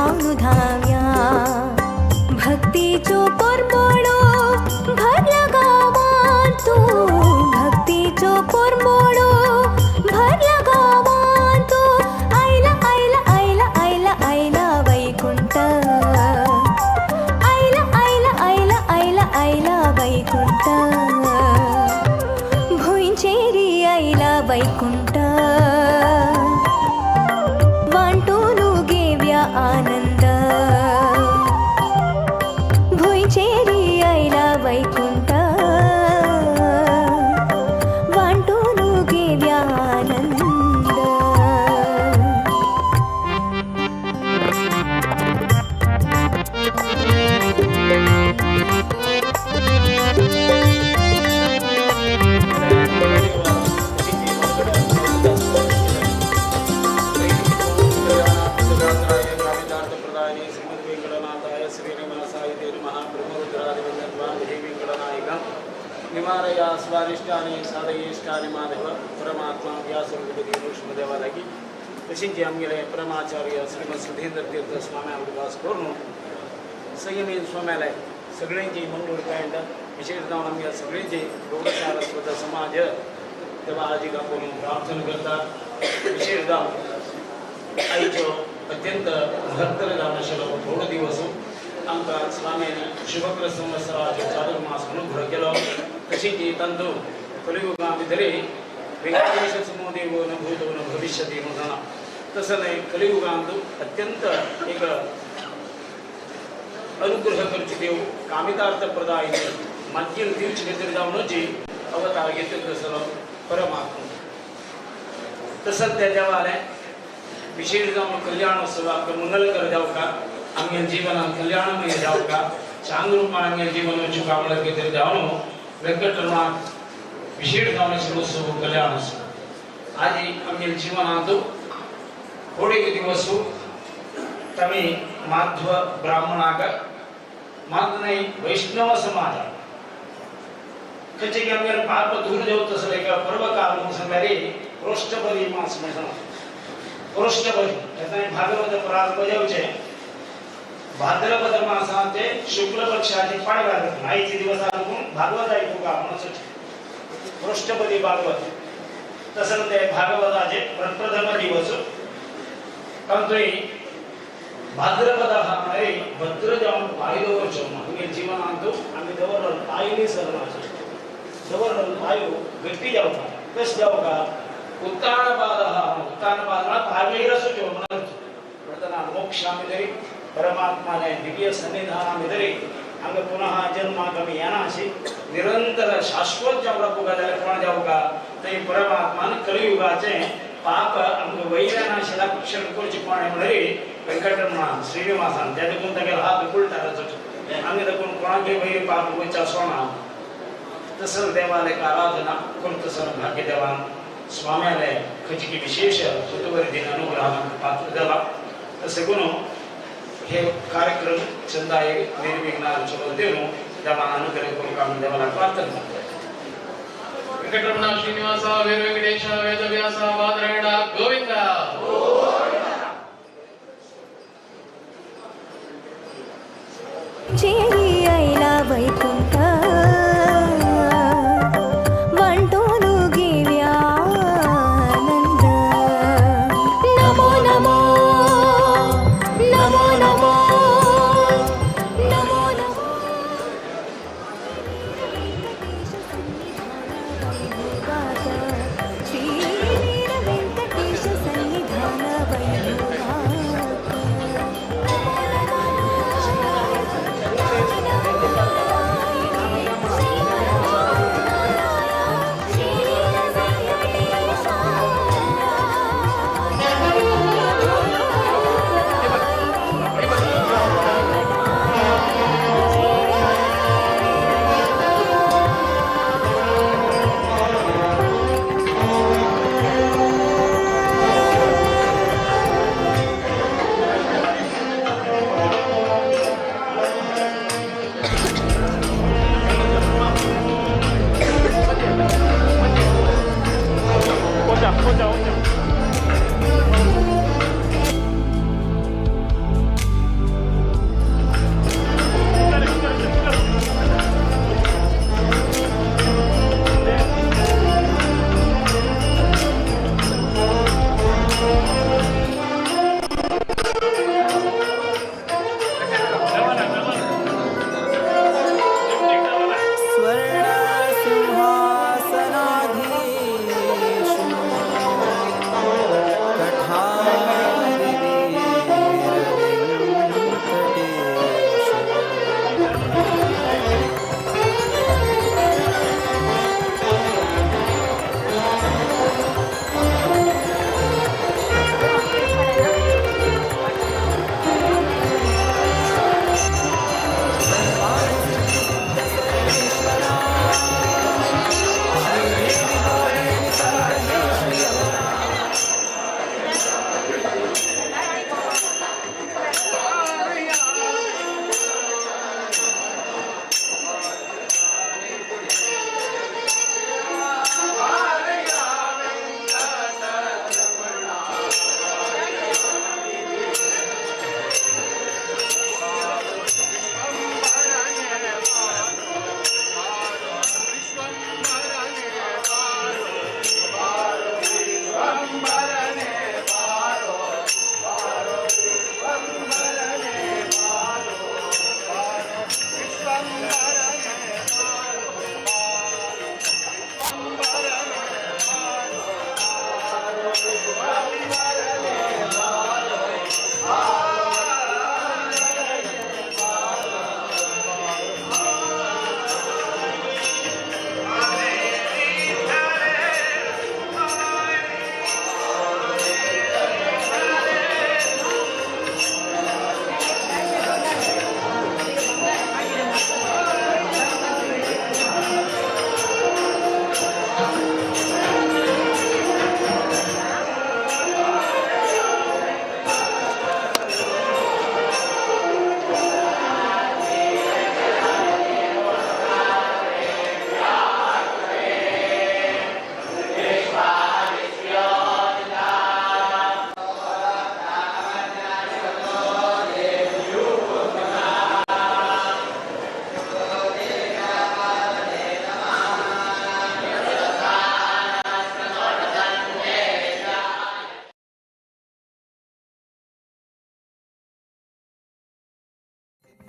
जावन धाव्या भक्तीचो परमळो भरला गांवांत तूं भक्तीचो परमळो भरला गांवांत तूं आयला आयला आयला आयला आयला वैकुंठ आयला आयला आयला आयला आयला वैकुंठ भुंयचेरी आयला वैकुंठ वांटून घेव्या आनंद भुंयचेरी आयला वैकुंठ वांटून घेव्या आनंद. निवारया स्वारिष्टानि साधयेष्टानि माधव परमात्मा व्यासरूपदेवालागी तशीच आमगेले परमाचार्य श्रीमद सुधींद्र तीर्थ स्वामी उडवास करून संयमी स्वाम्याले सगळ्यांची मंगळूर कांड विशेष जावन आमगे सगळ्यांची गौड सारस्वत समाज तेव्हा आजी आपण प्रार्थना करतात. विशेष जावन आयचो अत्यंत महत्तर जावन आशिल्लो गौड दिवस आमकां स्वाम्यांनी शुभक्र संवत्सराचो चातुर्मास अनुग्रह केलो. तशीच तांतू कलियुगा भितरे वेंकटेश समो देवो न भूतो न भविष्यति म्हणून तसं न्हय कलियुगांत अत्यंत एक अनुग्रह करचे देव कामितार्थ प्रदायिनी मागील दिवचे भितर जावनूची अवतार घेतले तसलो परमात्मा. तसंच त्या देवाले विशेष जावन कल्याणोत्सवाक मंगलकर जावका आमगे जीवनान कल्याणमय जावका चांग रूपान आमगे जीवन वचूका म्हणल्यार कितें जावन वेंकटरमणाक विशेष जावन उत्सव कल्याणोत्सव आजी आमगे जीवनांत थोडे दिवस तमी माध्व ब्राह्मणाक मात न्हय वैष्णव समाज खंयचे की आमगेर पाप दूर जावत तसो एका पर्वकाल म्हणून सांगल्यार प्रोष्ठपदी मास म्हणून प्रोष्ठपदी तेन्ना भाद्रपद प्रारंभ जावचे भाद्रपद मासाचे शुक्ल पक्षाचे पाडव्या आयचे दिवस आपूण भागवत आयकूंक म्हणून पृष्ठपदी भागवत तसं ते भागवताचे प्रप्रथम दिवस तांतूय भाद्रपद म्हळ्यार भद्र जावन पांय दवरचो आमगे जीवनांत आमी दवरलो पांय निसरनाचे दवरलो पांय गट्टी जावका कशें जावका उत्तानपाद उत्तानपाद पांय वयर आसूचो म्हणून म्हणटना मोक्षा भितरी परमात्माने दिव्य सन्निधाना भितरी हांगा पुनः जन्माक आमी येना अशी निरंतर शाश्वत जावंक जाल्यार कोण जावका थंय परमात्मान कलियुगाचें पाप आमकां वैल्यान आशिल्ल्या क्षण करचें कोण म्हणल्यार वेंकटरमणान श्रीनिवासान त्या देखून तागेलो हात उलटाराचो हांगा देखून कोणाकय वयर पाप वयचा सोणा तसं देवाले आराधना करतसर भाग्य देवान स्वाम्याले खंयची विशेष सुतवर दिन अनुग्रहान पात्र जाला. तशें करून हे कार्यक्रम चंदाय निर्विघ्नान चलवतेनु देवान अनुग्रह करूंक आमी देवाला प्रार्थना करता. वेंकटरमण श्रीनिवास वीर वेंकटेश वेदव्यास बादरायण गोविंद. चेरी आयला वैकुंठ वांटून घेव्या आनंद. नमो नमो नमो नमो नमो नमो श्री वेंकटेश सन्निधान वैभोगात. नमो नमो.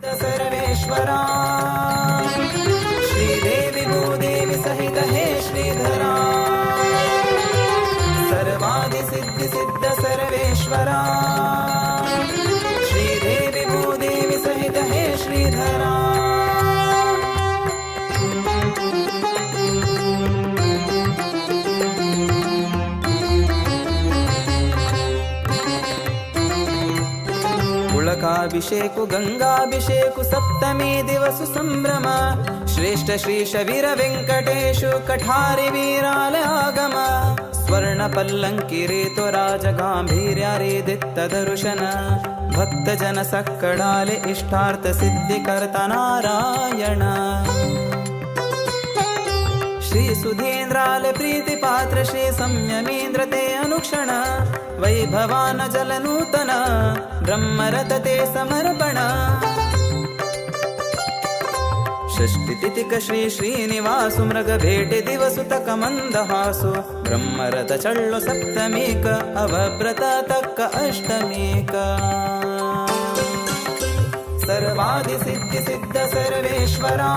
सर्वेश्वरा श्रीदेवी भूदेवी सहित हे श्रीधरा सर्वादि सिद्धि सिद्ध सर्वेश्वरा श्रीदेवी भूदेवी सहित हे श्रीधरा। पुलकाभिषेक गंगाभिषेक सप्तमी दिवस संभ्रम श्रेष्ठ श्री शवीर वेंकटेशु कठारी वीराल आगम स्वर्ण पल्लंकी रेतो राज गांभीर्य रे दित्त दर्शन भक्त जन सक्कडाले इष्टार्थ सिद्धि करता नारायण। श्री सुधींद्राले प्रीति पात्र श्री संयमींद्र ते अनुक्षण वैभवान जल नूतन ब्रह्मरथ ते समर्पण। षष्टि तिथिक श्री श्रीनिवासु मृग भेटे दिवसु तक मंदहासु ब्रह्मरथ चಳ್ಳು सप्तमीक अवव्रत तक्क अष्टमीक। सर्वादि सिद्धि सिद्ध सर्वेश्वरा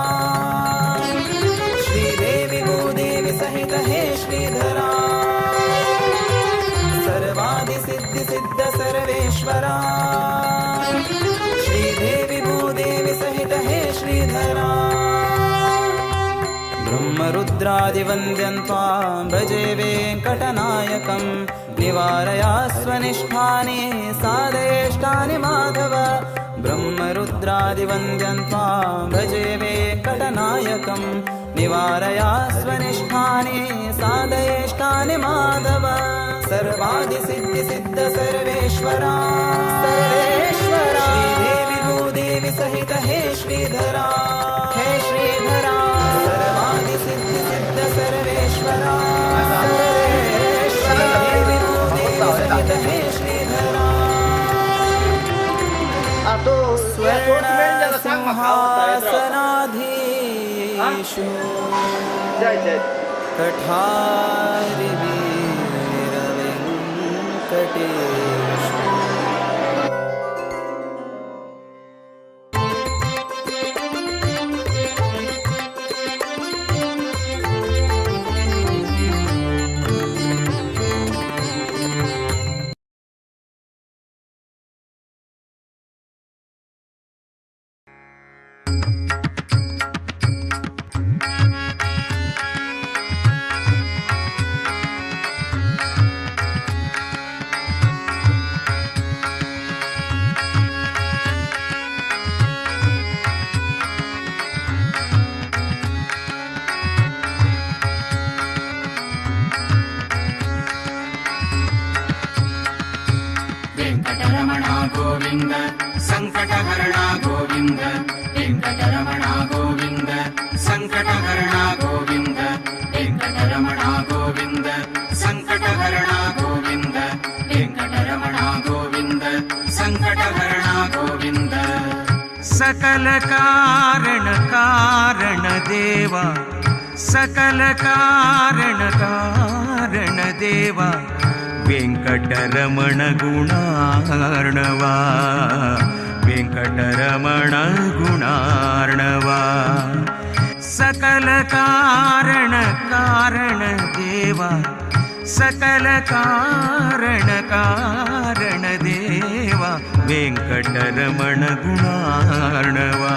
श्रीदेवी भूदेवी सहित हे श्रीधरा सर्वादि सिद्धि सिद्ध सर्वेश्वरा श्रीदेवी भूदेवी सहित हे श्रीधरा। ब्रह्मरुद्रादिवन्द्यं त्वां भजे वेङ्कटनायकं निवारया स्वनिष्ठानि साधयेष्टानि माधव। ब्रह्मरुद्रादिवन्द्यं त्वां भजे वेङ्कटनायकं निवारया स्वनिष्ठानि साधयेष्टानि माधव। सर्वादि सिद्धि सिद्ध सर्वेश्वरा सर्वेश्वरा श्रीदेवी भूदेवी सहित हे श्रीधरा हे श्रीधरा सर्वादि सिद्धि सिद्ध सर्वेश्वरा सर्वेश्वरा देवी भूदेवी सहित हे श्रीधरा। स्वर्ण सिंहासनाधीशु कठारी वीर वेंकटेशु। वेंकटरमण गोविंद संकटहरण गोविंद वेंकटरमण गोविंद संकटहरण गोविंद वेंकटरमण गोविंद संकटहरण गोविंद वेंकटरमण गोविंद संकटहरण गोविंद। सकल कारण कारण देवा सकल कारण कारण देवा वेंकटरमण गुणार्णवा वेंकटरमण गुणार्णवा। सकल कारण कारण देवा सकल कारण कारण देवा वेंकटरमण गुणार्णवा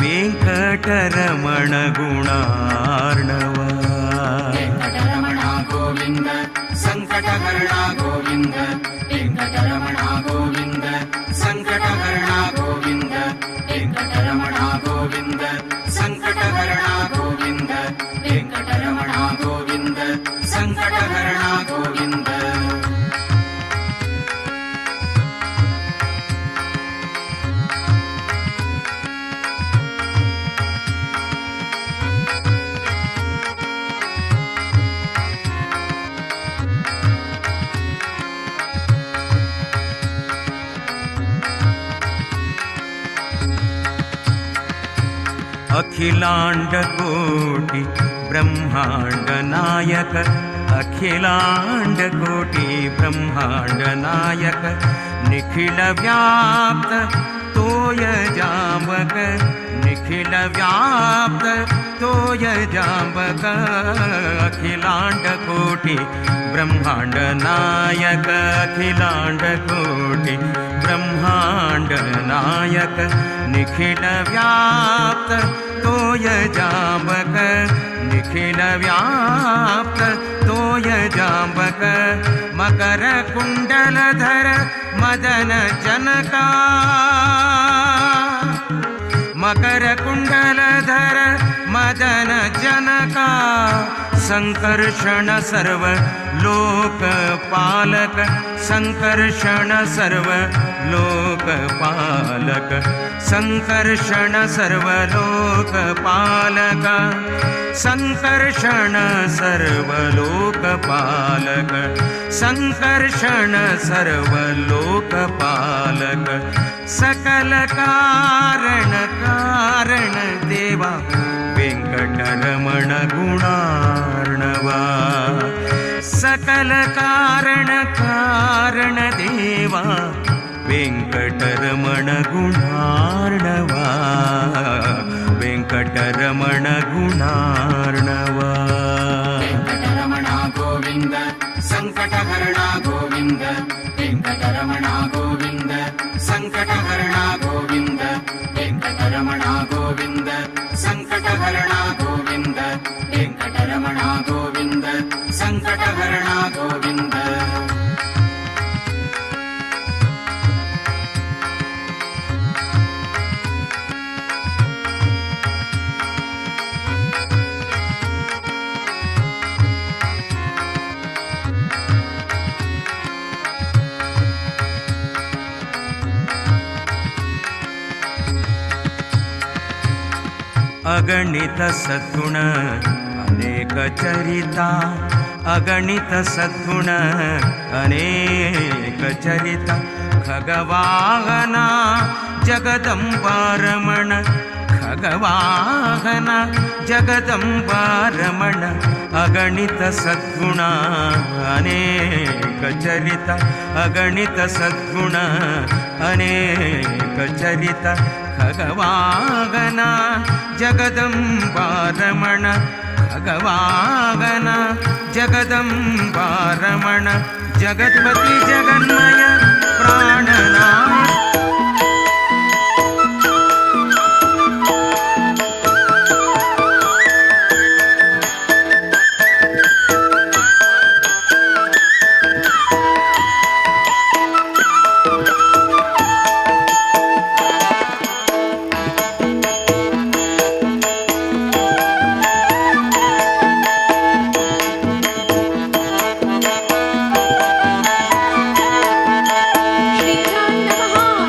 वेंकटरमण गुणार्णवा। वेंकटरमण गोविंद संकटहरण गोविंद वेंकटरमण गोविंद संकटहरण गोविंद वेंकटरमण गोविंद संकटहरण गोविंद वेंकटरमण गोविंद संकटहरण गोविंद। अखिलांड कोटि ब्रह्मांड नायक अखिलांड कोटि ब्रह्मांड नायक निखिल व्याप्त तोय जांबक निखिल व्याप्त तोय जांबक अखिलांड कोटि ब्रह्मांड नायक अखिलांड कोटि ब्रह्मांड नायक निखिल व्याप्त तोय जांबक निखिल व्याप्त तोय जांबक मकर कुंडलधर मदन जनका मकर कुंडलधर मदन जनका संकर्षण सर्व लोकपालक संकर्षण सर्व लोकपालक संकर्षण सर्व लोकपालक संकर्षण सर्व लोकपालक संकर्षण सर्व लोकपालक सकल कारण कारण देवा वेंकटरमण गुणार्णवा सकल कारण कारण देवा वेंकटरमण गुणार्णवा वेंकटरमण गुणार्णवा. वेंकटरमण गोविंद संकटहरण गोविंद वेंकटरमण गोविंद संकटहरण गोविंद वेंकटरमण गोविंद संकटहरण गोविंद वेंकटरमण गोविंद संकटहरण गोविंद. अगणित सद्गुण अनेक चरिता अगणित सद्गुण अनेक चरिता खगवाहना जगदंबारमण खगवाहना जगदंबारमण अगणित सद्गुण अनेक चरिता अगणित सद्गुण अनेक चरिता खगवाहना जगदंबारमण खगवाहना जगदंबारमण जगत्पति जगन्मय प्राणनाथ. श्रीधराय नमः.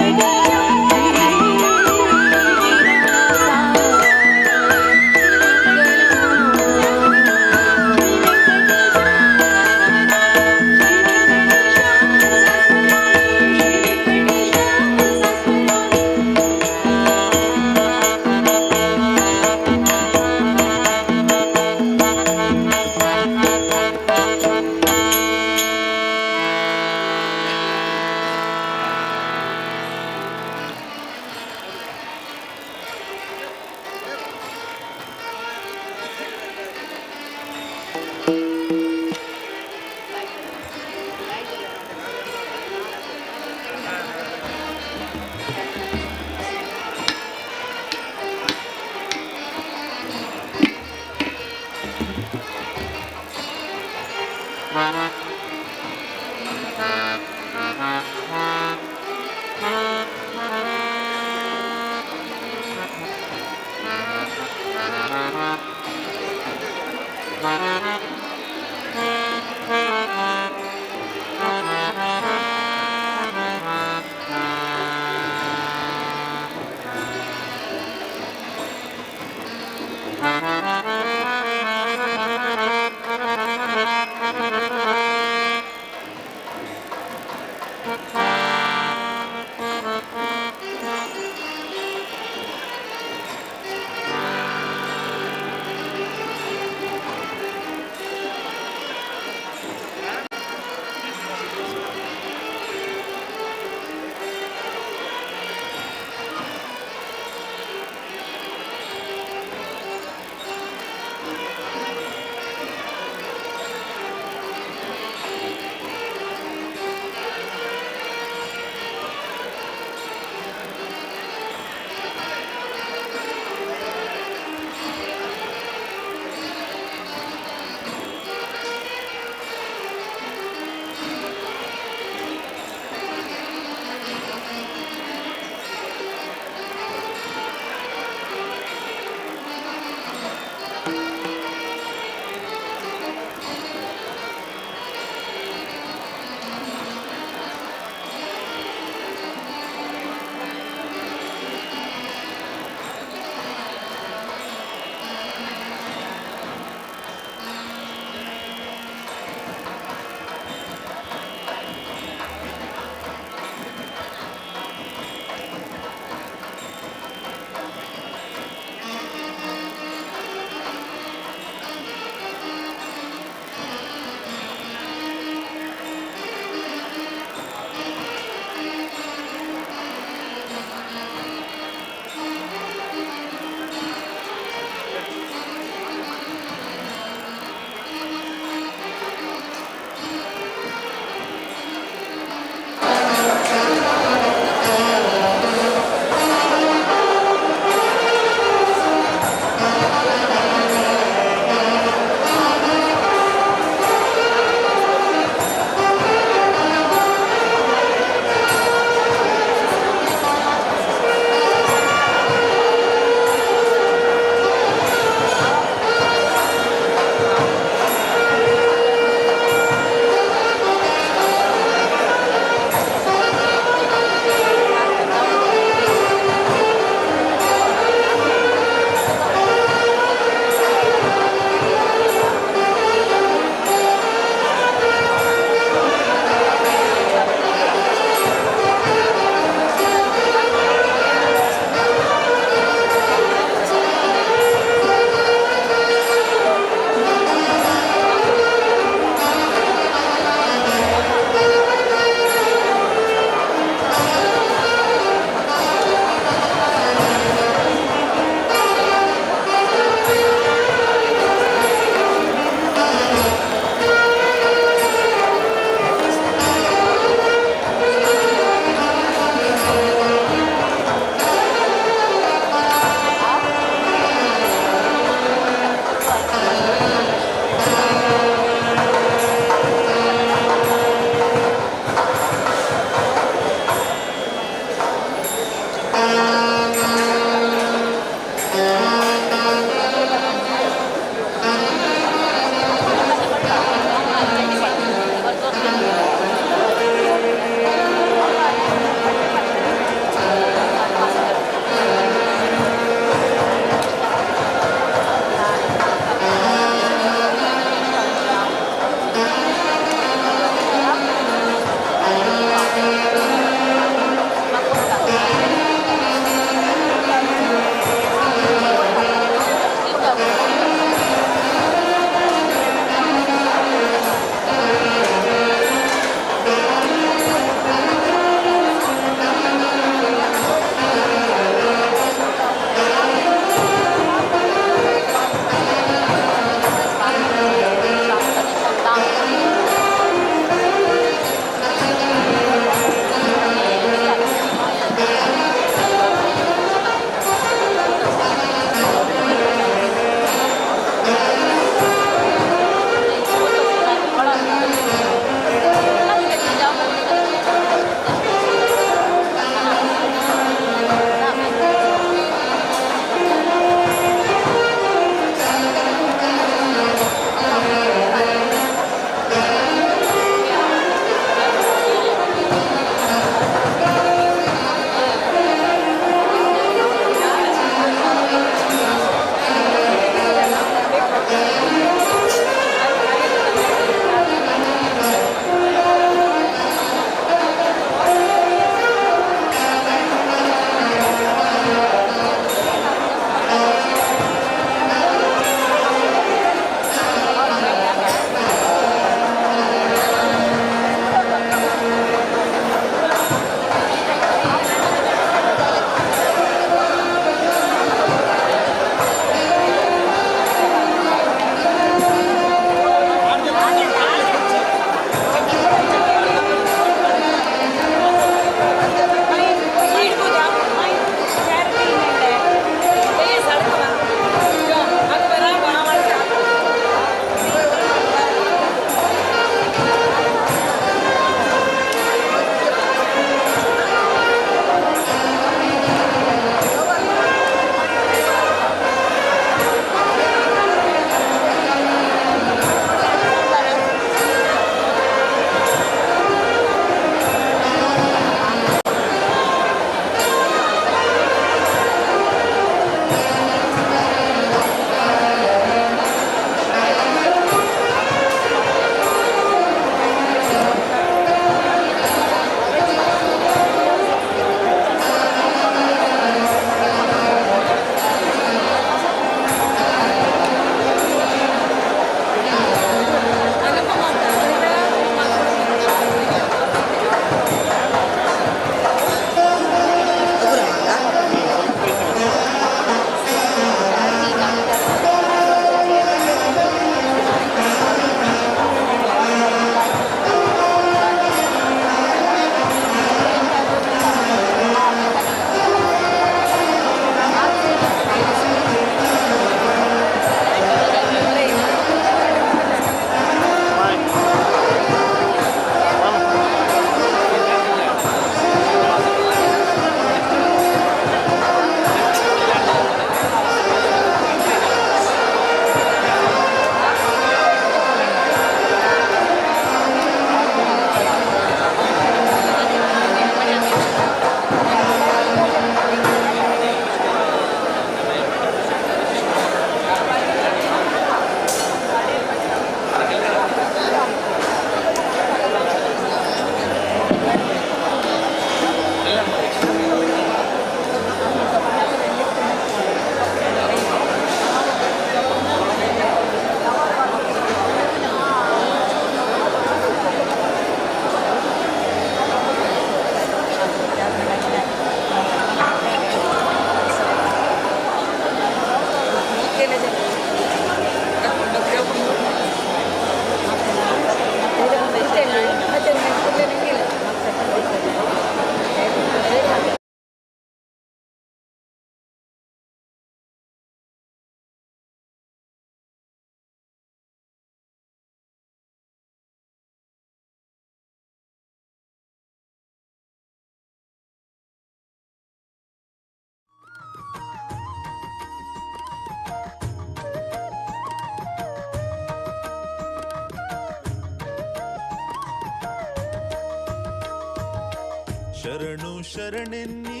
ಶರಣು ಶರಣೆನ್ನಿ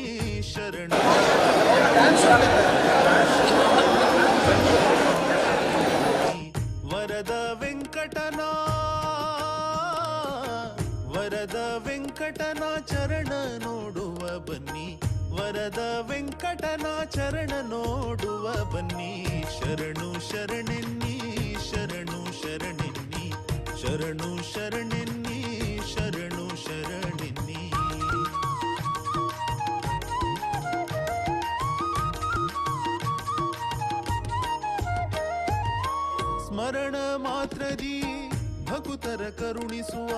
ಶರಣು ವರದ ವೆಂಕಟನ ವರದ ವೆಂಕಟನ ಚರಣ ನೋಡುವ ಬನ್ನಿ ವರದ ವೆಂಕಟನ ಚರಣ ನೋಡುವ ಬನ್ನಿ ಶರಣು ಶರಣೆನ್ನಿ ಶರಣು ಶರಣೆನ್ನಿ ಶರಣು ಶರಣೆನ್ನಿ ಶರಣು ಶರಣೆನ್ನಿ. ಸ್ಮರಣ ಮಾತ್ರದಿ ಭಕುತರ ಕರುಣಿಸುವ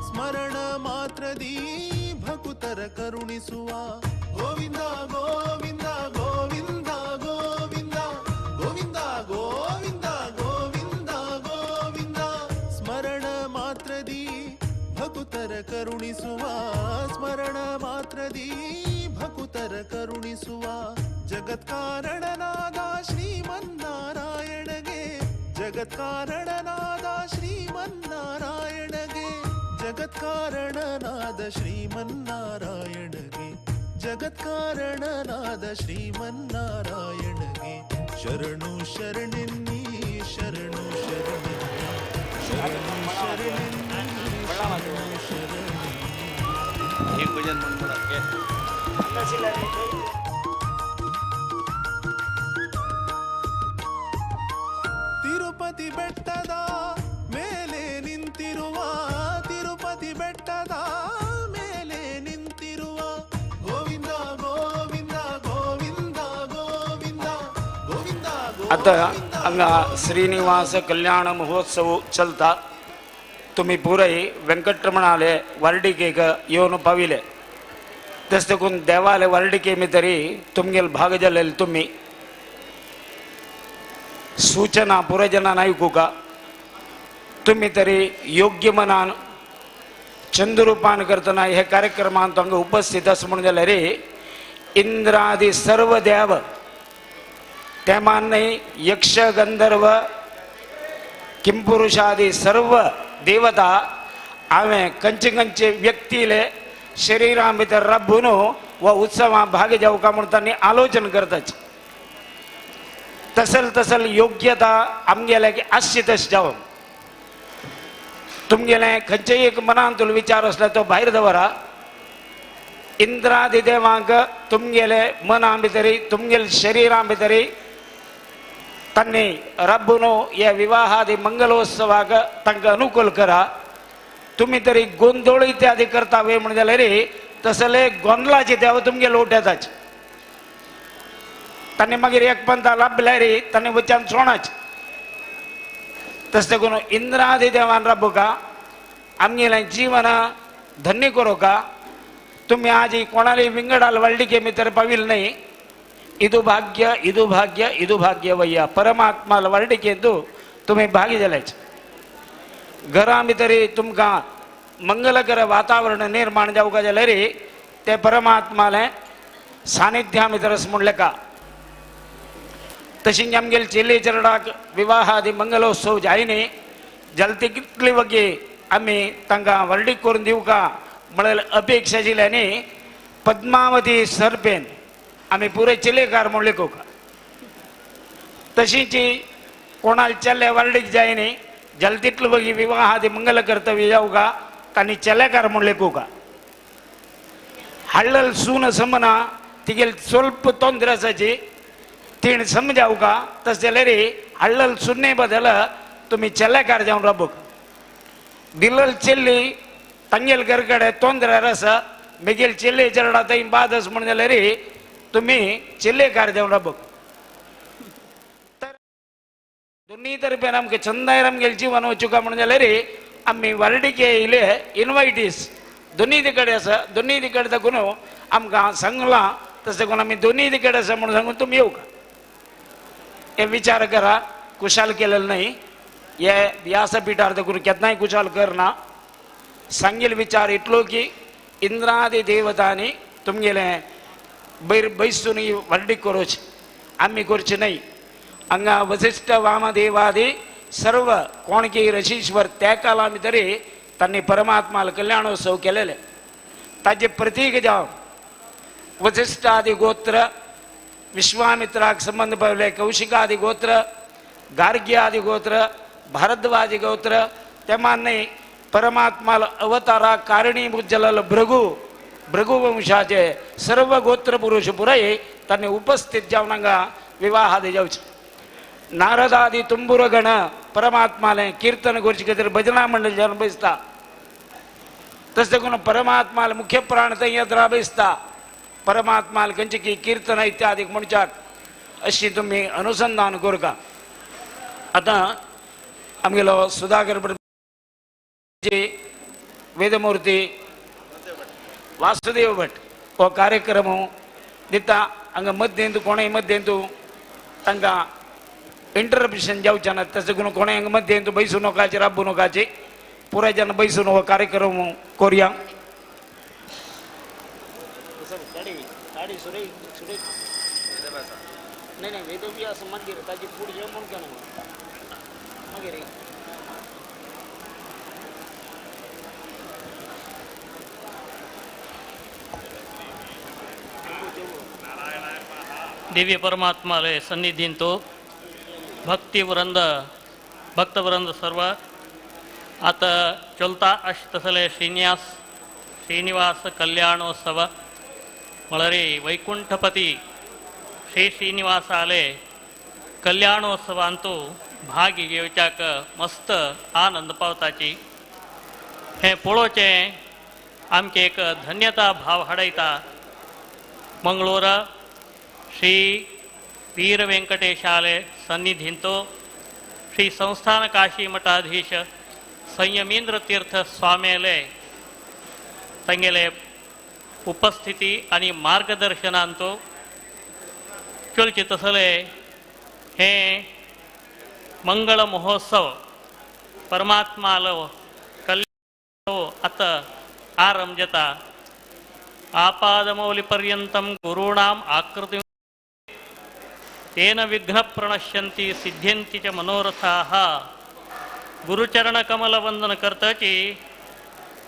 ಸ್ಮರಣ ಮಾತ್ರದಿ ಭಕುತರ ಕರುಣಿಸುವ ಗೋವಿಂದ ಗೋವಿಂದ ಗೋವಿಂದ ಗೋವಿಂದ ಗೋವಿಂದ ಗೋವಿಂದ ಗೋವಿಂದ ಗೋವಿಂದ ಸ್ಮರಣ ಮಾತ್ರದಿ ಭಕುತರ ಕರುಣಿಸುವ ಸ್ಮರಣ ಮಾತ್ರದಿ ಭಕುತರ ಕರುಣಿಸುವ ಜಗತ್ಕಾರಣನಾದ ಶ್ರೀಮನ್ನಾರಾಯಣಗೆ ಜಗತ್ಕಾರಣನಾದ ಶ್ರೀಮನ್ನಾರಾಯಣಗೆ ಜಗತ್ಕಾರಣನಾದ ಶ್ರೀಮನ್ನಾರಾಯಣಗೆ ಜಗತ್ಕಾರಣನಾದ ಶ್ರೀಮನ್ನಾರಾಯಣಗೆ ಶರಣು ಶರಣೆನ್ನಿ ಶರಣು ಶರಣೆನ್ನಿ ಶರಣು ಶರಣೆನ್ನಿ ಶರಣು ಶರಣೆನ್ನಿ. ತಿರುಪತಿ ಬೆಟ್ಟದ ಮೇಲೆ ನಿಂತಿರುವ ತಿರುಪತಿ ಬೆಟ್ಟದ ಮೇಲೆ ನಿಂತಿರುವ ಗೋವಿಂದ ಗೋವಿಂದ ಗೋವಿಂದ ಗೋವಿಂದ ಗೋವಿಂದ. आता हांगा श्रीनिवास कल्याण महोत्सव चलता. तुमी पुराय वेंकटरमणाले वर्डिकेक येवन पाविले. तशें देखून देवाले वर्डिके भितरी तुमगेले भाग जालेले तुमी सूचना पुराय जनान आयकूका. तुमी तरी योग्य मनान चंद्रुपान करतना हे कार्यक्रमांत हांगा उपस्थित आसा म्हणून जाल्यार इंद्रादी सर्व देव तेमान यक्ष गंधर्व किंपुरुषादी सर्व देवता हांवें खंयचे खंयचे व्यक्तीले शरीरा भितर राबून व उत्सवा भाग जावका म्हूण तांणी आलोचन करताच. तसल तसल योग्यता आमगेले आसची तशें जावं. तुमगेलें खंयचेय एक मनांतलो विचार आसल्यार तो भायर दवरा. इंद्रादी देवांक तुमगेले मना भितरी तुमगेले शरीरा भितरी तांणी राबून ह्या विवाहादी मंगलोत्सवाक तांकां अनुकूल करा. तुमी तरी गोंदळ इत्यादी करता वे म्हण जाल्यार तसले गोंदळाचे देव तुमगे लोट येताच. तांणी मागीर एक पंथा लाभल्यार तांणी वच्यान सोणाच. तशें देखून इंद्रादी देवान राबूका आमगेलें जीवन धन्य करूका. तुमी आज कोणाली विंगडाल व्हडलिके भितर पाविल न्हय. इदु भाग्य इदु भाग्य इदु भाग्य वय्या परमात्माल व्हडलिकेंतू तुमी भागी जाल्याच. घरा भितरी तुमकां मंगलकर वातावरण निर्माण जावंक जाल्यार ते परमात्मालें सानिध्या भितर म्हूण लेखा. तशी आमगेले चेले चरडाक विवाहादी मंगलोत्सव जायनी जाल्यार ती कितली वगी आमी तांकां व्हडलीक करून दिवका म्हळ्यार अपेक्षा आशिल्ल्यानी पद्मावती सरपेन आमी पुरे चेलेकार म्हूण लेखूका. तशीच कोणाक चेले व्हडलीक जायनी जाल्यार तितलो वगी विवाहादी मंगल कर्तव्य जावका तांणी चेलेकार म्हूण लेखूका. हाडल सून समना तिगेल स्वल्प तोंदर आसाची तीण समजावका. तशें जाल्यार हाडल सुन्ने बदल तुमी चेलेकार जावन राबूक. दिलल चेल्ली तांगेल घर कडेन तोंदरार आसा मेगेल चेल्ले चेरडा थंय बाद आसा म्हूण जाल्यार तुमी चेल्लेकार जावन राबूक. तर दोन्ही तर्फेन आमकां चंदायर आमगेलें जीवन वचूका म्हणून जाल्यार आमी वर्डिके येयले इनवायटीस दोन्ही कडेन आसा. दोन्ही कडेन देखून आमकां सांगलां तशें देखून आमी दोन्ही कडेन आसा म्हणून सांगून तुमी येवका. हे विचार करा. कुशाल केलेलं नाही हे व्यासपीठार देखून केन्नाय कुशाल करना. सांगेल विचार इतलो की इंद्रादी देवतांनी तुमगेलें बैर बैसून व्हडली करोच आमी करची न्हय. हांगा वसिष्ठ वामदेवादी सर्व कोणकी ऋषीश्वर त्या काला भितरी तांणी परमात्माल कल्याणोत्सव केलेले. ताजे प्रतीक जावन वसिष्ठादी गोत्र विश्वामित्राक संबंद पावले, कौशिकादी गोत्र, गार्ग्यादी गोत्र, भारद्वाजी गोत्र तेमान्य परमात्माल अवतारा कारणीभूत जाल्लो भृगु भृगुवंशाचे सर्व गोत्र पुरुष पुराय तांणी उपस्थित जावन हांगा विवाहादी जावचे. नारदादी तुंबुरगण परमात्माले कीर्तन करचे खातीर भजना मंडळ जावन बसता. तशें देखून परमात्माले मुख्य प्राण थंय येत राबयता. परमात्माले खंयचे की कीर्तन इत्यादी म्हणच्याक अशी तुमी अनुसंधान करका. आतां आमगेलो सुधाकर वेदमूर्ती वासुदेव भट हो कार्यक्रम दिता. हांगा मध्यंतू कोणूय मध्यंतू तांकां इंटरप्शन जावचें ना, तशें करून कोणूय हांगा मध्यंतू बैसूं नकाचे राबूं नकाचे, पुराय जाण बैसून हो कार्यक्रम करुया. नाही वेदव्यास मंदिर ताजी फुडें जेवण म्हणून मागीर ದಿವ್ಯ ಪರಮಾತ್ಮಲೆ ಸನ್ನಿಧಿಂತು ಭಕ್ತಿ ವೃಂದ ಭಕ್ತವೃಂದ ಸರ್ವ ಆತ ಚೊಲ್ತಾ ಅಶ್ ತಸಲೆ ಶ್ರೀನಿವಾಸ ಕಲ್ಯಾಣೋತ್ಸವ ಮಳರಿ ವೈಕುಂಠಪತಿ ಶ್ರೀ ಶ್ರೀನಿವಾಸ ಆಲೆ ಕಲ್ಯಾಣೋತ್ಸವ ಅಂತೂ भागी घेवच्याक मस्त आनंद पावताची. हें पळोवचें आमचें एक धन्यता भाव हाडयता. मंगळूर श्री वीर वेंकटेशाले सन्निधिंतो श्री संस्थान काशी मठाधीश संयमींद्र तीर्थ स्वामेले तंगेले उपस्थिती आनी मार्गदर्शनांतो चलचे तसले हें मंगल महोत्सव परमात्मालो कल्याण आतां आरंभ जाता. आपादमौलिपर्यंतं गुरूणाम आकृति तेन विघ्न प्रणश्यन्ति सिद्ध्यन्ति च मनोरथाः. गुरुचरणकमलवंदन करतची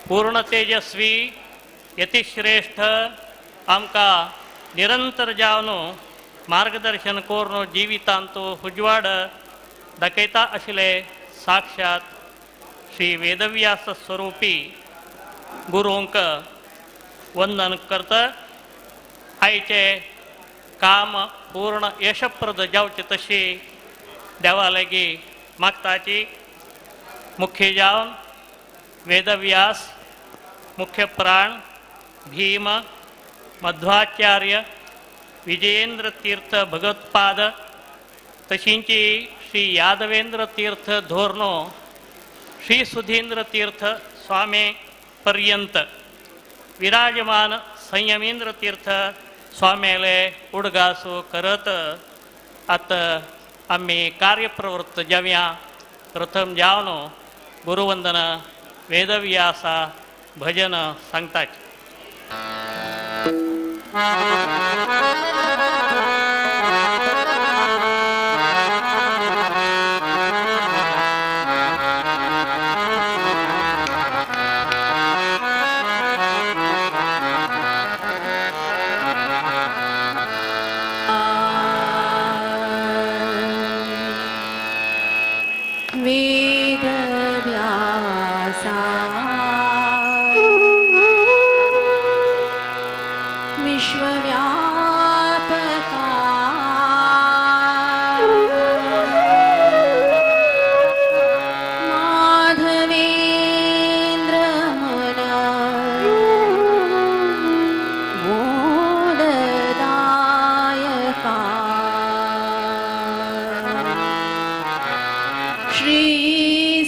पूर्ण तेजस्वी यतिश्रेष्ठ आमकां निरंतर जावन मार्गदर्शन करून जिवितांतो उजवाड दाखयता आशिल्ले साक्षात श्री वेदव्यास स्वरूपी गुरूंक वंदन करता. आयचे काम पूर्ण यशप्रद जावचें तशी देवा लागीं मागताची. मुख्य जावन वेदव्यास, मुख्य प्राण भीम, मध्वाचार्य, विजयेंद्र तीर्थ भगवत्पाद तशींची श्री यादवेंद्र तीर्थ धोरणो श्री सुधींद्र तीर्थ स्वामी पर्यंत विराजमान संयमींद्र तीर्थ स्वाम्याले उडगासो करत आतां आमी कार्यप्रवृत्त जावया. प्रथम जावन गुरुवंदन वेदव्यासा भजन सांगताच. वेदव्यासा विश्वव्यापका माधवेन्द्र मना मोददायका श्री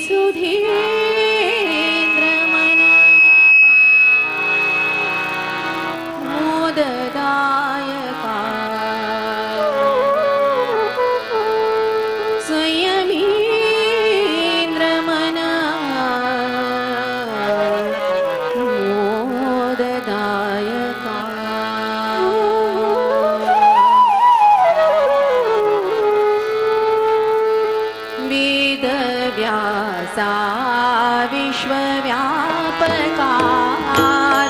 सुधीन्द्र मना मोददायका संयमीन्द्र मना मोददायका वेदव्यासा विश्वव्यापका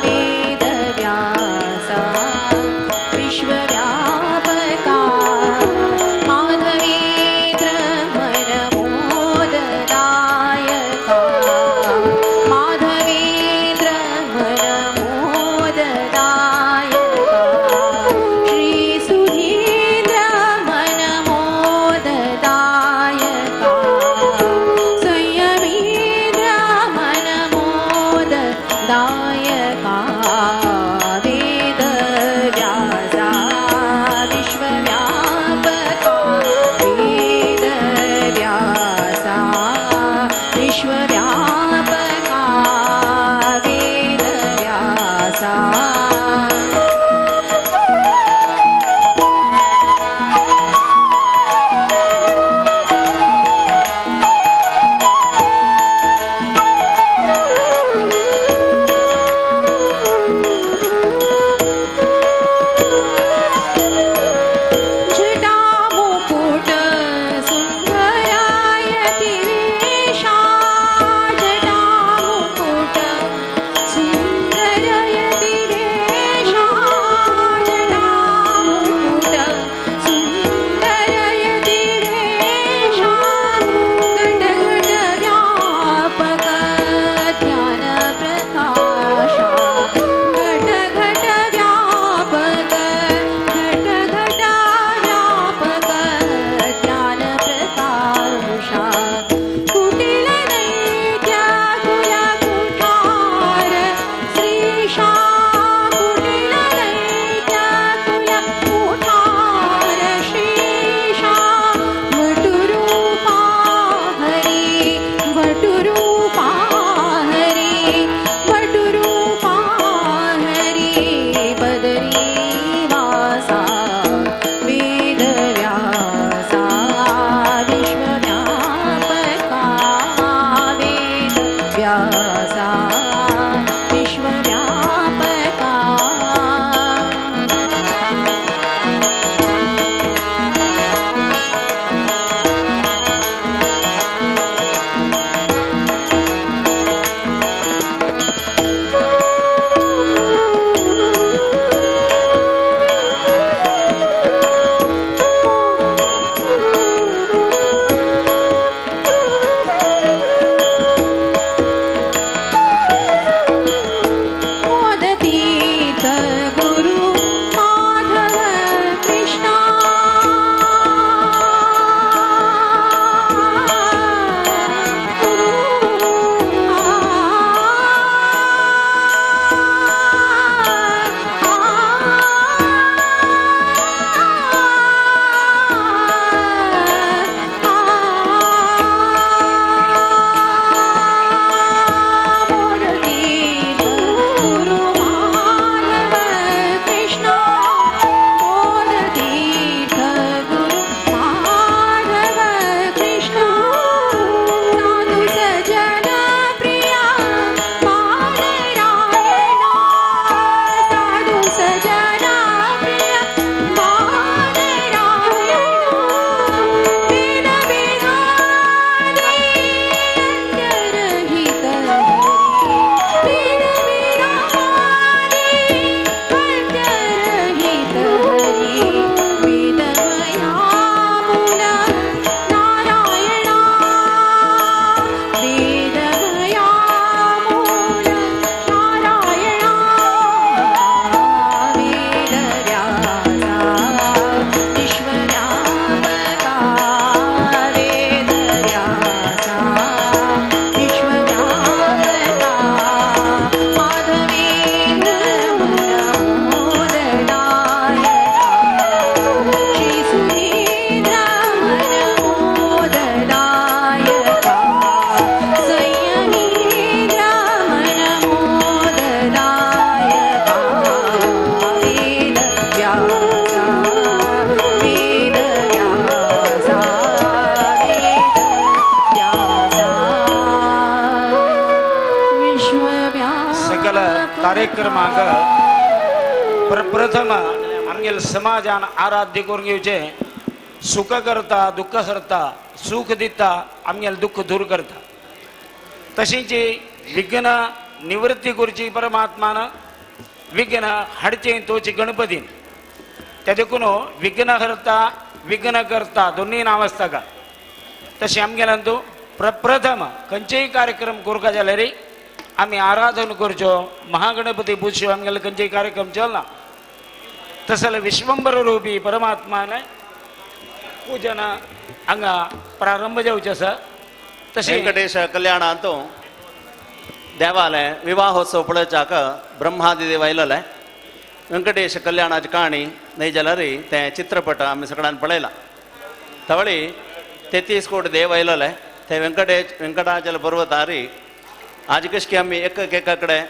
वेदव्यासा दायका वेद व्यासा विश्वव्यापका वेद व्यासा विश्वव्यापका वेद व्यासा। जटामुकुट सुन्दरायति वेषा जटामुकुट सुन्दरयति वेषा जटामुकुट सुन्दरयति वेषा घट घट व्यापक ज्ञान प्रकाशा घट घट व्यापक घट घट व्यापक ज्ञान प्रकाशा कुटिल दैत्य कुल कुठार श्रीशा कुटिल दैत्य कुल कुठार श्रीशा वटुरूपा हरि वटुरूपा हरि वटुरूपा हरि बदरीवासा वेद व्यासा विश्वव्यापका वेद व्यासा विश्वव्यापका। मोदतीर्थ गुरु माधव कृष्णा गुरु माधव कृष्णा मोदतीर्थ गुरु माधव कृष्णा साधु सजन प्रिया बादरायणा साधु सजन प्रिया बादरायणा वेद वेदादि अंत्यरहित हरि वेद वेदादि अंत्यरहित हरि वेदमया मूल नारायणा वेदमया मूल नारायणा वेद व्यासा विश्वव्यापका वेद व्यासा विश्वव्यापका माधवेन्द्र मनमोददायका श्री सुधीन्द्र मनमोददायका संयमीन्द्र मनमोददायका वेद व्यासा वेद व्यासा वेद व्यासा सकल कार्यक्रमाक प्रप्रथम आमगेले समाजान आराध्य करून घेवचें सुख करता दुःख सरता सुख दिता आमगेलें दुःख दूर करता तशीच विघ्न निवृत्ती करची परमात्मान विघ्न हाडचें तोची गणपतीन त्या देखून विघ्नहर्ता विघ्न करता दोन्ही नांव आसता का तशें आमगेल्यान तूं प्रप्रथम खंयचेय कार्यक्रम करपा जाल्यार आमी आराधन करच्यो महागणपती पुजच्यो आमगेले खंयचेय कार्यक्रम चलना तशें जाल्यार विश्वंबर रूपी परमात्मान पूजन हांगा प्रारंभ जावचें आसा तशें ವೆಂಕಟೇಶ ಕಲ್ಯಾಣ ಅಂತ देवाले विवाहोत्सव पळोवच्याक ब्रह्मादी देव आयलेले वेंकटेश कल्याणाची काणी न्हय जाल्यार तें चित्रपट आमी सगळ्यान पळयला. तवळी 33 कोटी देव आयलेले ते वेंकटाचल पर्वतारी आज कशी आमी एक एका कडेन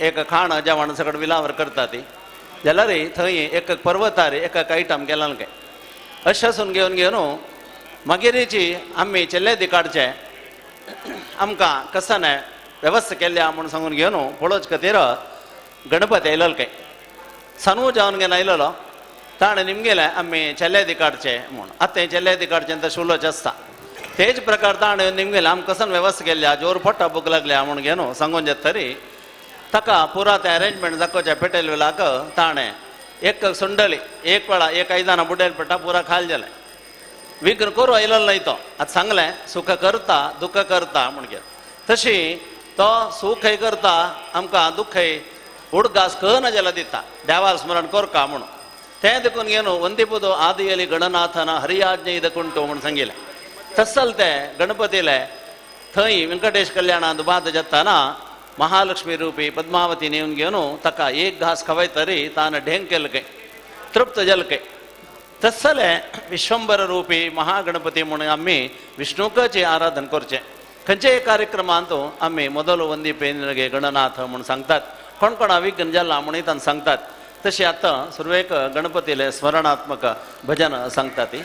एक खाण जेवण सगळें विलावर करता ती जाल्यार थंय एक पर्वतार एक आयटम केला काय अशें आसून घेवन घेवन मागीरची आमी चेल्ले दी काडचे आमकां कसन वेवस्था केल्या म्हूण सांगून घेवन पळोवचे खातीर गणपती आयलेलो काय सनू जावन घेवन आयलेलो ताणें निमगेलें आमी चेल्ले दी काडचे म्हूण. आतां चेल्ले दी काडचें तर शुलोच आसता तेच प्रकार ताणें निमगेलें आमकां कसन वेवस्था केल्या जोर पोटा भूक लागल्या म्हूण घेवन सांगून जाता तरी ताका पुरा तें अरेंजमेंट दाखोवच्या पेटेल वेळाक ताणें एक सुंडली एक वेळा एक आयदनां बुडेल पडटा पुरा खाल जालें. विघ्न करू आयलेलो न्हय तो आतां सांगलें सुख करता दुःख करता म्हूण घेवन तशी तो सुखय करता आमकां दुःखय उडगास कना जाल्यार दिता देवा स्मरण करका म्हणून तें देखून घेवन वंदीपुदो आदियली गणनाथन हरियाज्ञ ಇದಕ್ಕುಂಟು म्हूण सांगिलें. तसल तें गणपतीले थंय वेंकटेश कल्याणांत बाद जाताना महालक्ष्मी रूपी पद्मावती नेवन घेवन ताका एक घास खवाय तरी ताणें ढेंग केलें काय तृप्त जालें काय. तसले विश्वंबर रूपी महागणपती म्हणून आमी विष्णुकाचे आराधन करचें. खंयचेय कार्यक्रमांत आमी मोदलो वंदीपे गणनाथ म्हूण सांगतात कोण कोण अविघ्न जाला म्हणून तांकां सांगतात. तशें आतां सुरवेक गणपतीले स्मरणात्मक भजन सांगतात ती.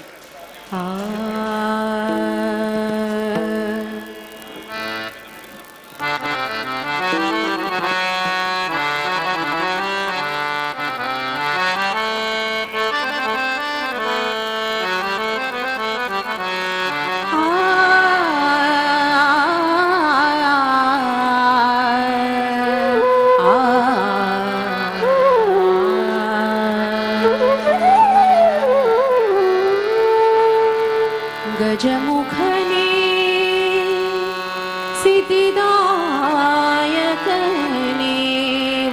गजमुखने सिद्धिदायकने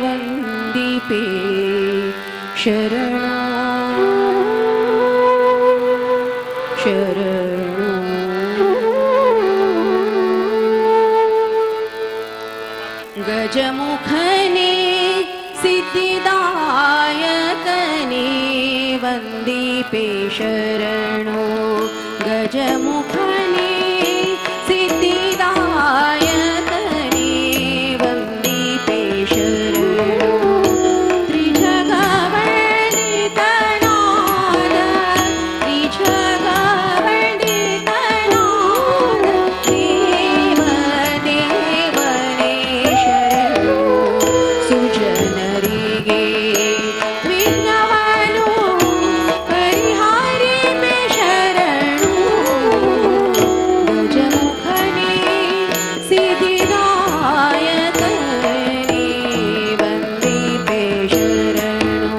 वंदिपे शरण शरण. गजमुखने सिद्धिदायकने वंदिपे शरणो. गजमुखने सिद्धिदायकने वंदिपे शरणो. त्रिजगवंदितनाद त्रिजगवंदितनाद देव देवने शरणो. सुजनರಿಗೆ ವಿಘ್ನವನು ಪರಿಹಾರಿಪೆ ಶರಣು. ಗಜಮುಖನೆ ಸಿದ್ಧಿದಾಯಕನೆ ವಂದಿಪೆ ಶರಣು.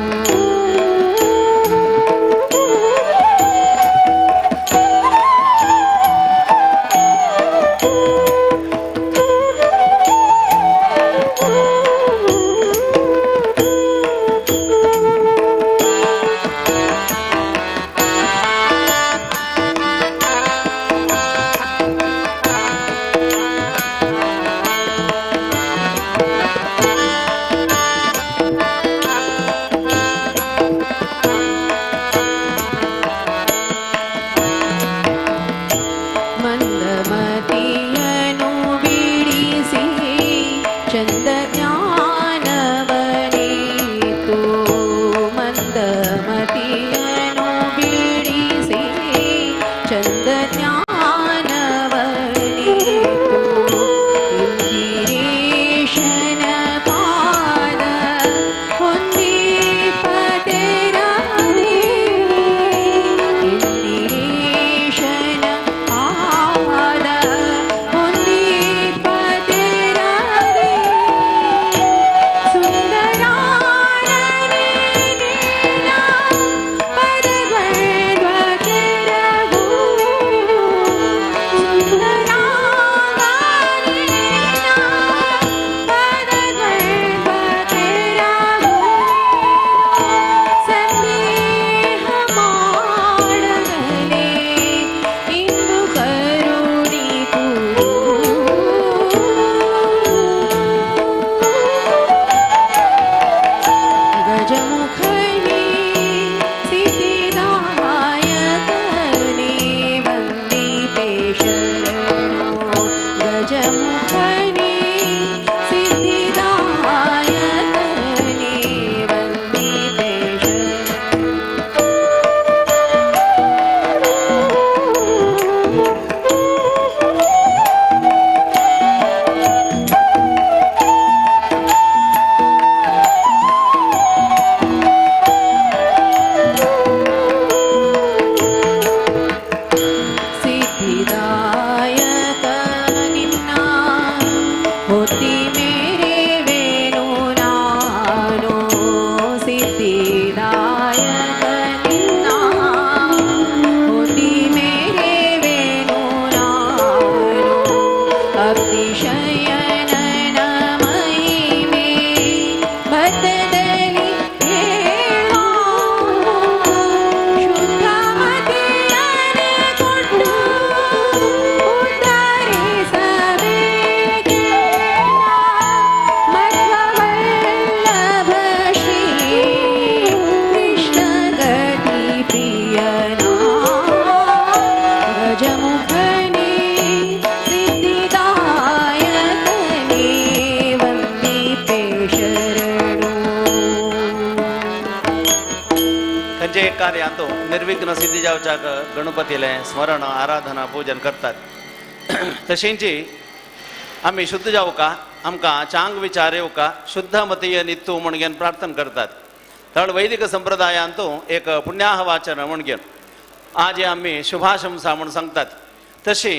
ಮಂದಮತಿಯನು ಬಿಡಿಸಿ ಚಂದ ಜ್ಞಾನ कार्यांत निर्विघ्न सिद्धी जावच्याक गणपतीलें स्मरण आराधना पूजन करतात. तशेंच आमी शुद्ध जावका आमकां चांग विचार येवका शुद्ध मतीय नित्तू म्हूण घेवन प्रार्थना करतात. तळ वैदिक संप्रदायांत एक पुण्याह वाचन म्हूण घेवन आज आमी शुभाशंसा म्हूण सांगतात. तशी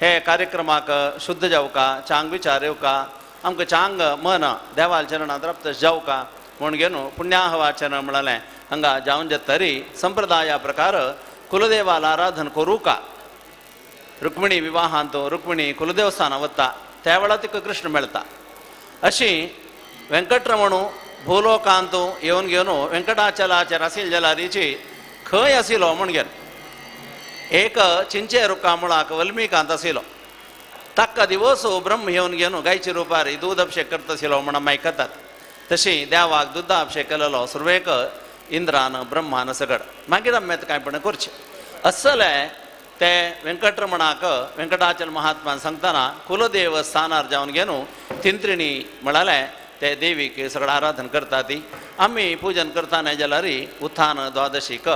हे कार्यक्रमाक शुद्ध जावका चांग विचार येवका आमकां चांग मन देवाल चरणांत प्राप्त जावका म्हूण घेवन पुण्याह वाचन म्हळ्ळें हांगा जावन जाता. संप्रदाया प्रकार कुलदेवाल आराधन करूका. रुक्मिणी विवाहांत रुक्मिणी कुलदेवस्थाना वता त्या वेळार तिका कृष्ण मेळटा. अशी वेंकटरमणू भूलोकांत येवन घेवन वेंकटाचलाचेर आशिल्ले जाल्यारीची खंय आशिल्लो म्हूण घेवन एक चिंचे रुखा मुळाक वल्मीकांत आशिल्लो. ताका दिवस ब्रह्म येवन घेवन गायचे रुपार दूद अभिषेक करता आशिल्लो म्हूण आमी आयकतात. तशी देवाक दुदा अभिषेक केलेलो सुरवेक इंद्रान ब्रह्मान सगळ मागीर आमी आतां कांय पण करचें असलें ते वेंकटरमणाक वेंकटाचल महात्मान सांगतना कुलदेव स्थानार जावन घेवन तिंत्रिणी म्हळ्यार ते देवीक सगळं आराधन करता. ती आमी पूजन करतना जाल्यार उत्थान द्वादशीक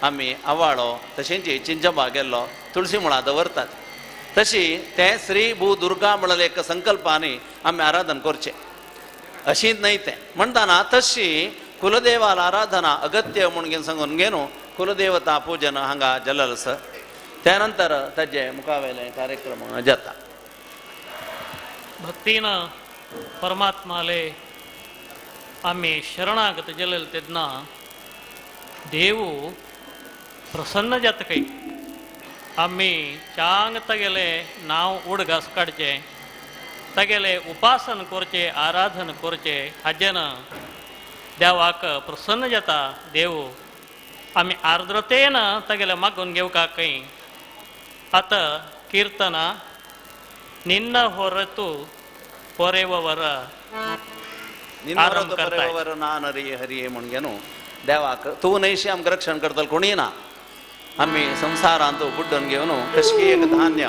आमी आवाळो तशेंच चिंचबा गेल्लो तुळसी मुळां दवरतात. तशी ते श्री भू दुर्गा म्हळ्यार एक संकल्पानी आमी आराधन करचें अशीच न्हय तें म्हणटाना तशी कुलदेवाल आराधना अगत्य म्हूण घेवन सांगून घेवन कुलदेवता पूजन हांगा जालें आसा. त्यानंतर ताजे मुखावेले कार्यक्रम जाता. भक्तीन परमात्माले आमी शरणागत जाले तेन्ना देव प्रसन्न जाता. खंय आमी चांग तागेले नांव उडगास काडचें तागेले उपासन करचें आराधन करचें हाजेन देवाक प्रसन्न जाता देव. आमी आर्द्रतेन तागेले मागून घेवका खंय. आतां कीर्तना निन्न होरतु पोरेवर आरंभ करताय. ना नरी हरी म्हूण घेवन देवाक तूं न्हयशी आमकां रक्षण करतलो कोणीय ना. आमी संवसारांत बुड्डून घेवन कशकी एक धान्य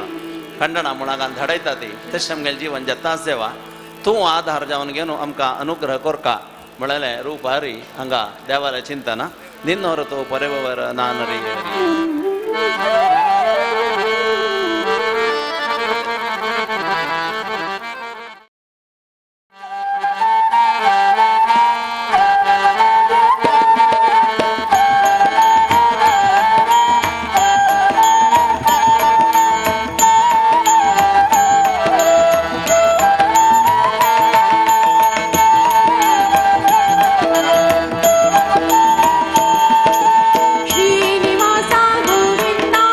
खंडणा मुळागान धाडयता ती तशें आमगेलें जीवन जाताच देवा तूं आधार जावन घेवन आमकां अनुग्रह कोरका म्हळ्यार रूपारी हांगा देवालें चिंतना निन्न तो परेवर ना नरी हरी. श्रीनिवासा गोविंदा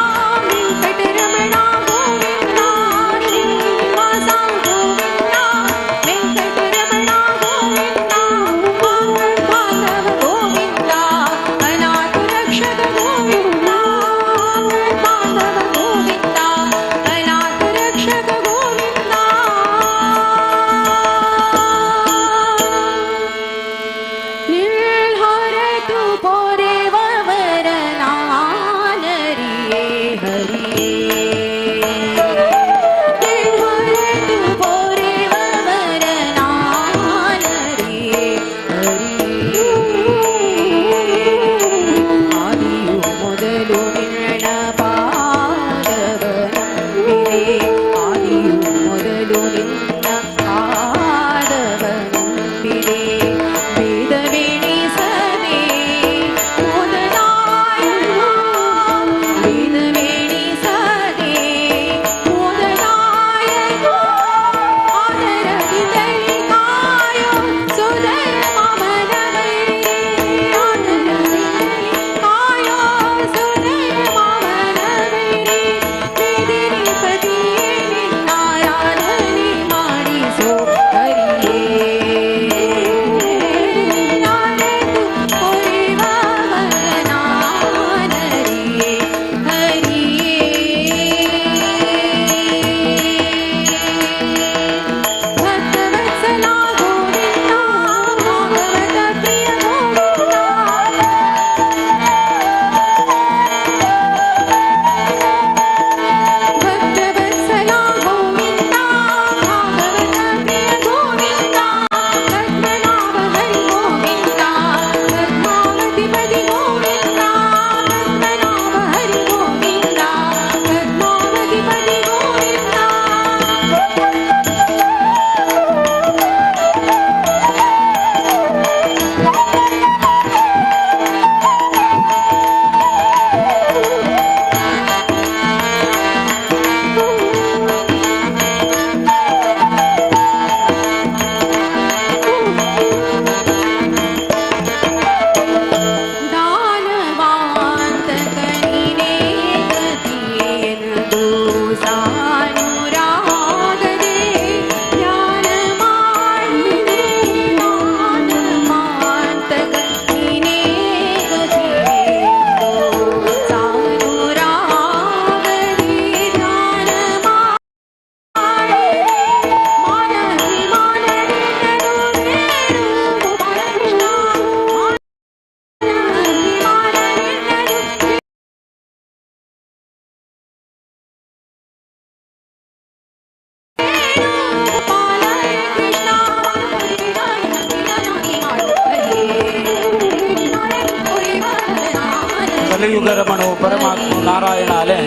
कलियुग रमणो परमात्मा नारायण आले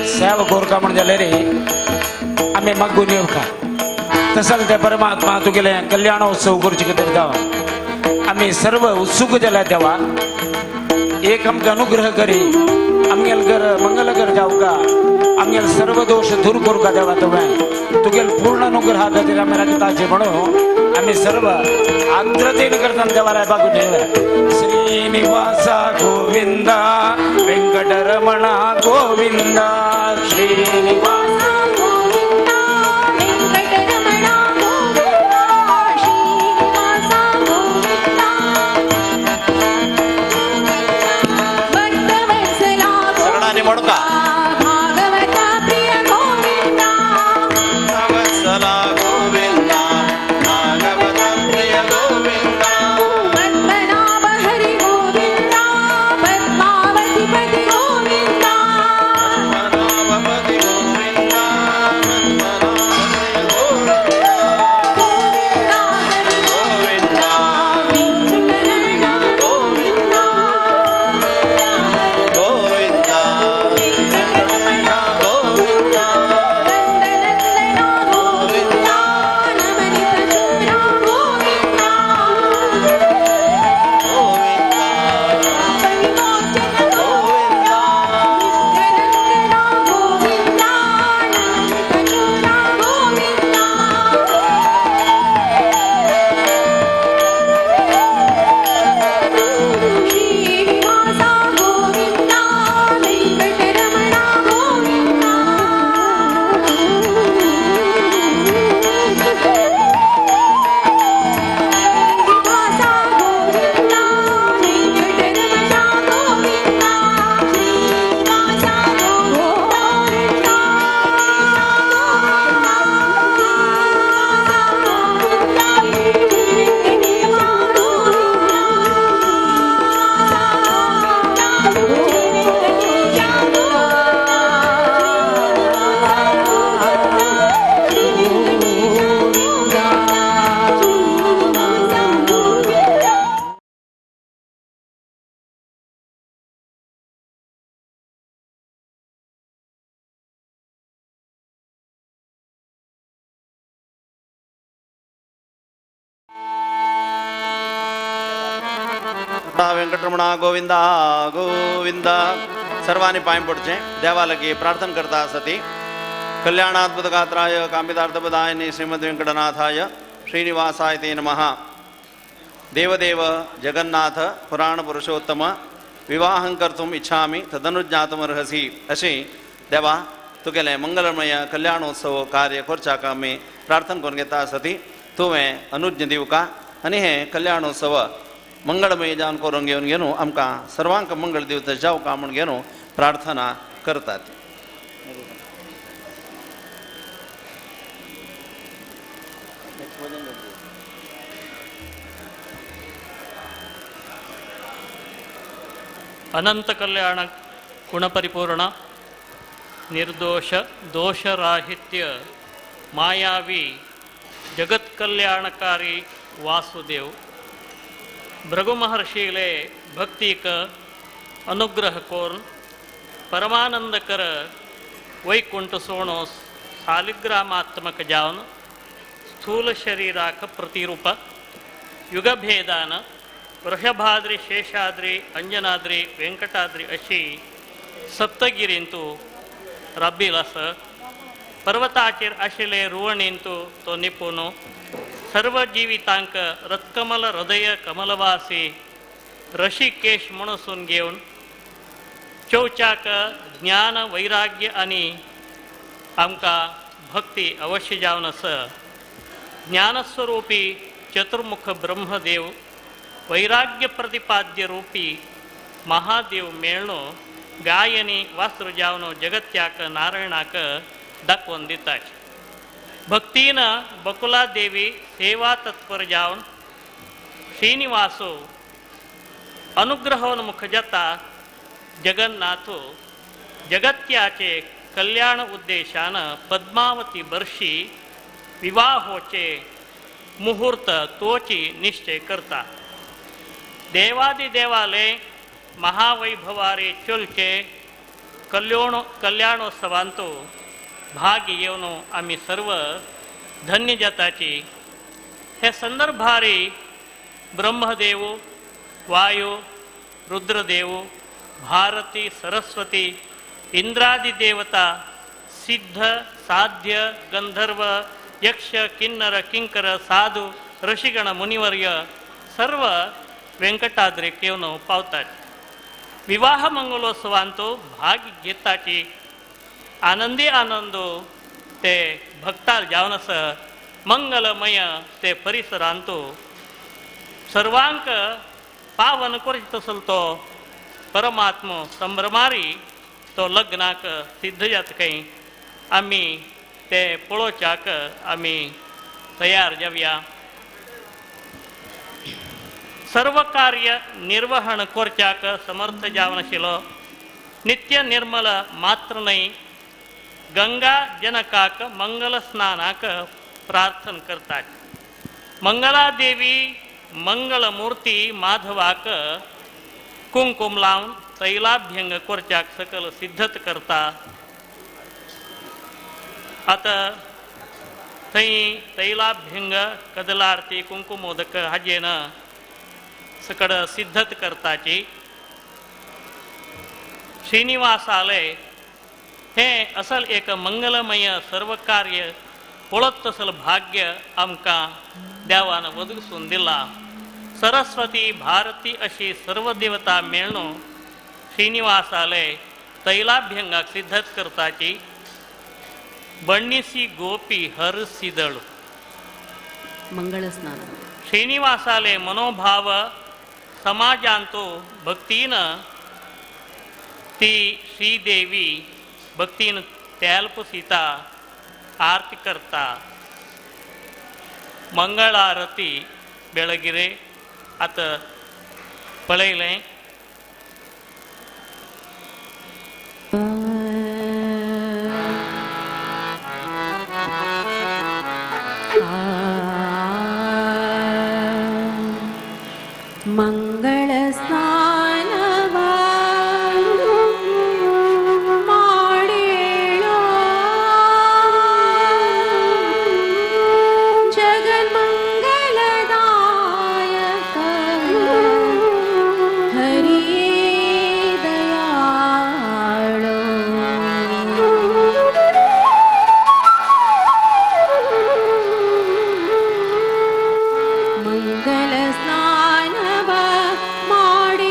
सेवा कोरका म्हण जाले रे आमी मागून येवका तसल ते परमात्मा तुगेले कल्याणोत्सव करचे खातीर देवा आमी सर्व उत्सुक जाल्या देवा एक आमकां अनुग्रह करी आमगेल घर मंगलकर जावका आमगेल सर्व दोष दूर करूका देवा तुवें तुगेल पूर्ण अनुग्रह खातीर आमी राखताचे म्हणून आमी सर्व आर्द्रतेन करतना देवाला बागून येवया. श्रीनिवास गोविंद वेंकटरमण गोविंद श्रीनिवास गोविंद वेंकटरमण गोविंद श्रीनिवास गोविंद भक्तवत्सला सगळ्यांनी म्हणू का? भागवत प्रिय गोविंद वत्सला गोविंद भागवत प्रिय गोविंद पद्मनाभ हरि गोविंद पद्मावती पति गोविंद पद्मनाभपति गोविंद गोविंद हरि गोविंद वेंकटरमण गोविंद गोविंद वेंकटरमण गोविंद नंदनंदन गोविंद नवनीतचूरा गोविंद पापविमोचन गोविंद नित्यनंदन गोविंद नवनीतचूरा गोविंद श्रीनिवास गोविंद वेंकटरमण गोविंद श्रीनिवास गोविंद वेंकटरमण गोविंद श्रीनिवास वेंकटरमण गोविंद गोविंद. सर्वांनी पांय पडचें देवा लागीं प्रार्थना करता आसा ती. कल्याणाद्भुत गात्राय कामितार्थपदायिनी श्रीमद वेंकटनाथाय श्रीनिवासाय ते नमः. देवदेव जगन्नाथ पुराण पुरुषोत्तम विवाहं कर्तुम् इच्छामि तदनुज्ञातुमर्हसि अशी देवा तुगेलें मंगलमय कल्याणोत्सव कार्य करच्याक आमी प्रार्थना करून घेता आसा ती. तुवें अनुज्ञ दिवका आनी हें कल्याणोत्सव मंगळमय जावन करून घेवन घेवन आमकां सर्वांक मंगळ दिवता जावका म्हूण घेवन प्रार्थना करतात. ಅನಂತ ಕಲ್ಯಾಣ ಗುಣಪರಿಪೂರ್ಣ ನಿರ್ದೋಷ ದೋಷರಾಹಿತ್ಯ ಮಾಯಾವಿ ಜಗತ್ಕಲ್ಯಾಣಕಾರಿ ವಾಸುದೇವ್ ಭೃಗು ಮಹರ್ಷಿಲೆ ಭಕ್ತಿಕ ಅನುಗ್ರಹ ಕೋರ್ನ್ ಪರಮಾನಂದಕರ ವೈಕುಂಠ ಸೋಣೋ ಸಾಲಿಗ್ರಾಮಾತ್ಮಕ ಜಾವನ್ ಸ್ಥೂಲ ಶರೀರಾಕ ಪ್ರತಿರೂಪ ಯುಗಭೇದಾನ ವೃಷಭಾದ್ರಿ ಶೇಷಾದ್ರಿ ಅಂಜನಾದ್ರಿ ವೆಂಕಟಾದ್ರಿ ಅಶಿ ಸಪ್ತಗಿರಿಂತು ರಬ್ಬಿಲಸ ಪರ್ವತಾಚೇರ್ ಅಶಿಲೆ ರುವಣಿಂತು ತೋ ನಿಪುನು ಸರ್ವ ಜೀವಿತಾಂಕ ರತ್ಕಮಲ ಹೃದಯ ಕಮಲವಾಸಿ ಋಷಿಕೇಶ್ म्हणसून घेवन चौचाक ज्ञान वैराग्य आनी आमकां भक्ती अवश्य जावन आसा. ज्ञानस्वरूपी चतुर्मुख ब्रह्मदेव वैराग्य प्रतिपाद्य रूपी महादेव मेळ्ळो गायनी वासरू जावन जगत्याक नारायणाक दाखोवन दिता. भक्तीन बकुला देवी सेवा तत्पर जावन श्रीनिवासो अनुग्रहोन्मुख जाता जगन्नाथो जगत्याचे कल्याण उद्देशान पद्मावती बर्शी विवाहोचे मुहूर्त तोची निश्चय करता. देवादिदेवाले महावैभवारे चलचे कल्याणोत्सवांतो भाग येवन आमी सर्व धन्य जाताची. हे संदर्भारी ब्रह्मदेव, वायु, रुद्रदेव, भारती, सरस्वती, इंद्रादि देवता, सिद्ध, साध्य, गंधर्व, यक्ष, किन्नर, किंकर, साधु, ऋषिगण, मुनिवर्य सर्व वेंकटाद्रेक येवन पावतात. विवाह मंगलोत्सवांतो भाग घेताची आनंदी आनंदो ते भक्ताल जावन आसा मंगलमय ते परिसरांतो सर्वांक पावन करचो तसलो तो परमात्मो संभ्रमारी तो लग्नाक सिद्ध जाता खंय. आमी ते पळोवच्याक आमी तयार जावया. सर्व कार्य निर्वहण करच्याक समर्थ जावन आशिल्लो नित्य निर्मल मात्र न्हय गंगा जनकाक मंगल स्नानाक प्रार्थना करतात. मंगलादेवी मंगलमूर्ती माधवाक कुंकुम लावन तैलाभ्यंग करच्याक सकल सिद्धत करता. आतां थंय तैलाभ्यंग कदलारती कुंकुमोदक हाजेन सकड सिद्धत करताची. श्रीनिवासालय हें असल एक मंगलमय सर्व कार्य पळत तसल भाग्य आमकां देवान वदसून दिलां. सरस्वती भारती अशी सर्व देवता मेळ्ळो श्रीनिवासालय तैलाभ्यंगाक सिद्धत करताची. बण्णीसी गोपी हरसिदळू मंगलस्नान श्रीनिवासाले मनोभाव समाजांतो भक्तीन ती श्रीदेवी भक्तीन तेल पुसिता आरती करता. मंगळारती बेळगिरे आतां पळयलें. मंगल स्नानवा माडेळो जगन्मंगलदायक हरि दयाळो. मंगल स्नानवा माडेळो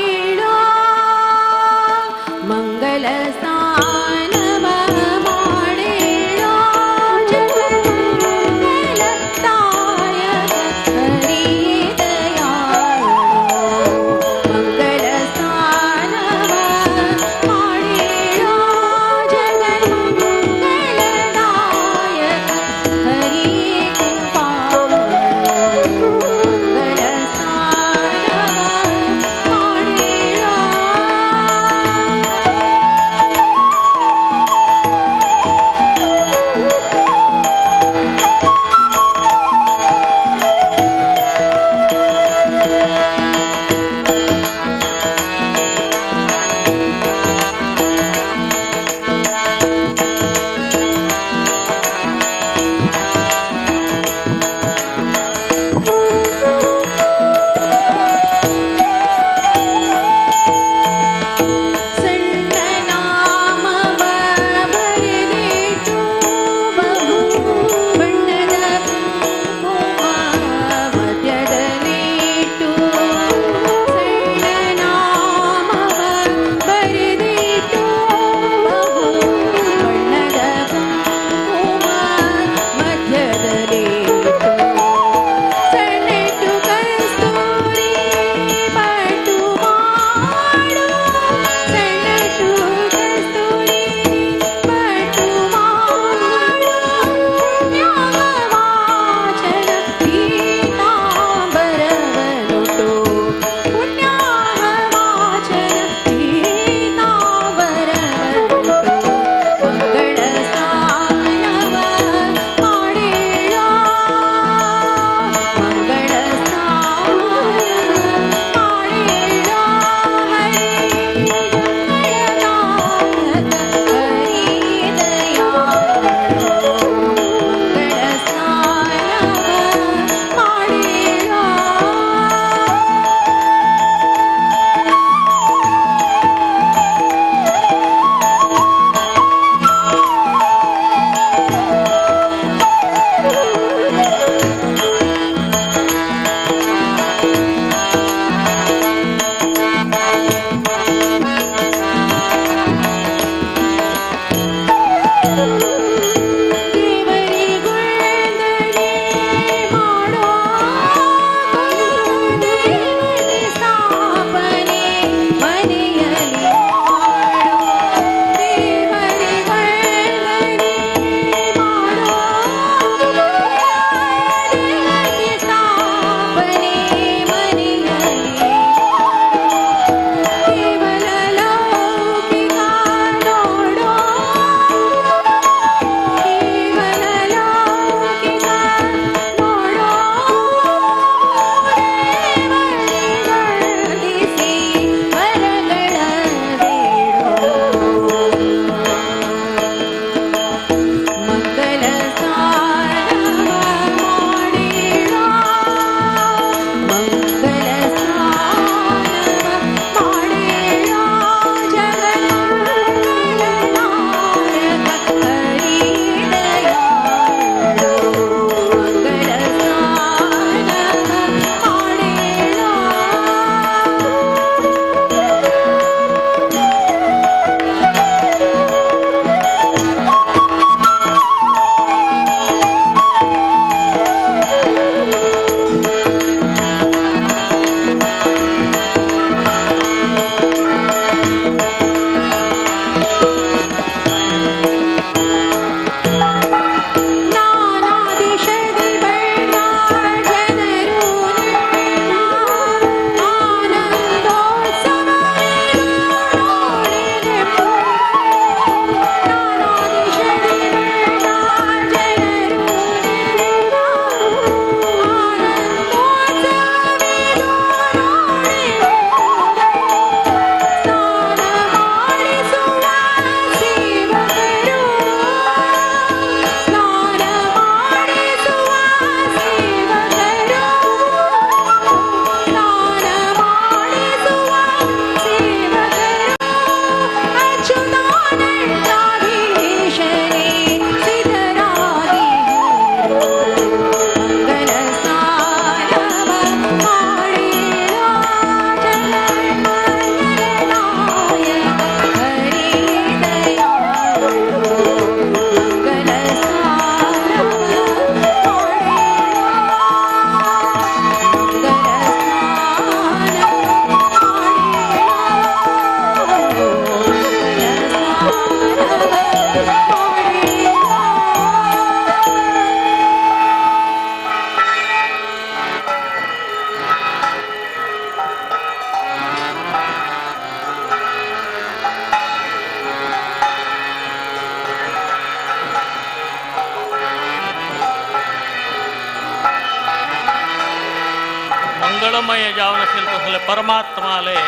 मंगलमय जावन आशिल्लें तसलें परमात्माले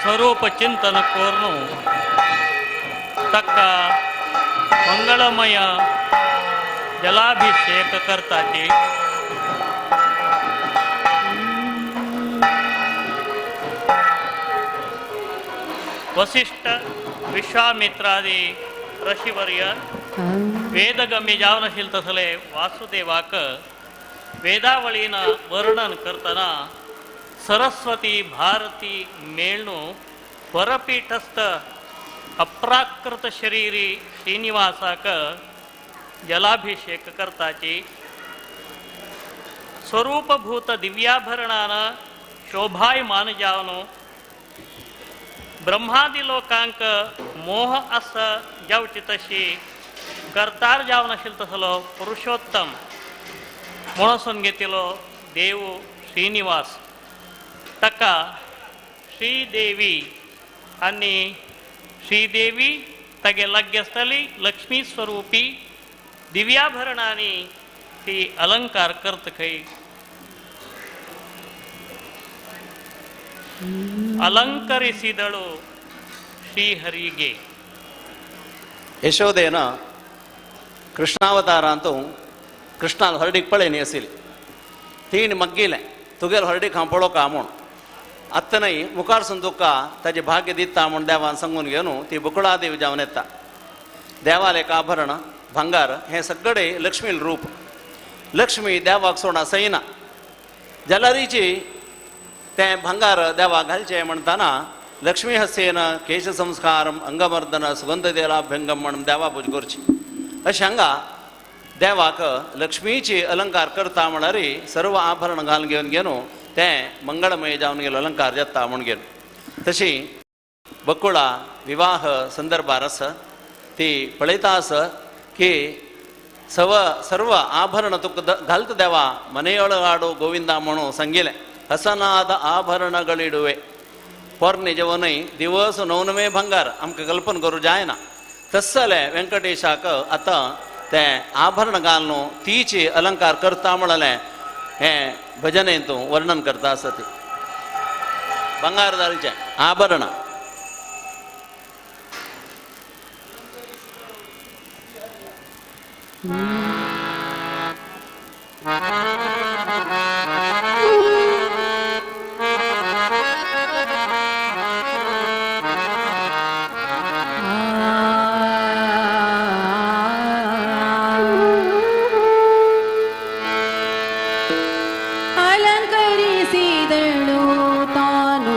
स्वरूप चिंतन करून ताका मंगलमय जलाभिषेक करताची. वसिष्ठ विश्वामित्रादी ऋषिवर्य वेदगम्य जावन आशिल्लें तसले वासुदेवाक वेदावळीन वर्णन करतना सरस्वती भारती मेळ्णु वरपीठस्थ अप्राकृत शरीरी श्रीनिवासाक जलाभिषेक करताची. स्वरूपभूत दिव्याभरणान शोभायमान जावन ब्रह्मादी लोकांक मोह आस जावची तशी करतार जावन आशिल्लो तसलो पुरुषोत्तम म्हणसून घेतिलो देव श्रीनिवास. ताका श्रीदेवी आनी श्रीदेवी तागे लागीं आसताली लक्ष्मी स्वरूपी दिव्याभरणांनी ती अलंकार करत खंय. ಅಲಂಕರಿಸಿದಳು ಶ್ರೀಹರಿಗೆ. ಯಶೋದೇನ ಕೃಷ್ಣಾವತಾರ ಅಂತೂ ಕೃಷ್ಣಾಲ್ ಹರಡಿಗೆ ಪಳೇನಿ ಅಸಿಲಿ तीन मग्गीले तुगेल हरडीक हांव पळोवका म्हूण आत्तां मुखार सून तुका ताजें भाग्य दिता म्हूण देवान सांगून घेवन ती बकुळादेवी जावन येता. देवालें एक आभरण भांगार हें सगळें लक्ष्मील रूप. लक्ष्मी देवाक सोडा सयना जाल्यारीची तें भांगार देवाक घालचें म्हणटाना लक्ष्मी हस्येन केश संस्कारम अंगमर्दन सुगंध तेलाभ्यंगम म्हणून देवा पूज करची. अशें हांगा देवाक लक्ष्मीची अलंकार करता म्हळ्यार सर्व आभरण घालून घेवन घेवन तें मंगळमय जावन गेलो अलंकार जाता म्हूण घेवन. तशी बकुळा विवाह संदर्भार आसा ती पळयता आसा की सर्व आभरण तुका घालता देवा मनेयळगाडो गोविंदा म्हणून सांगिलें. हसनाद आभरणಗಳಿಡುವೆ पोरणे जेवणय दिवस नवनवे भांगार आमकां कल्पना करूं जायना. तस जालें वेंकटेशाक आतां तें आभरण घालून तीचे अलंकार करता म्हणलें हें भजनेंत तूं वर्णन करता आसा ती भांगार घालचें आभरण. ಅಲಂಕರಿಸಿದಳು ತಾನು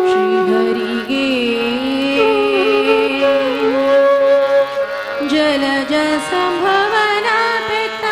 ಶ್ರೀಹರಿಗೆ ಜಲಜ ಸಂಭವನ ಪೆತ್ತ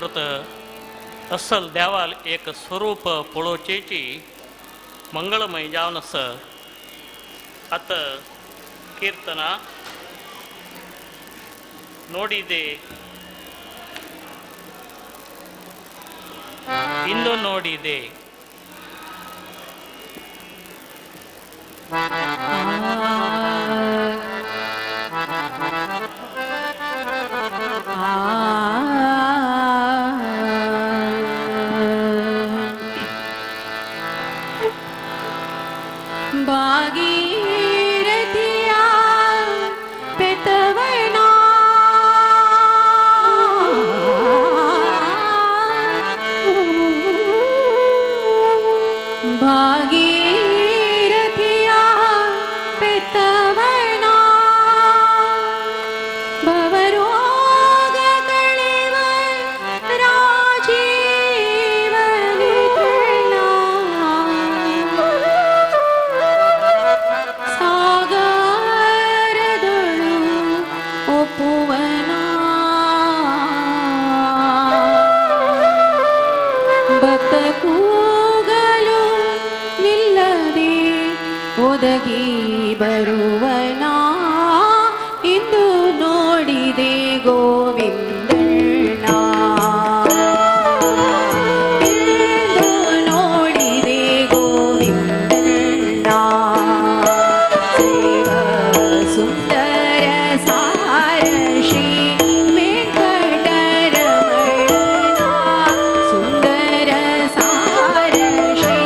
अपराकृत असल देवाल एक स्वरूप पळोवचेची मंगळमय जावन आसा. आतां कीर्तना ನೋಡಿದೆ ಇಂದು ನೋಡಿದೆ. ಭಾಗೀರಥಿಯ ಪೆತವನ ಭಾಗೀರಥಿಯ ಪೆತವನ ಭವರೋಗ ಕಳೆವ ರಾಜೀವ ನೇತ್ರನ ಸಾಗರದೊಳು ಒಪ್ಪುವನ ಭಕ್ತ ಕೂಗಲು ನಿಲ್ಲದೆ ಒದಗಿ ಬರುವನ ಇಂದು ನೋಡಿದೆ ಗೋವಿಂದಣ್ಣ ಇಂದು ನೋಡಿದೆ ಗೋವಿಂದಣ್ಣ ಸೇವ ಸುಂದರ ಸಾರ ಶ್ರೀ ವೆಂಕಟರಮಣ ಸುಂದರ ಸಾರ ಶ್ರೀ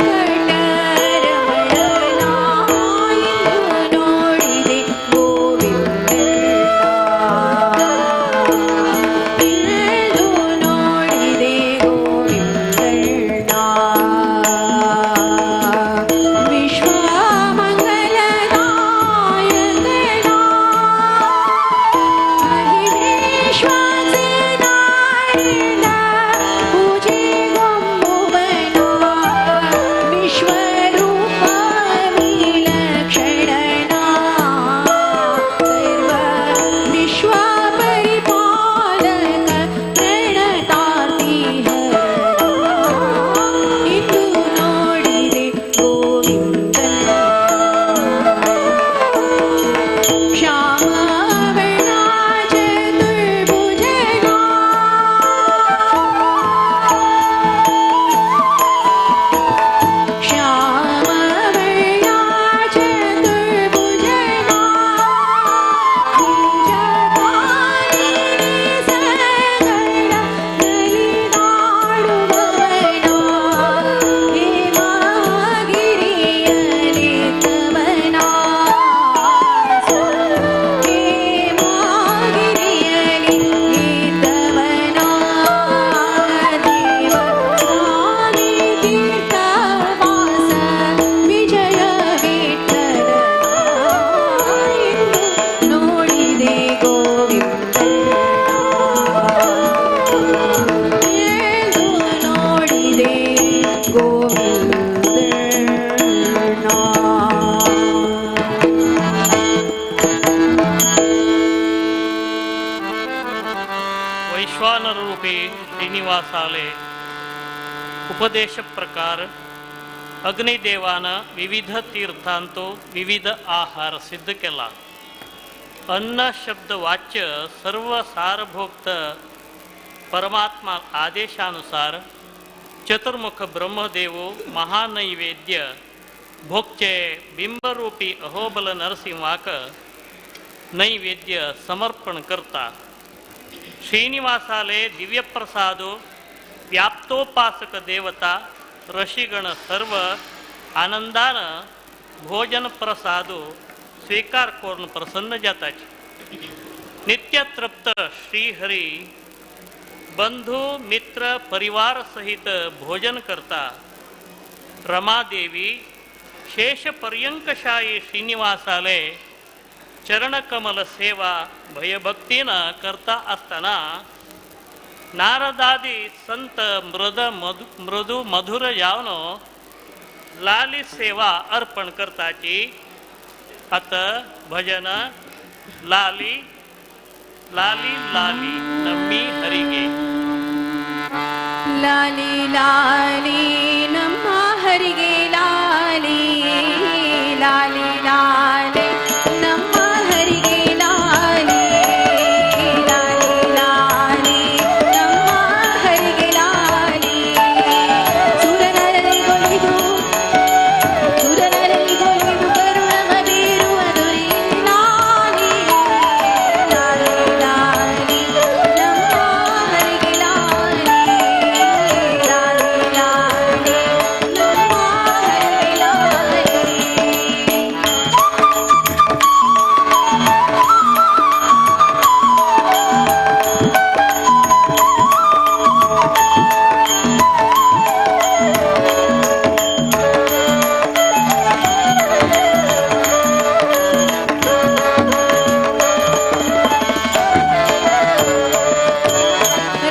ವೆಂಕಟರಮಣ ಇಂದು ನೋಡಿದೆ ಗೋವಿಂದಣ್ಣ ಇಂದು ನೋಡಿದೆ ಗೋವಿಂದಣ್ಣ ವಿಶ್ವಮಂಗಲದಾಯಕನ ಮಹಿಮೇಶ್ವರನಾರಾಯಣ ಪೂಜೆಗೊಂಬುವನ ವಿಶ್ವರೂಪ ವಿಲಕ್ಷಣನ ಸರ್ವ ವಿಶ್ವ ಪರಿಪಾಲಕ ಪ್ರಣತಾರ್ತಿ ಇಂದು ನೋಡಿದೆ ಗೋವಿಂದ ಶ್ಯಾಮವರ್ಣ ಚತುರ್ಭುಜನ ಶ್ಯಾಮವರ್ಣ ಚತುರ್ಭುಜನ ಸಗಣ ನಲಿದಾಡುವವನ ಹೇಮಗಿರಿಯಲಿ ತವನ ಹೇಮಗಿರಿಯಲಿ ತವನ ದೇವ ಸ್ವಾಮಿ ತೀರ್ಥವಾಸ ವಿಜಯ ವಿಠಲ ಇಂದು ನೋಡಿದೆ ಗೋವಿಂದ ಇಂದು ನೋಡಿದೆ ಗೋವಿಂದಣ್ಣ. ವೈಶ್ವಾನರೂಪಿ ಶ್ರೀನಿವಾಸಾಲೆ ಉಪದೇಶ ಪ್ರಕಾರ ಅಗ್ನಿದೇವಾನ ವಿವಿಧ ತೀರ್ಥಾಂತೋ ವಿವಿಧ ಆಹಾರ ಸಿದ್ಧ ಕೆಲ. ಅನ್ನ ಶಬ್ದ ವಾಚ್ಯ ಸರ್ವ ಸಾರ್ವಭೋಕ್ತ ಪರಮಾತ್ಮ ಆದೇಶಾನುಸಾರ ಚತುರ್ಮುಖ ಬ್ರಹ್ಮದೇವೋ ಮಹಾನೈವೇದ್ಯ ಭೋಕ್ಚೆ ಬಿಂಬರೂಪಿ ಅಹೋಬಲ ನರಸಿಂಹಾಕ ನೈವೇದ್ಯ ಸಮರ್ಪಣ ಕರ್ತಾ. ಶ್ರೀನಿವಾಸಾಲೆ ದಿವ್ಯಪ್ರಸಾದೋ ವ್ಯಾಪ್ತೋಪಾಸಕ ದೇವತಾ ಋಷಿಗಣ ಸರ್ವ ಆನಂದಾನ ಭೋಜನ ಪ್ರಸಾದೋ स्वीकार करून प्रसन्न जाताची. नित्य तृप्त श्रीहरी बंधु मित्र परिवार सहित भोजन करता. रमादेवी शेषपर्यंकशायी श्रीनिवासाले चरणकमल सेवा भयभक्तीनं करता असताना नारदादी संत मृदु मधुर जावनो लाली सेवा अर्पण करताची. अत भजन लाली लाली लाली नम्मी हरिगे. ಲಾಲಿ ಲಾಲಿ ನಮ್ಮ ಹರಿಗೆ ಲಾಲಿ ಲಾಲಿ ಲಾಲಿ ನಮ್ಮ ಹರಿಗೆ ಲಾಲಿ ಲಾಲಿ ಲಾಲಿ ನಮ್ಮ ಹರಿಗೆ ಲಾಲಿ ಸುರನರರಿಗೊಲಿದು ಸುರನರರಿಗೊಲಿದು ಕರುಣವ ಬೀರುವ ದೊರೆ ಲಾಲಿ ಲಾಲಿ ಲಾಲಿ ನಮ್ಮ ಹರಿಗೆ ಲಾಲಿ ಲಾಲಿ ಲಾಲಿ ನಮ್ಮ ಹರಿಗೆ ಲಾಲಿ.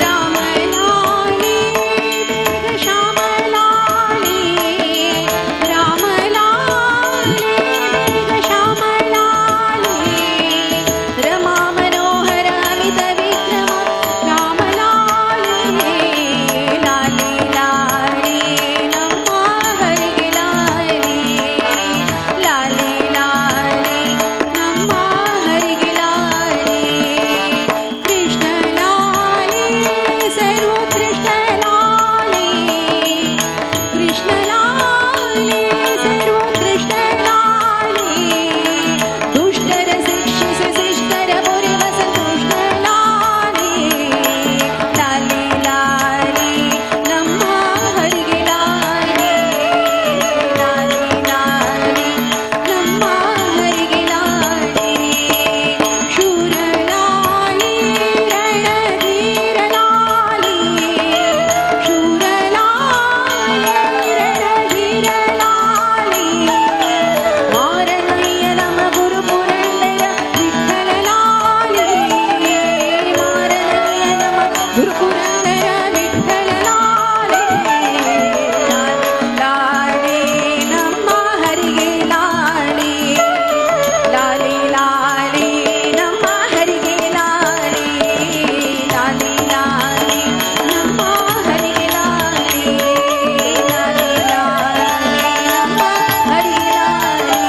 ರಾಮ ಲಾಲಿ ಮೇಘ ಶ್ಯಾಮ ಲಾಲಿ ರಾಮ ಲಾಲಿ ಮೇಘ ಶ್ಯಾಮ ಲಾಲಿ ರಮಾ ಮನೋಹರ ಅಮಿತ ವಿಕ್ರಮ ರಾಮ ಲಾಲಿ ಲಾಲಿ ಲಾಲಿ ನಮ್ಮ ಹರಿಗೆ ಲಾಲಿ ಲಾಲಿ ಲಾಲಿ ನಮ್ಮ ಹರಿಗೆ ಲಾಲಿ ಕೃಷ್ಣ ಲಾಲಿ ಸರ್ವೋತ್ಕೃಷ್ಟ ಲಾಲಿ ಕೃಷ್ಣ ಲಾಲಿ ಸರ್ವೋತ್ಕೃಷ್ಟ ಲಾಲಿ ದುಷ್ಟರ ಶಿಕ್ಷಿಸ ಶಿಷ್ಟರ ಪೊರೆವ ಸಂತುಷ್ಟ ಲಾಲಿ ಲಾಲಿ ಲಾಲಿ ನಮ್ಮ ಹರಿಗೆ ಲಾಲಿ ಲಾಲಿ ಲಾಲಿ ನಮ್ಮ ಹರಿಗೆ ಲಾಲಿ ಶೂರ ಲಾಲಿ ರಣಧೀರ ಲಾಲಿ ಶೂರ ಲಾಲಿ ರಣಧೀರ ಲಾಲಿ ಮಾರನಯ್ಯ ನಮ ಗುರು ಪುರಂದರ ವಿಠಲ ಲಾಲಿ ಮಾರನಯ್ಯ ನಮ ಗುರು ಪುರಂದರ ವಿಠಲ ಲಾಲಿ ಲಾಲಿ ನಮ್ಮ ಹರಿಗೆ ಲಾಲಿ ಲಾಲಿ ಲಾಲಿ ನಮ್ಮ ಹರಿಗೆ ಲಾಲಿ ಲಾಲಿ ಲಾಲಿ ನಮ್ಮ ಹರಿಗೆ ಲಾಲಿ ಲಾಲಿ ಲಾಲಿ ನಮ್ಮ ಹರಿಗೆ ಲಾಲಿ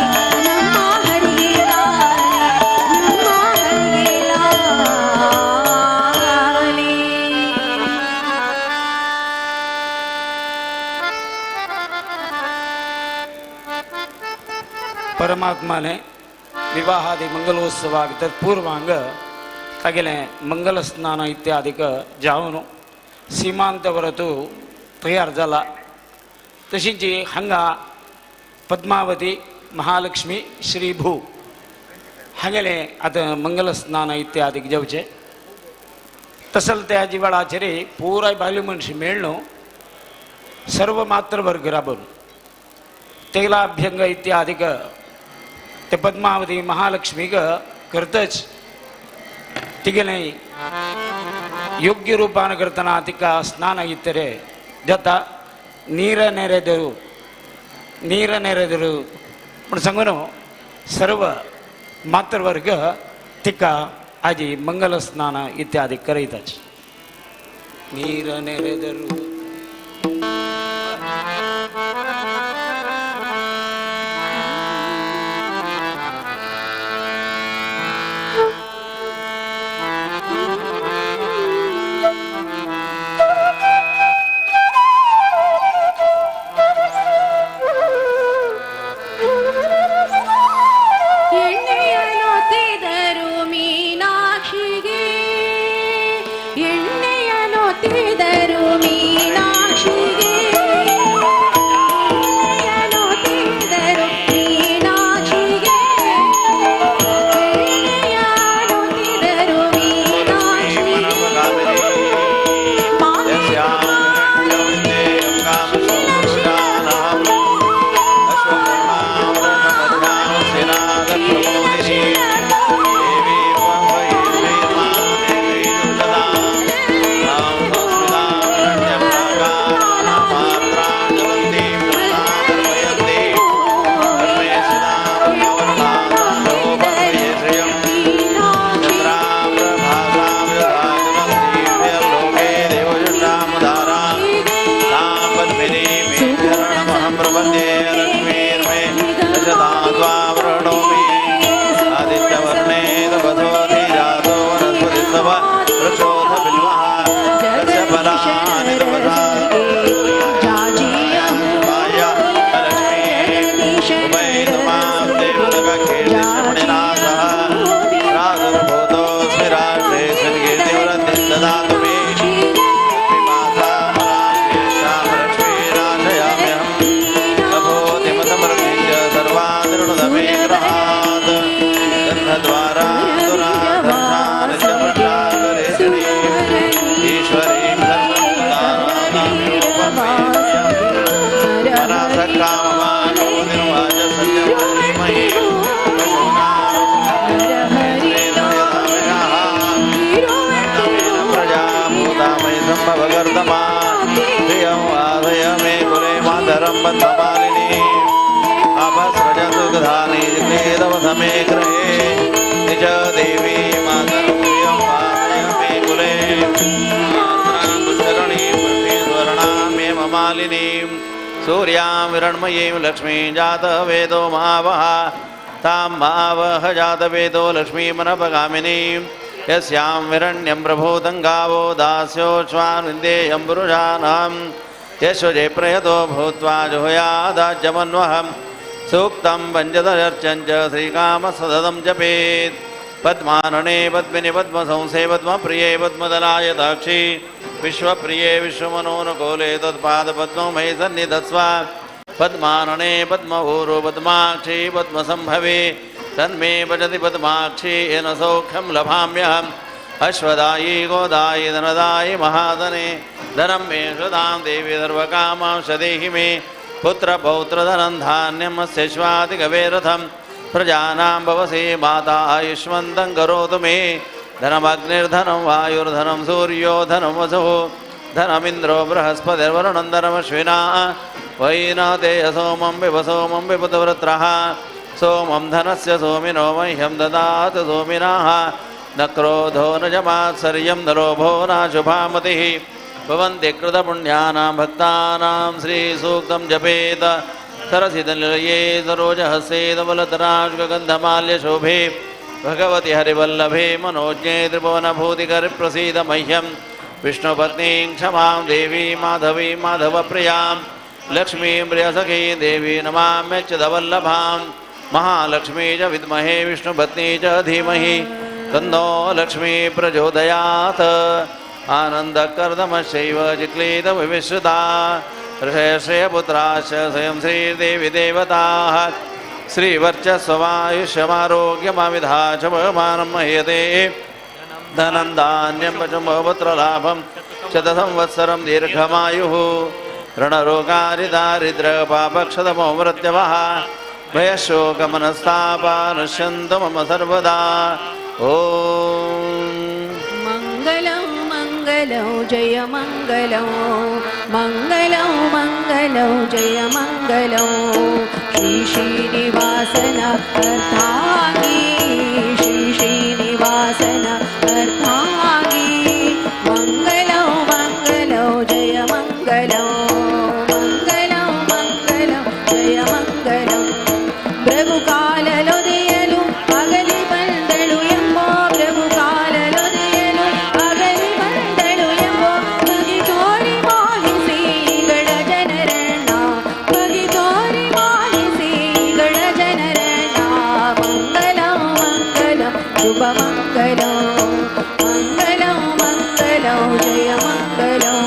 ನಮ್ಮ ಹರಿಗೆ ಲಾಲಿ ನಮ್ಮ ಹರಿಗೆ ಲಾಲಿ. परमात्माने विवाहादि मंगलोत्सवाक तत्पूर्वांग तागेलें मंगलस्नान इत्यादिक जावन सीमांत व्रत तयार जाला. तशीच हांगा पद्मावती महालक्ष्मी श्रीभू हांगेलें आतां मंगलस्नान इत्यादिक जावचें. तसल त्या जिवाळाचेर पुराय बायल मनशी मेळ्ळो सर्व मात्र वर्ग राबून तैलाभ्यंग इत्यादिक ते पद्मावती महालक्ष्मीक करतच तिगेलें योग्य रूपान करतना तिका स्नान इतरे जाता नीर नेरेದರು नीर नेरेದರು म्हूण सांगून सर्व मातृवर्ग तिका आजी मंगल स्नान इत्यादी करयताच. नीर नेरेದರು ಎಣ್ಣೆಯನೊತ್ತಿದರು ಮೀನಾಕ್ಷಿಗೆ ಎಣ್ಣೆಯನೊತ್ತಿದರು ಮೀನಾಕ್ಷಿಗೆ. सूर्यां हिरण्मयीं लक्ष्मीं जातवेदो मावह तां मावह जातवेदो लक्ष्मीमनपगामिनीं यस्यां हिरण्यं प्रभूतं गावो दास्योऽश्वान् विन्देयं पुरुषाणां यश्वजे प्रयतो भूत्वा जुहुयादाज्यमन्वहं सूक्तं पञ्चदशर्चं च श्रीकामसदतं जपेत्। पद्मानने पद्मिनि पद्मसंसे पद्मप्रिये पद्मदलायताक्षी विश्वप्रिये विश्वमनोनुकूले तत्पादपद्मं मयि सन्निधत्स्व। पद्मानने पद्मभूरो पद्माक्षी पद्मसंभवे तन्मे भजति पद्माक्षी येन सौख्यं लभाम्यहम्। अश्वदायी गोदायी धनदायी महाधने धनं मे सदां देवी सर्वकामांश देहि मे। पुत्रपौत्रधनं धान्यम् अस्य श्वादिगवेरथं प्रजानां भवसि माता आयुष्मन्तं करोतु मे। धनमग्निर्धनं वायुर्धनं सूर्यो धनं वसुः धनमिन्द्रो बृहस्पतिर्वरुणं धनमश्विना वैनातेय सोमं पिब सोमं पिबतवृत्रः सोमं धनस्य सोमिनो मह्यं ददातु सोमिनाः। न क्रोधो न च मात्सर्यं न लोभो नाशुभामतिः भवन्ति कृतपुण्यानां भक्तानां श्रीसूक्तं जपेत। सरसितनिलये सरोजहस्ये धवलतराशुकगन्धमाल्यशोभे भगवति हरिवल्लभे मनोज्ञे त्रिभुवनभूतिकरिप्रसीद मह्यं विष्णुपत्नीं क्षमां देवी माधवी माधवप्रियां लक्ष्मीं प्रियसखीं देवी नमाम्यच्युतवल्लभां। महालक्ष्मी च विद्महे विष्णुपत्नी च धीमहि तन्नो लक्ष्मी प्रचोदयात्। आनन्दकर्दमश्चैव जिक्लीतविश्रुता ऋषयश्रेयपुत्राश्च स्वयं श्रीर्देवी देवताः। श्रीवर्चस्वमायुष्यमारोग्यमाविधा च भगवानं मह्यते। धनं धान्यं पशुमपुत्रलाभं शतसंवत्सरं दीर्घमायुः ऋणरोगारिदारिद्र्यपापक्षतमो मृत्यवः भयशोकमनस्तापा नश्यन्तु मम सर्वदा। ॐ मङ्गलं मङ्गलं जय मङ्गलं मङ्गलं मङ्गलं जय मङ्गलं। श्री श्रीनिवासन अर्थांगी श्री श्रीनिवासन अर्थांगी मङ्गलं मङ्गलं जय मङ्गलं मङ्गलं मङ्गलं जय मङ्गलं। प्रभु काललೊದೆಯಲು ಅಗಲಿ ಬಂದಳು ಎಂಬೋ ಪ್ರಭು ಕಾಲಲೊದೆಯಲು ಅಗಲಿ ಬಂದಳು ಎಂಬೋ ಬಗೆ ತೋರಿ ಮಾಹಿಸಿಗಳ ಜನರಣ್ಣ ಬಗೆ ತೋರಿ ಮಾಹಿಸಿಗಳ ಜನರಣ್ಣ. ಮಂಗಲಂ ಮಂಗಲಂ ಶುಭ ಮಂಗಲಂ ಮಂಗಲಂ ಮಂಗಲಂ ಜಯ ಮಂಗಲಂ.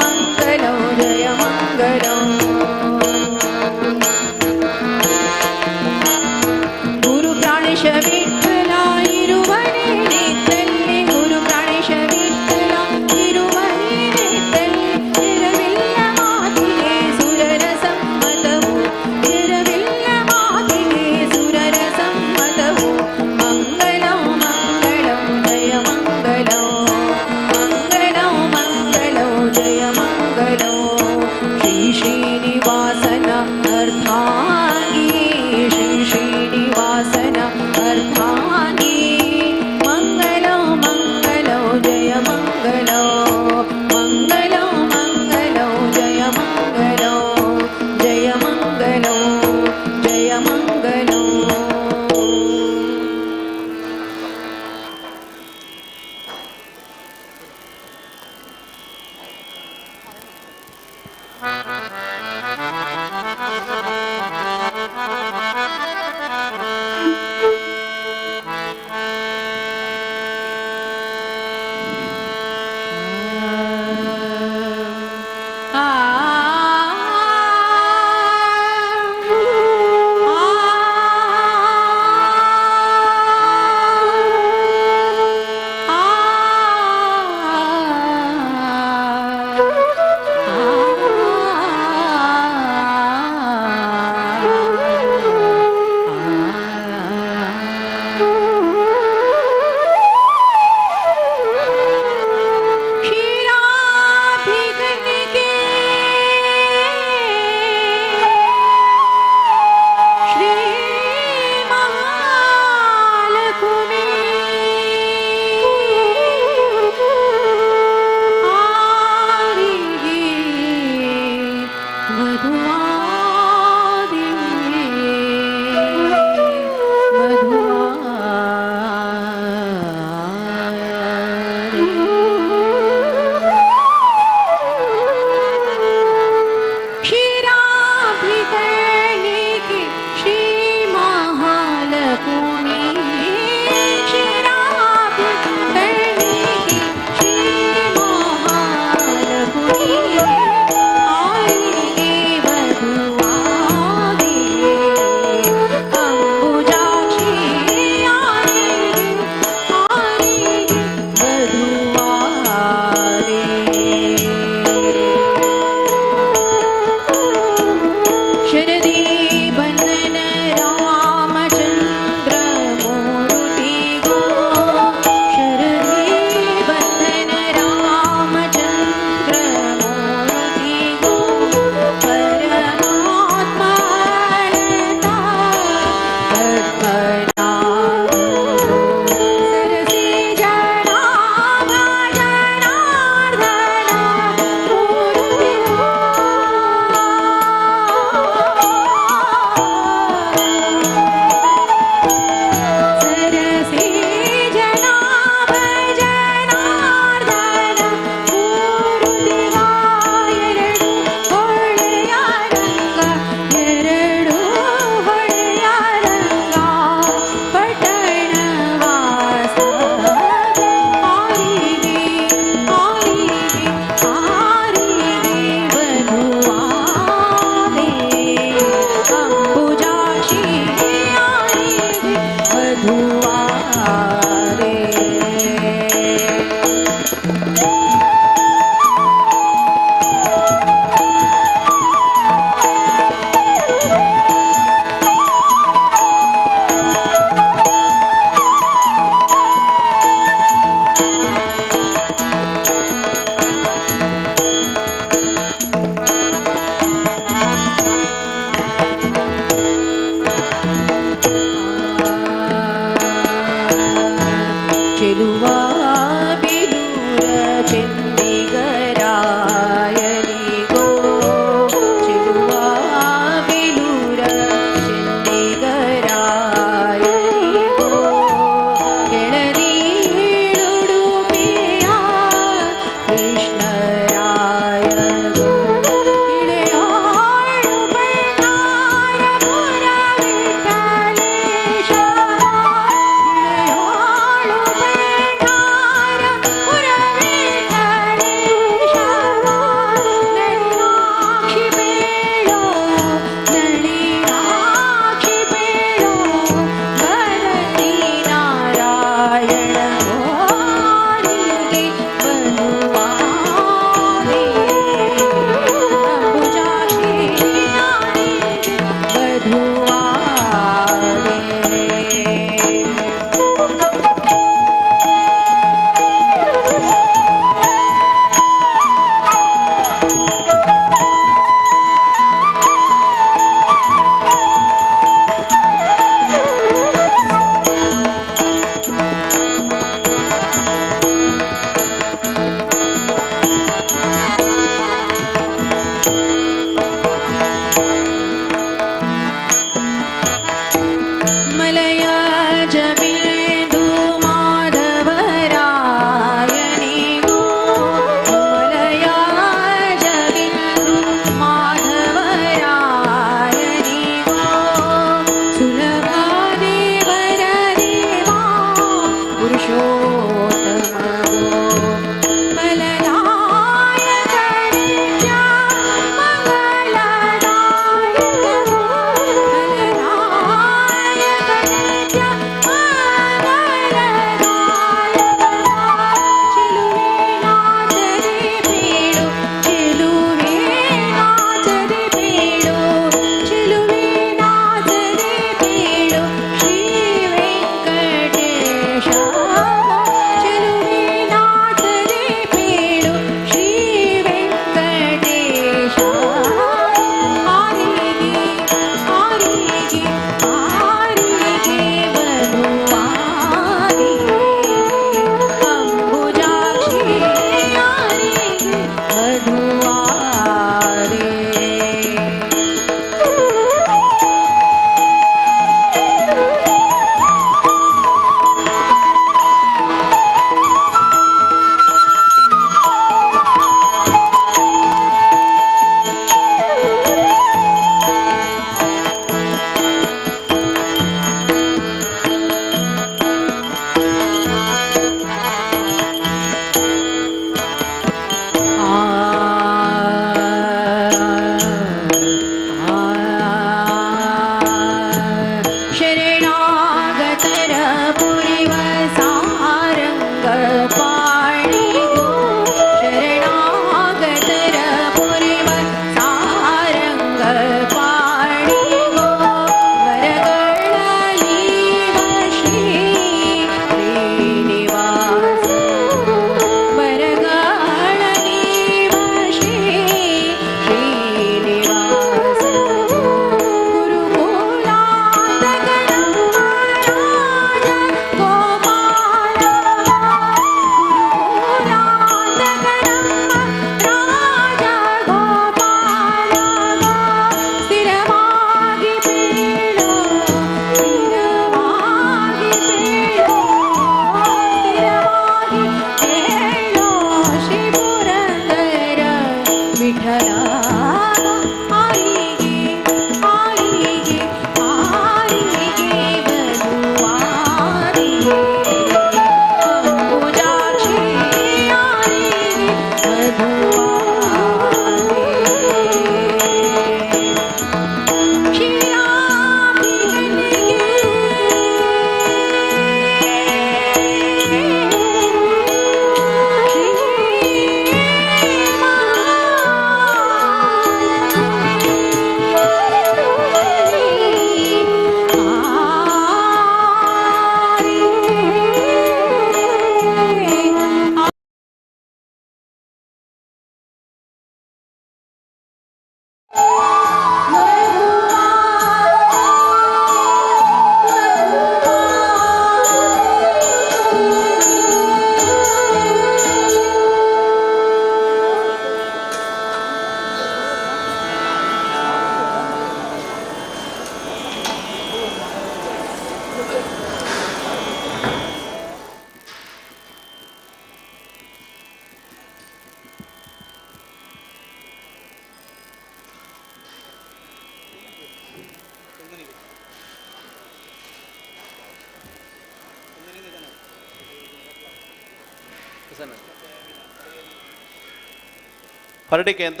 हरडिकेंत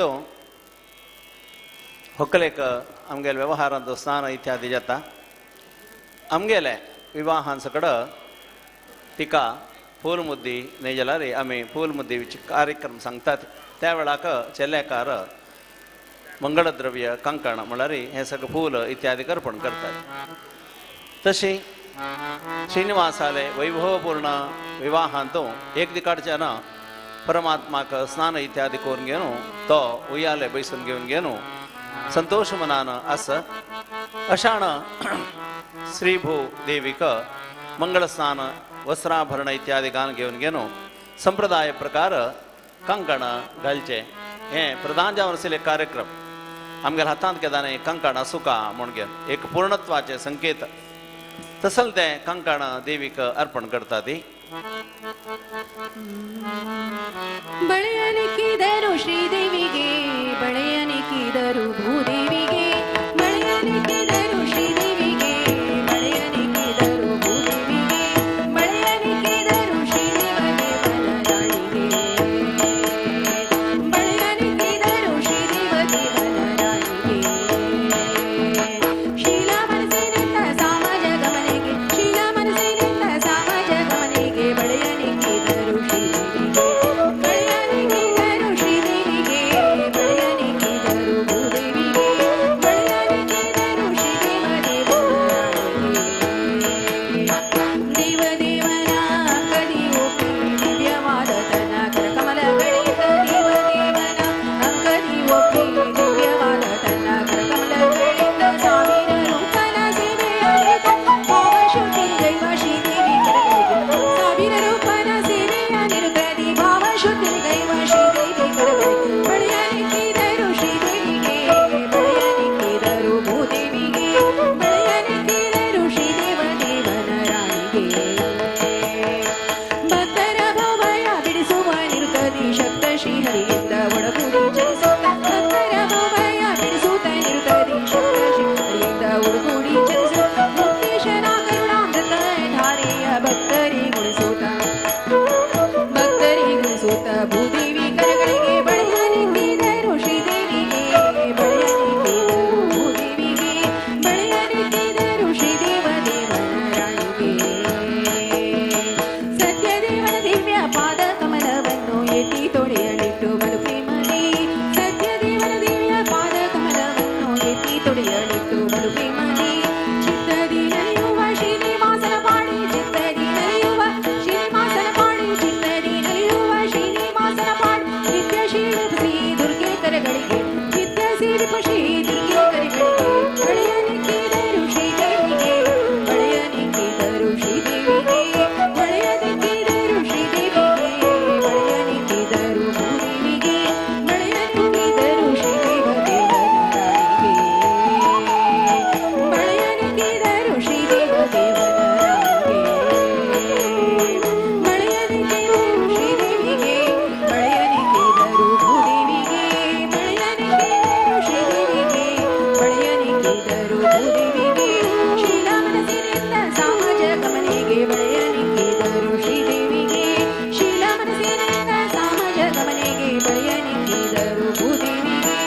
होकलेक आमगेले व्यवहारांत स्नान इत्यादी जाता. आमगेले विवाहान सकड तिका फूलमुद्दी न्हय जाल्यार आमी फूलमुद्दी कार्यक्रम सांगतात. त्या वेळाक चेलेकार मंगळद्रव्य कंकण म्हळ्यार हें सगळें फूल इत्यादी अर्पण करतात. तशी श्रीनिवासाले वैभवपूर्ण विवाहांत एक दिकाडच्यान परमात्माक स्नान इत्यादी करून घेवन तो उयाले बैसून घेवन घेवन संतोष मनान आस. अशाण श्रीभू देवीक मंगळस्नान वस्त्राभरण इत्यादी गान घेवन घेवन संप्रदाय प्रकार कंकण घालचे हें प्रधान जावन आशिल्ले कार्यक्रम. आमगेल्या हातांत केदाने कंकण सुका म्हूण घेवन एक पूर्णत्वाचे संकेत तसल तें कंकण देवीक अर्पण करता. ती ಬಳೆಯನಿಕ್ಕಿದರು ಶ್ರೀದೇವಿಗೆ, ಬಳೆಯನಿಕ್ಕಿದರು ಭೂದೇವಿಗೆ, ಬಳೆಯನಿಕ್ಕಿದರು ಶ್ರೀದೇವಿಗೆ, ಬಳೆಯನಿಕ್ಕಿದರು ಭೂದೇವಿಗೆ, ಬಳೆಯನಿಕ್ಕಿದರು ಶ್ರೀದೇವದೇವನ ರಾಣಿಗೆ, ಬಳೆಯನಿಕ್ಕಿದರು ಶ್ರೀದೇವದೇವನ ರಾಣಿಗೆ. ಶೀಲಾ ಮನಸ್ಸಿನಿಂದ ಸಾಮಾಜ ಗಮನಿಗೆ, ಶೀಲಾ ಮನಸ್ಸಿನಿಂದ ಸಾಮಾಜ ಗಮನಿಗೆ, ಬಳೆಯನಿಕ್ಕಿದರು ಶ್ರೀದೇವಿಗೆ, ಬಳೆಯನಿಕ್ಕಿದರು ಶ್ರೀದೇವಿಗೆ, ಬಳೆಯನಿಕ್ಕಿದರು ಭೂದೇವಿಗೆ, ಬಳೆಯನಿಕ್ಕಿದರು ಶ್ರೀದೇವದೇವನ ರಾಣಿಗೆ. ದೇವದೇವನ ಅಂಗದಿ ಒಪ್ಪಿ ದಿವ್ಯವಾದ ತನ್ನ ಕರಕಮಲಗಳಿಂದ, ದೇವದೇವನ ಅಂಗದಿ ಒಪ್ಪಿ ದಿವ್ಯವಾದ ತನ್ನ ಕರಕಮಲಗಳಿಂದ ಸಾವಿರ ರೂಪನ ಸೇವೆಯ ಭಾವಶುದ್ಧಿ ದೈವ ಶ್ರೀದೇವಿ ಕರಗಳಿಗೆ, ಸಾವಿರ ರೂಪನ ಸೇವೆಯ ನಿರುತದಿ ಭಾವಶುದ್ಧಿ ದೈವ ಶ್ರೀದೇವಿ ಕರಗಳಿಗೆ. ಬಳೆಯನಿಕ್ಕಿದರು ಶ್ರೀದೇವಿಗೆ, ಬಳೆಯನಿಕ್ಕಿದರು ಭೂದೇವಿಗೆ, ಬಳೆಯನಿಕ್ಕಿದರು ಶ್ರೀದೇವದೇವನ ರಾಣಿಗೆ. ಭಕ್ತರ ಭವಯ ಬಿಡಿಸುವ ನಿರುತದಿ ಶಕ್ತ ಶ್ರೀಹರಿಯಿಂದ ಒಡಗೂಡಿ ಚಲಿಸುತ್ತ, ಭಕ್ತರ ಭವಯ ಬಿಡಿಸುತ್ತ ನಿರುತದಿ ಶಕ್ತ ಶ್ರೀಹರಿಯಿಂದ ಒಡಗೂಡಿ ಚಲಿಸುತ್ತ, ಮುಕ್ತೇಶನ ಕರುಣಾಮೃತ ಧಾರೆಯ ಭಕ್ತರಿಗೊಳಿಸುತ್ತ, ಭಕ್ತರಿಗೊಳಿಸುತ್ತ ಭೂದೇವಿ ಕರಗಳಿಗೆ. ಬಳೆಯನಿಕ್ಕಿದರು ಶ್ರೀದೇವಿಗೆ, ಬಳೆಯನಿಕ್ಕಿದರು ಭೂದೇವಿಗೆ, ಬಳೆಯನಿಕ್ಕಿದರು ಶ್ರೀದೇವದೇವನ ರಾಣಿಗೆ. ಸತ್ಯದೇವನ ದಿವ್ಯ ಪಾದ ಕಮಲವನ್ನು ಎತ್ತಿ ತೊಡೆಯಲಿಟ್ಟು ಬಲು ಪ್ರೇಮದಿ, ಸತ್ಯದೇವನ ದಿವ್ಯ ಪಾದ ಕಮಲವನ್ನು ಎತ್ತಿ ತೊಡೆಯಲಿಟ್ಟು ಬಲು ಪ್ರೇಮದಿ, ಚಿತ್ತದಿ ನಲಿಯುವ ಶ್ರೀನಿವಾಸನ ಪಾಡಿ, ಚಿತ್ತದಿ ನಲಿಯುವ ಶ್ರೀನಿವಾಸನ ಪಾಡಿ, ಚಿತ್ತದಿ ನಲಿಯುವ ಶ್ರೀನಿವಾಸನ ಪಾಡಿ, ನಿತ್ಯ ಶ್ರೀ ದುರ್ಗೆ ಕರಗಳಿಗೆ, ನಿತ್ಯ ಸೇವಿಪ ಶ್ರೀ ದುರ್ಗೆ ಕರಗಳಿಗೆ. ಬಳೆಯನಿಕ್ಕಿದರು ಶ್ರೀದೇವಿಗೆ, ಬಳೆಯನಿಕ್ಕಿದರು ಶ್ರೀದೇವಿಗೆ, ಬಳೆಯನಿಕ್ಕಿದರು ಶ್ರೀದೇವಿಗೆ, ಬಳೆಯನಿಕ್ಕಿದರು ಭೂದೇವಿಗೆ, ಬಳೆಯನಿಕ್ಕಿದರು ಶ್ರೀದೇವದೇವನ ರಾಣಿಗೆ, ಬಳೆಯನಿಕ್ಕಿದರು ಶ್ರೀದೇವದೇವನ ರಾಣಿಗೆ, ಬಳೆಯನಿಕ್ಕಿದರು ಶ್ರೀದೇವಿಗೆ, ಬಳೆಯನಿಕ್ಕಿದರು ಭೂದೇವಿಗೆ, ಬಳೆಯನಿಕ್ಕಿದರು ಶ್ರೀದೇವಿಗೆ, ಬಳೆಯನಿಕ್ಕಿದರು ಭೂದೇವಿಗೆ. ಶೀಲಾ ಮನಸ್ಸಿನಿಂದ ಸಾಮಾಜ ಗಮನಿಗೆ, ಬಳೆಯನಿಕ್ಕಿದರು ಶ್ರೀದೇವಿಗೆ, ಶೀಲಾ ಮನಸ್ಸಿನಿಂದ ಸಾಮಾಜ ಗಮನಿಗೆ, ಬಳೆಯನಿಕ್ಕಿದರು ಭೂದೇವಿಗೆ,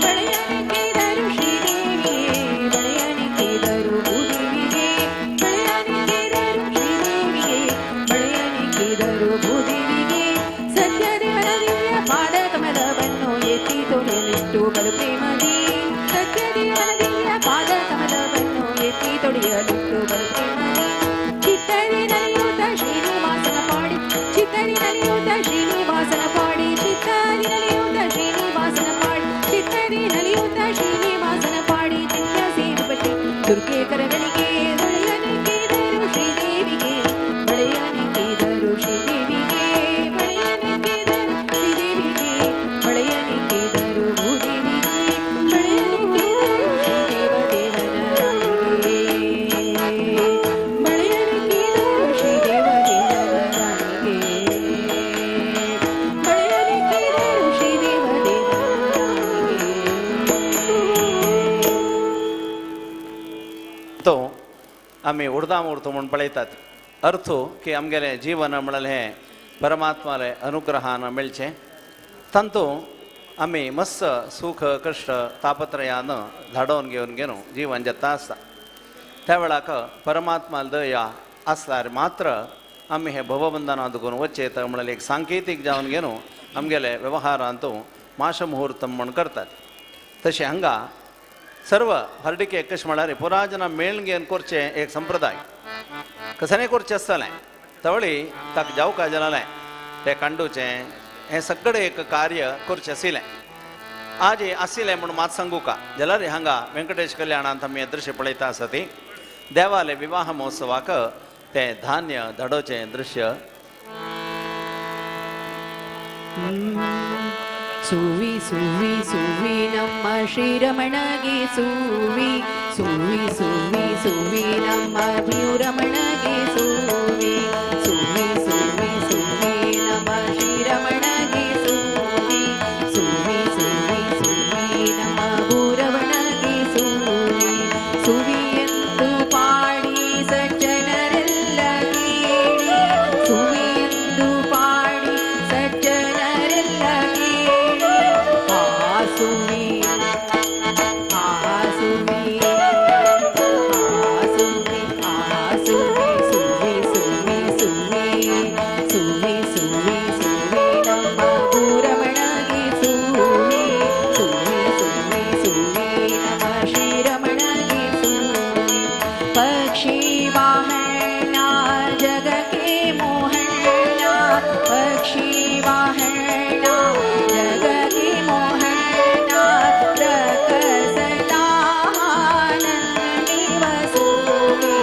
ಬಳೆಯನಿಕ್ಕಿದರು ಶ್ರೀದೇವಿಗೆ, ಬಳೆಯನಿಕ್ಕಿದರು ಭೂದೇವಿಗೆ, ಬಳೆಯನಿಕ್ಕಿದರು ಶ್ರೀದೇವಿಗೆ, ಬಳೆಯನಿಕ್ಕಿದರು ಭೂದೇವಿಗೆ. ಸತ್ಯದೇವನ ದಿವ್ಯ ಪಾದ ಕಮಲವನ್ನು ಎತ್ತಿ ತೊಡೆಯಲಿಟ್ಟು ಬಲು ಪ್ರೇಮದಿ, ಸತ್ಯದೇವನ ದಿವ್ಯ ಪಾದ ಕಮಲವನ್ನು ಎತ್ತಿ ತೊಡೆಯಲಿಟ್ಟು ಬಲು ಪ್ರೇಮದಿ, ಚಿತ್ತರಿ ನಲಿಯೂತ ಶ್ರೀನಿವಾಸನ ಪಾಡಿ, ಚಿತ್ತರಿ ನಲಿಯೂತ ಶ್ರೀನಿವಾಸನ ಪಾಡಿ, ಚಿತ್ತರಿ ನಲಿಯೂತ ಶ್ರೀನಿವಾಸನ ಪಾಡಿ, ಚಿತ್ತರಿ ನಲಿಯೂತ ಶ್ರೀನಿವಾಸನ ಪಾಡಿ, ಚಿತ್ತ ಸೇವಿಪತಿ ದುರ್ಗೆ ಕರಗಳಿಗೆ. ಬಳೆಯನಿಕ್ಕಿದರು ಶ್ರೀದೇವಿಗೆ, ಬಳೆಯನಿಕ್ಕಿದರು ಶ್ರೀದೇವಿಗೆ, ಬಳೆಯನಿಕ್ಕಿದರು ಶ್ರೀದೇವಿಗೆ, ಬಳೆಯನಿಕ್ಕಿದರು ಭೂದೇವಿಗೆ, ಬಳೆಯನಿಕ್ಕಿದರು ಶ್ರೀದೇವದೇವನ ರಾಣಿಗೆ, ಬಳೆಯನಿಕ್ಕಿದರು ಶ್ರೀದೇವದೇವನ ರಾಣಿಗೆ, ಬಳೆಯನಿಕ್ಕಿದರು ಶ್ರೀದೇವದೇವನ ರಾಣಿಗೆ. तो आमी उर्दा मुहूर्त म्हूण पळयतात. अर्थ की आमगेलें जीवन म्हणल्यार हें परमात्माले अनुग्रहान मेळचें तांतू आमी मस्त सुख कश्ट तापत्रयान धाडोवन घेवन घेवन जीवन जत्ता आसता. त्या वेळाक परमात्मा दया आसल्यार मात्र आमी हे भवबंधनांत दुखून वचेत म्हणल्यार एक सांकेतीक जावन घेवन आमगेले व्यवहारांतू माशमुहूर्तम म्हण करतात. तशें हांगा सर्व हरडिके कशें म्हळ्यार पुराजना मेळून घेवन करचें एक संप्रदाय कसलें करचें आसतलें तवळी ताका जावका जालें तें कांडूचें हें सगळें एक कार्य करचें आशिल्लें. आज आशिल्लें म्हूण मात सांगू का जाल्यार हांगा वेंकटेश कल्याणांत आमी हें दृश्य पळयता आसा ती देवाले विवाह महोत्सवाक तें धान्य धाडोवचें दृश्य. ಸುವಿ ಸುವಿ ಸುವಿ ನಮ್ಮ ಶ್ರೀರಮಣಗೆ ಸುವಿ ಸುವಿ ಸುವಿ ಸುವಿ ನಮ್ಮ ರಮಣಗೆ ಸುವಿ ಸುವಿ ಸುವಿ ಸುವಿ ನಮ್ಮ ಶ್ರೀರಮಣಗೆ ಸುವಿ ಸುವಿ ಸುವಿ ಸುವಿ ನಮ್ಮ ಭೂರಮಣಗೆ ಸುವಿ ಸುವಿ ಎಂದು ಪಾಡಿ ಸಜ್ಜನರೆಲ್ಲ ಕೇಳಿ ಸುವಿ ಎಂದು ಪಾಡಿ ಸಜ್ಜನರೆಲ್ಲ ಕೇಳಿ ಆಸುವಿ ಆಸುವಿ ಆಸುವಿ ಆಸುವಿ ಸುವಿ ಸುವಿ ಸುವಿ ಸುವಿ ಸುವಿ ಸುವಿ ನಮ್ಮ ಭೂರಮಣಗೆ ಸುವಿ ಸುವಿ ಸುವಿ ಸುವಿ ನಮ್ಮ ಶ್ರೀರಮಣಗೆ ಸುವಿ ಪಕ್ಷಿ ವಾಹನ ಜಗಕ್ಕೆ ಮೋಹನ ಪಕ್ಷಿ ವಾಹನ ಜಗಕ್ಕೆ ಮೋಹನ ರಕ್ಕಸದಾನಂದಿವಸುವಿ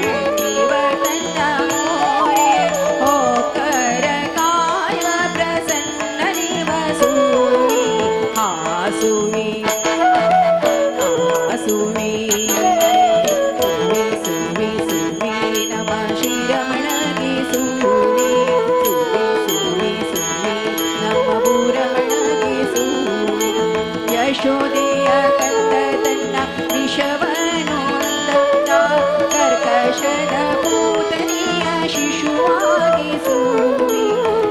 ರಕ್ಕಸದಾನಂದಿವತನ್ನ ಮೋರೆ ಹೋಕರ ಕಾಯ ಪ್ರಸನ್ನ ನಿವಸುವಿ ಆಸುವಿ ಆಸುವಿ ಸುವಿ ಸುವಿ ಸುವಿ ನಮ ಶ್ರೀರಮಣಗೆ ಸುವಿ ಸುವಿ ಸುವಿ ಸುವಿ ನಮ್ಮ ಭೂರಮಣಗೆ ಸುವಿ ಯಶೋದೆಯ ಕಂದ ತನ್ನ ವಿಷವನು ಕರ್ಕಶದ ಪೂತನಿಯ ಶಿಶುವಾಗಿ ಸುವಿ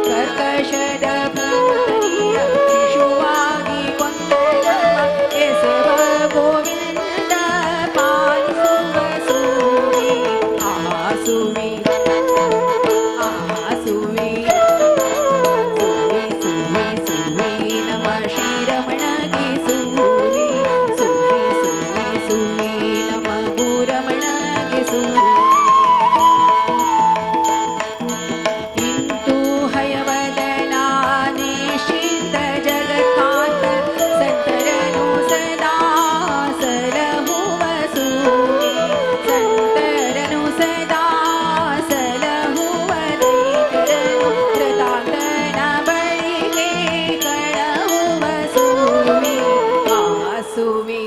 ಕರ್ಕಶದ ಪೂತನಿಯ ಶಿಶುವಾಗಿ ಕೊಂದ ನಮ್ಮ ಕೆಸವ ಗೋವಿಂದ ಪಾಲಿಸುವ ಸುವಿ ಆಸುವಿ ಆಸುವಿ ಸುವಿ ಸುವಿ ಸುವಿ ನಮ ಶ್ರೀರಮಣಗೆ ಸುವಿ ಸುವಿ ಸುವಿ ಸುವಿ ನಮ ಭೂರಮಣಗೆ ಸುವಿ ಇಂತು ಹಯವದನ ನಿಶ್ಚಿಂತ ಜಗತ್ಕಾಂತ ಸಂತರನು ಸದಾ ಸಲಹುವ ಸುವಿ ಸಂತರನು ಸದಾ ಸಲಹುವ ದೈತ್ಯರನು ಕೃತಾಂತನ ಬಳಿಗೆ ಕಳಹುವ ಸುವಿ ಆಸುವಿ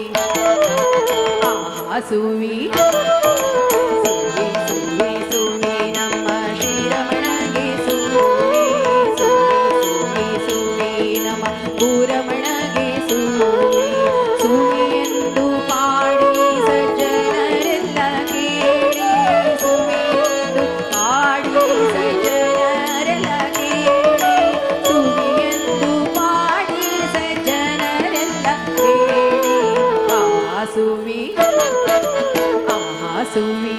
ಆಸುವಿ ಸುವಿ ಸುವಿ ಸುವಿ ನಮ್ಮ ಶ್ರೀರಮಣಗೆ ಸುವಿ ಸುವಿ ಸುವಿ ಸುವಿ ನಮ್ಮ ಭೂರಮಣಗೆ ಸುವಿ ಸುವಿ ಎಂದು ಪಾಡಿ ಸಜ್ಜನರೆಲ್ಲ ಕೇಳಿ ಸುವಿ ಎಂದು ಪಾಡಿ ಸಜ್ಜನರೆಲ್ಲ ಕೇಳಿ ಸುವಿ ಎಂದು ಪಾಡಿ ಸಜ್ಜನರೆಲ್ಲ ಕೇಳಿ ಆಸುವಿ ಆಸುವಿ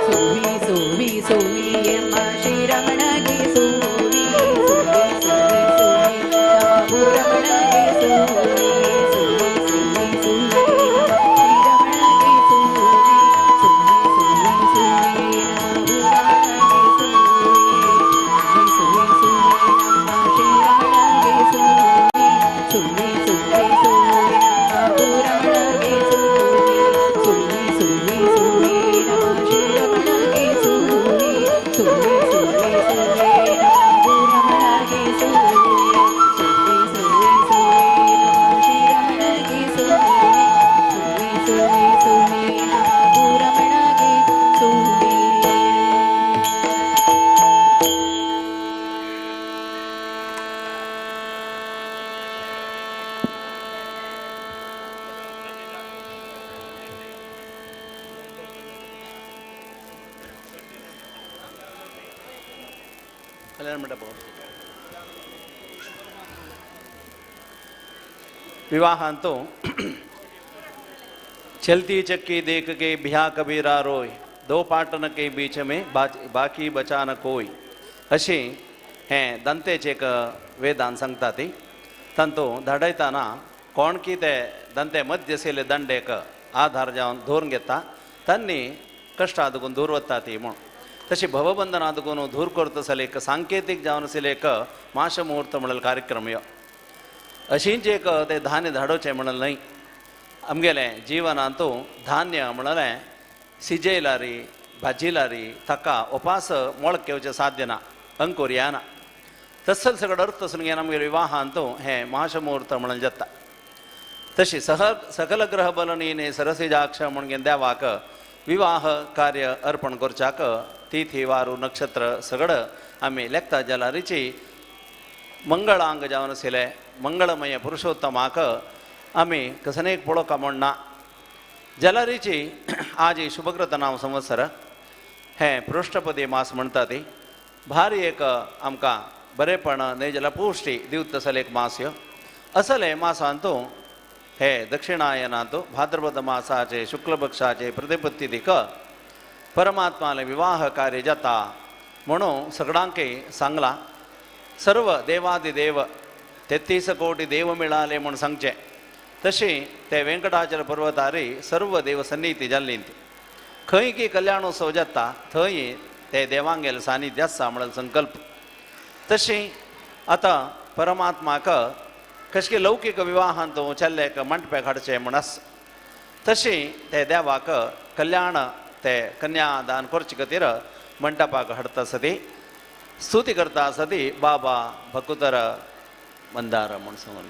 ಸುವಿ ಸುವಿ ಸುವಿ ಎಂಬ ಶ್ರೀರಮಣಗೆ ಸುವಿ ಸುವಿ ಸುವಿ ಸುವಿ ನಮ್ಮ ಭೂರಮಣಗೆ ಸುವಿ ಸುವಿ ಸುವಿ ಸುವಿ ಶ್ರೀರಮಣಗೆ ಸುವಿ ಸುವಿ ಸುವಿ ಸುವಿ ನಮ್ಮ ಭೂರಮಣಗೆ ಸುವಿ ಸುವಿ ಸುವಿ ನಮ್ಮ ಶ್ರೀರಮಣಗೆ ಸುವಿ ಸುವಿ ಸುವಿ ಸುವಿ ನಮ್ಮ ಭೂರಮಣಗೆ ಸುವಿ ಸುವಿ ಸುವಿ ಸುವಿ कल्याण मंडप विवाहांतो चलती चक्की देख के बिहा कबीरा रोय, दो पाटन के बीच में बाकी बचा न कोय अशी हें दंतेचें एक वेदान सांगता ती. तांतू धाडयतना कोण की ते दंते मध्य आशिल्ले दंडेक आधार जावन धरून घेता तांणी कश्टां दुखून दूर वता ती म्हूण. तशी भवबंधना दुखून दूर करता आसले एक सांकेतीक जावन आशिल्ले एक माश मुहूर्त म्हणलें कार्यक्रम ह्यो. अशींच एक ते धान्य धाडोवचें म्हणलें न्हय, आमगेलें जिवनांतू धान्य म्हणलें सिजयलारी भाजिलारी ताका उपास मोळक घेवचें साध्य ना, अंकूर येना. तसल सगळो अर्थ आसून घेवन आमगेले विवाहांतू हें माशमुहूर्त म्हणून जाता. तशी सकल ग्रह बलनीने सरसिजाक्ष म्हूण घेवन देवाक विवाह कार्य अर्पण करच्याक तिथी वारू नक्षत्र सगळं आमी लेखता जाल्यारीची मंगळांग जावन आशिल्लें मंगळमय पुरुषोत्तमाक आमी कसनेक पळोवका म्हूण ना. जाल्यारीची आज शुभकृत नांव संवत्सर हें पृष्ठपदी मास म्हणटा ती भारी एक आमकां बरेपण न्हय जाल्यार पुश्टी दिवता आसले एक मास ह्यो. असले मासांतू हे दक्षिणायनांतू भाद्रपद मासाचे शुक्लपक्षाचे प्रतिपत्ती परमात्माले विवाह कार्य जाता म्हणून सगळ्यांकय सांगलां. सर्व देवादिदेव 33 कोटी देव मिळाले म्हूण सांगचें तशी ते वेंकटाचल पर्वतारी सर्व देव सन्निधी जाल्ली. खंय की कल्याणोत्सव जाता थंय ते देवांगेल सानिध्य आसा म्हणून संकल्प. तशी आतां परमात्माक कशे लौकीक विवाहांत चल्लेक मंटप्याक हाडचें म्हूण आसा तशी ते देवाक कल्याण ते कन्यादान करचे खातीर मंटपाक हाडटा आसा ती स्तुती करता आसा ती बाबा भकुतर मंदार म्हूण सांगून.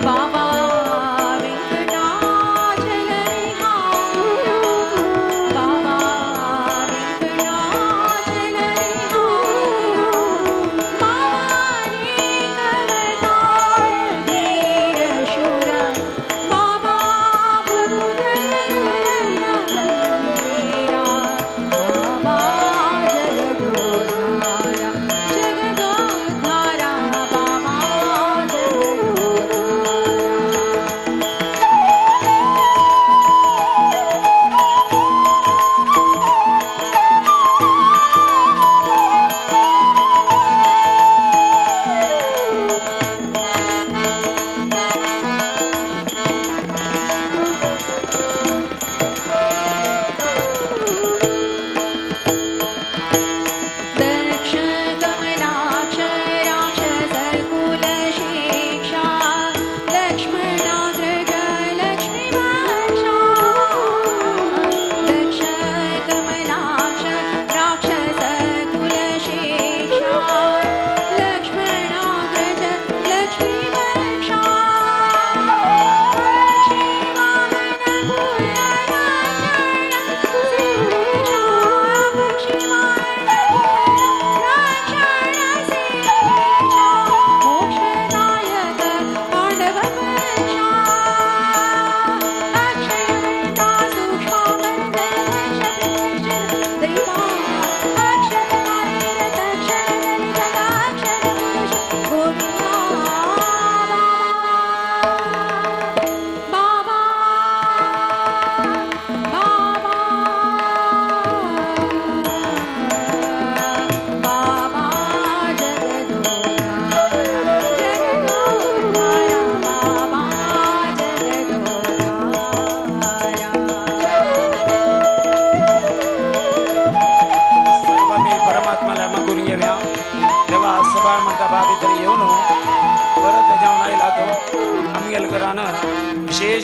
बाबा वेंकटाचलपती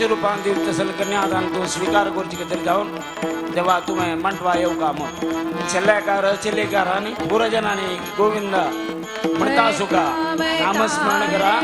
विशेष रूपान दिवत तसल कन्यादान तूं स्वीकार करचे खातीर जावन देवा तुवें मंटवा येवका म्हूण शेल्लेकार चेलेकार आनी पुरजनांनी गोविंद म्हणटा सुका नामस्मरण करा.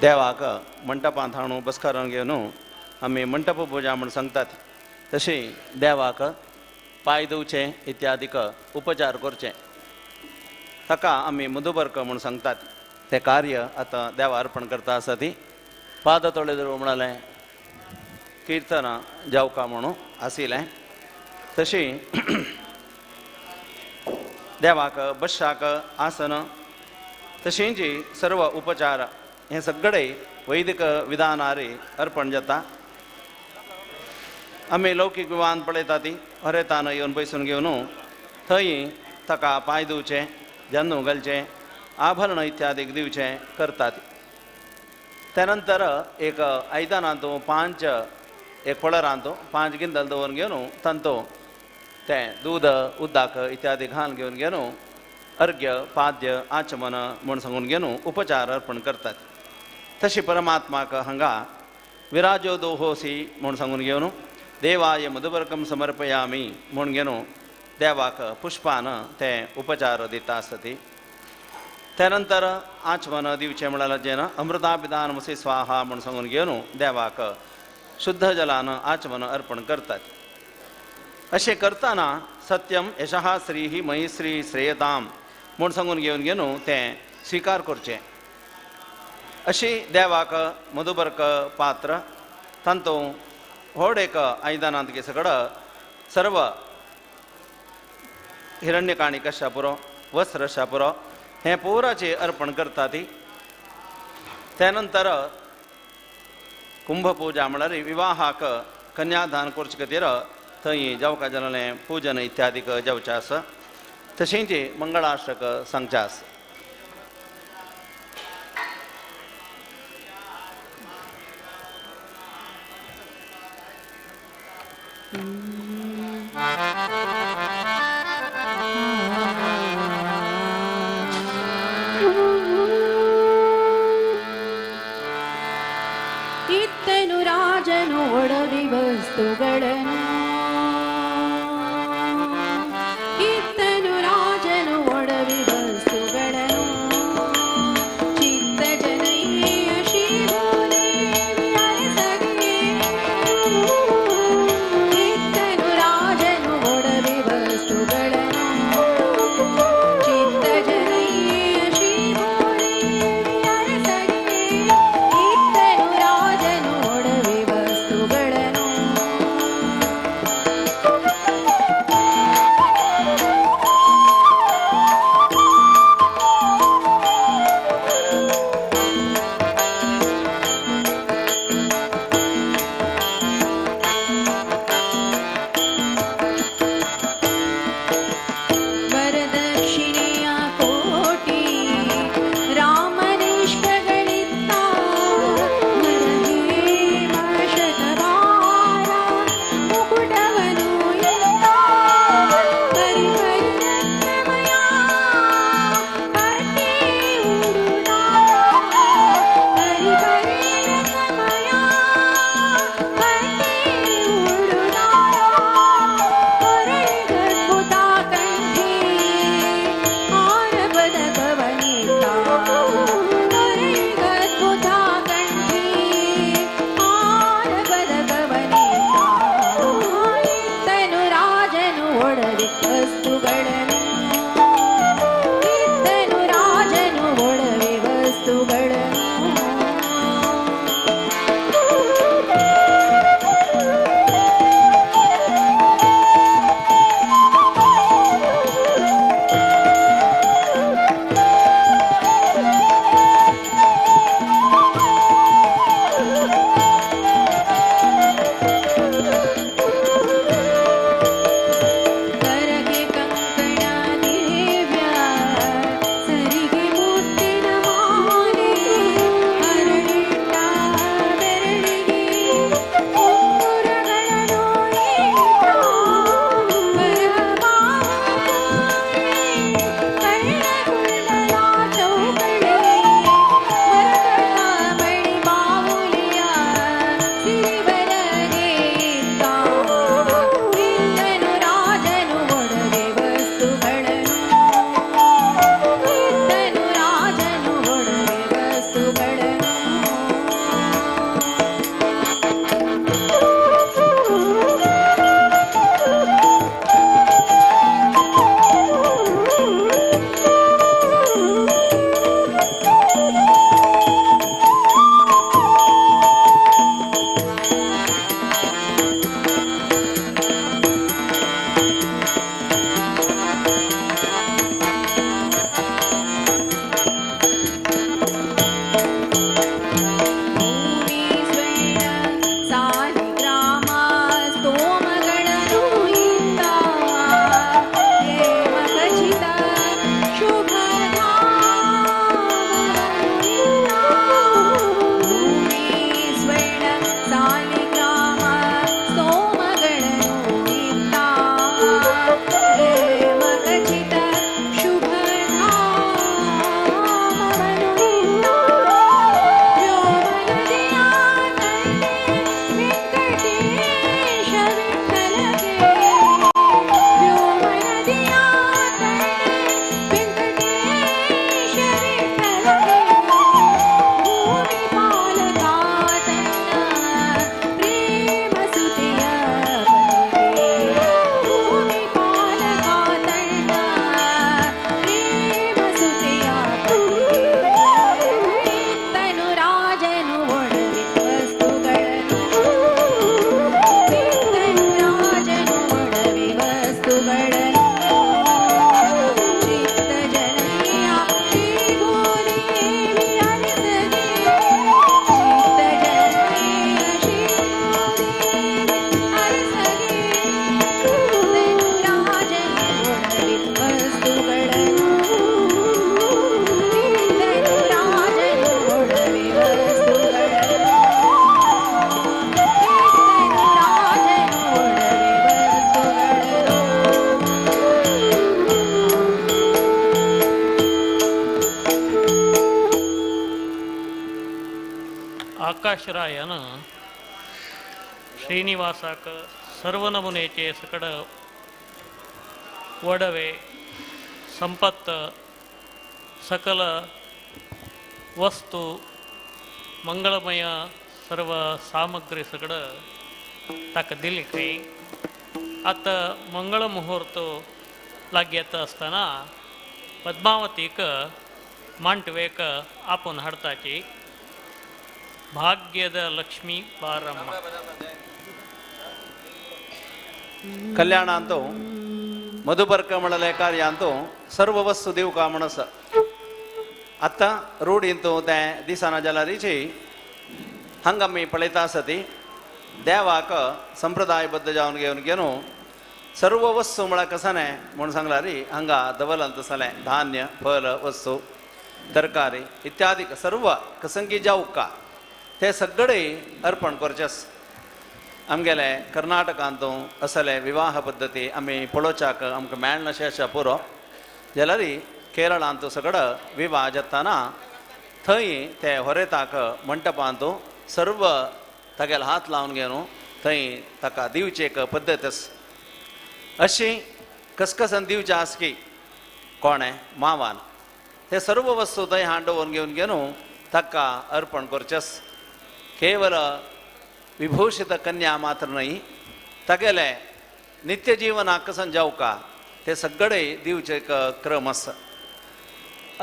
देवाक मंटपांत हाणू बसकारान घेवन आमी मंटप पुजा म्हूण सांगतात तशी देवाक पांय धुवचे इत्यादीक उपचार करचे ताका आमी मधुबर्क म्हूण सांगतात. तें कार्य आतां देवा अर्पण करता आसा ती पाद तोळे म्हणालें किर्तनां जावका म्हणून आशिल्लें. तशी देवाक बशाक आसन तशींच सर्व उपचार हे सगळे वैदिक विधानारे अर्पण जाता. आमी लौकीक विवान पळयता ती हरेतान येवन बसून घेवन थंय ताका पांय दिवचे जन्नू घालचें आभरण इत्यादी दिवचें करतात. त्यानंतर एक आयदनांत पांच एक पळरांत पांच गिंदल दवरून घेवन तांतो तें दूद उदक इत्यादी घाल घेवन घेवन अर्घ्य पाद्य आचमन म्हूण सांगून घेवन उपचार अर्पण करतात. तशी परमात्माक हांगा विराजो दोहोसी म्हूण सांगून घेवन देवाय मधुबर्कम समर्पयामी म्हूण घेवन देवाक पुष्पान ते उपचार दिता आसती. त्यानंतर आचमन दिवचें म्हळ्यार जेन्ना अमृताभिधान मसी स्वाहा म्हूण सांगून घेवन देवाक शुद्ध जलान आचमन अर्पण करतात. अशें करतना सत्यम यशः श्री ही मयी श्री श्रेयताम म्हूण सांगून घेवन घेवन तें स्विकार करचें. अशी देवाक मधुबर्क पात्र तांतूं व्हड एक आयदनांत सगळं सर्व हिरण्यकाणी कशा पुरो वस्त्र अशा पुरो हें पुराचें अर्पण करता ती. त्यानंतर कुंभपुजा म्हळ्यार विवाहाक कन्यादान करचे खातीर थंय जावका जालें पूजन इत्यादीक जावचें आसा. तशेंच मंगळाष्टक सांगचें आसा. ಇತ್ತನು ರಾಜನು ಒಡವಿ ವಸ್ತುಗಳನ್ನು ಇತ್ತನು ರಾಜನು ಒಡವಿ ವಸ್ತುಗಳನ್ನು ವಸ್ತುಗಳನ್ನು ಇತ್ತನು ರಾಜನು ಒಡವೆ ವಸ್ತುಗಳನ್ನು. ಕರಗೆ ಕಂಕಣ ದಿವ್ಯ ಸರಿಗೆ ಮುತ್ತಿನ ಮಾಲೆ ಅರಳಿಟ್ಟ ಬೆರಳಿಗೆ ಉಂಗುರಗಳನ್ನು ಇಟ್ಟ ಕಳ್ಳಗುಳ್ಳಲ ಚೌಕಳಿ ಮರಕಟ ಮಣಿ ಬಾವುಲಿಯ ಸಿರಿವರಗೆ ಇತ್ತ ಇತ್ತನು ರಾಜನು ಒಡವೆ ವಸ್ತುಗಳನ್ನು ಇತ್ತನು ರಾಜನು ಒಡವೆ ವಸ್ತುಗಳನ್ನು. ಭೂಮಿ ಸ್ವರ್ಣ ಸಾಲಿಗ್ರಾಮ ಸ್ತೋಮಗಳನ್ನು ಇತ್ತ ಹೇಮ ಖಚಿತ ಶುಭಧಾಮವನ್ನು ಇತ್ತ. ಭೂಮಿ ಸ್ವರ್ಣ ಸಾಲಿಗ್ರಾಮ ಸ್ತೋಮಗಳನ್ನು ಇತ್ತ ಹೇಮ ಖಚಿತ ಶುಭಧಾಮವನ್ನು ಇತ್ತ. ವ್ಯೋಮನದಿಯ ತಂದೆ ವೆಂಕಟೇಶ ವಿಠಲಗೆ ವ್ಯೋಮನದಿಯ ತಂದೆ ವೆಂಕಟೇಶ ವಿಠಲಗೆ ಭೂಮಿ ಪಾಲಕ ತನ್ನ ಪ್ರೇಮ ಸುತೆಯ ಪತಿಗೆ ಭೂಮಿ ಪಾಲಕ ತನ್ನ ಪ್ರೇಮ ಸುತೆಯ ಪತಿಗೆ ಇತ್ತನು ರಾಜನು ಒಡವೆ ವಸ್ತುಗಳನ್ನು ಇತ್ತನು ರಾಜನು ಒಡವೆ ವಸ್ತುಗಳನ್ನು. ಚಿತ್ತ ಜನನಿಯ ಶ್ರೀ ಭೂದೇವಿ ಅರಸಗೆ ಚಿತ್ತ ಜನನಿಯ ಶ್ರೀ ಭೂದೇವಿ ಅರಸಗೆ ಇತ್ತನು ರಾಜನು ಒಡವೆ ವಸ್ತುಗಳನ್ನು ಇತ್ತನು ರಾಜನು ಒಡವೆ ವಸ್ತುಗಳನ್ನು ಇತ್ತನು ರಾಜನು ಒಡವೆ ವಸ್ತುಗಳನ್ನು. आकाशरायान श्रीनिवासाक सर्व नमुनेचे सकड वडवे संपत्त सकल वस्तू मंगलमय सर्व सामग्री सगळं ताका दिली खंय. आतां मंगळ मुहूर्त लागीं येता आसतना पद्मावतीक मांडवेक आपोवन हाडताची भाग्यದ ಲಕ್ಷ್ಮೀ ಬಾರಮ್ಮ. ಕಲ್ಯಾಣ ಅಂತೂ ಮಧುಪರ್ಕ ಮಳಲೆ ಕಾರ್ಯ ಅಂತೂ ಸರ್ವವಸ್ತು ದಿವಕ म्हणस आतां रूढींतू तें दिसना जाल्यारीची हांगा आमी पळयता आसा ती देवाक संप्रदायबद्ध जावन घेवन घेवन सर्व वस्तू म्हळ्यार कसाने म्हूण सांगल्यार हांगा दवलंत आसलें धान्य फल वस्तू तरकारी इत्यादी सर्व कसंगी जावका ते सगळे अर्पण करचे आसा. आमगेले कर्नाटकांत असले विवाह पद्दती आमी पळोवच्याक आमकां मेळनाशें आसा पुरो जाल्यार केरळांत सगळो विवाह जाताना थंय ते होरेताक मंटपांत सर्व तागेलो हात लावन घेवन थंय ताका दिवची एक पद्दत आसा. अशी कसकसन दिवचें आसा की कोणें मावान ते सर्व वस्तू थंय हांडोवन घेवन घेवन ताका अर्पण करचें आसा. केवल विभूषित कन्या मात्र न्हय तागेलें नित्य जीवनाक कसन जावका ते सगळे दिवचे एक क्रम आसा.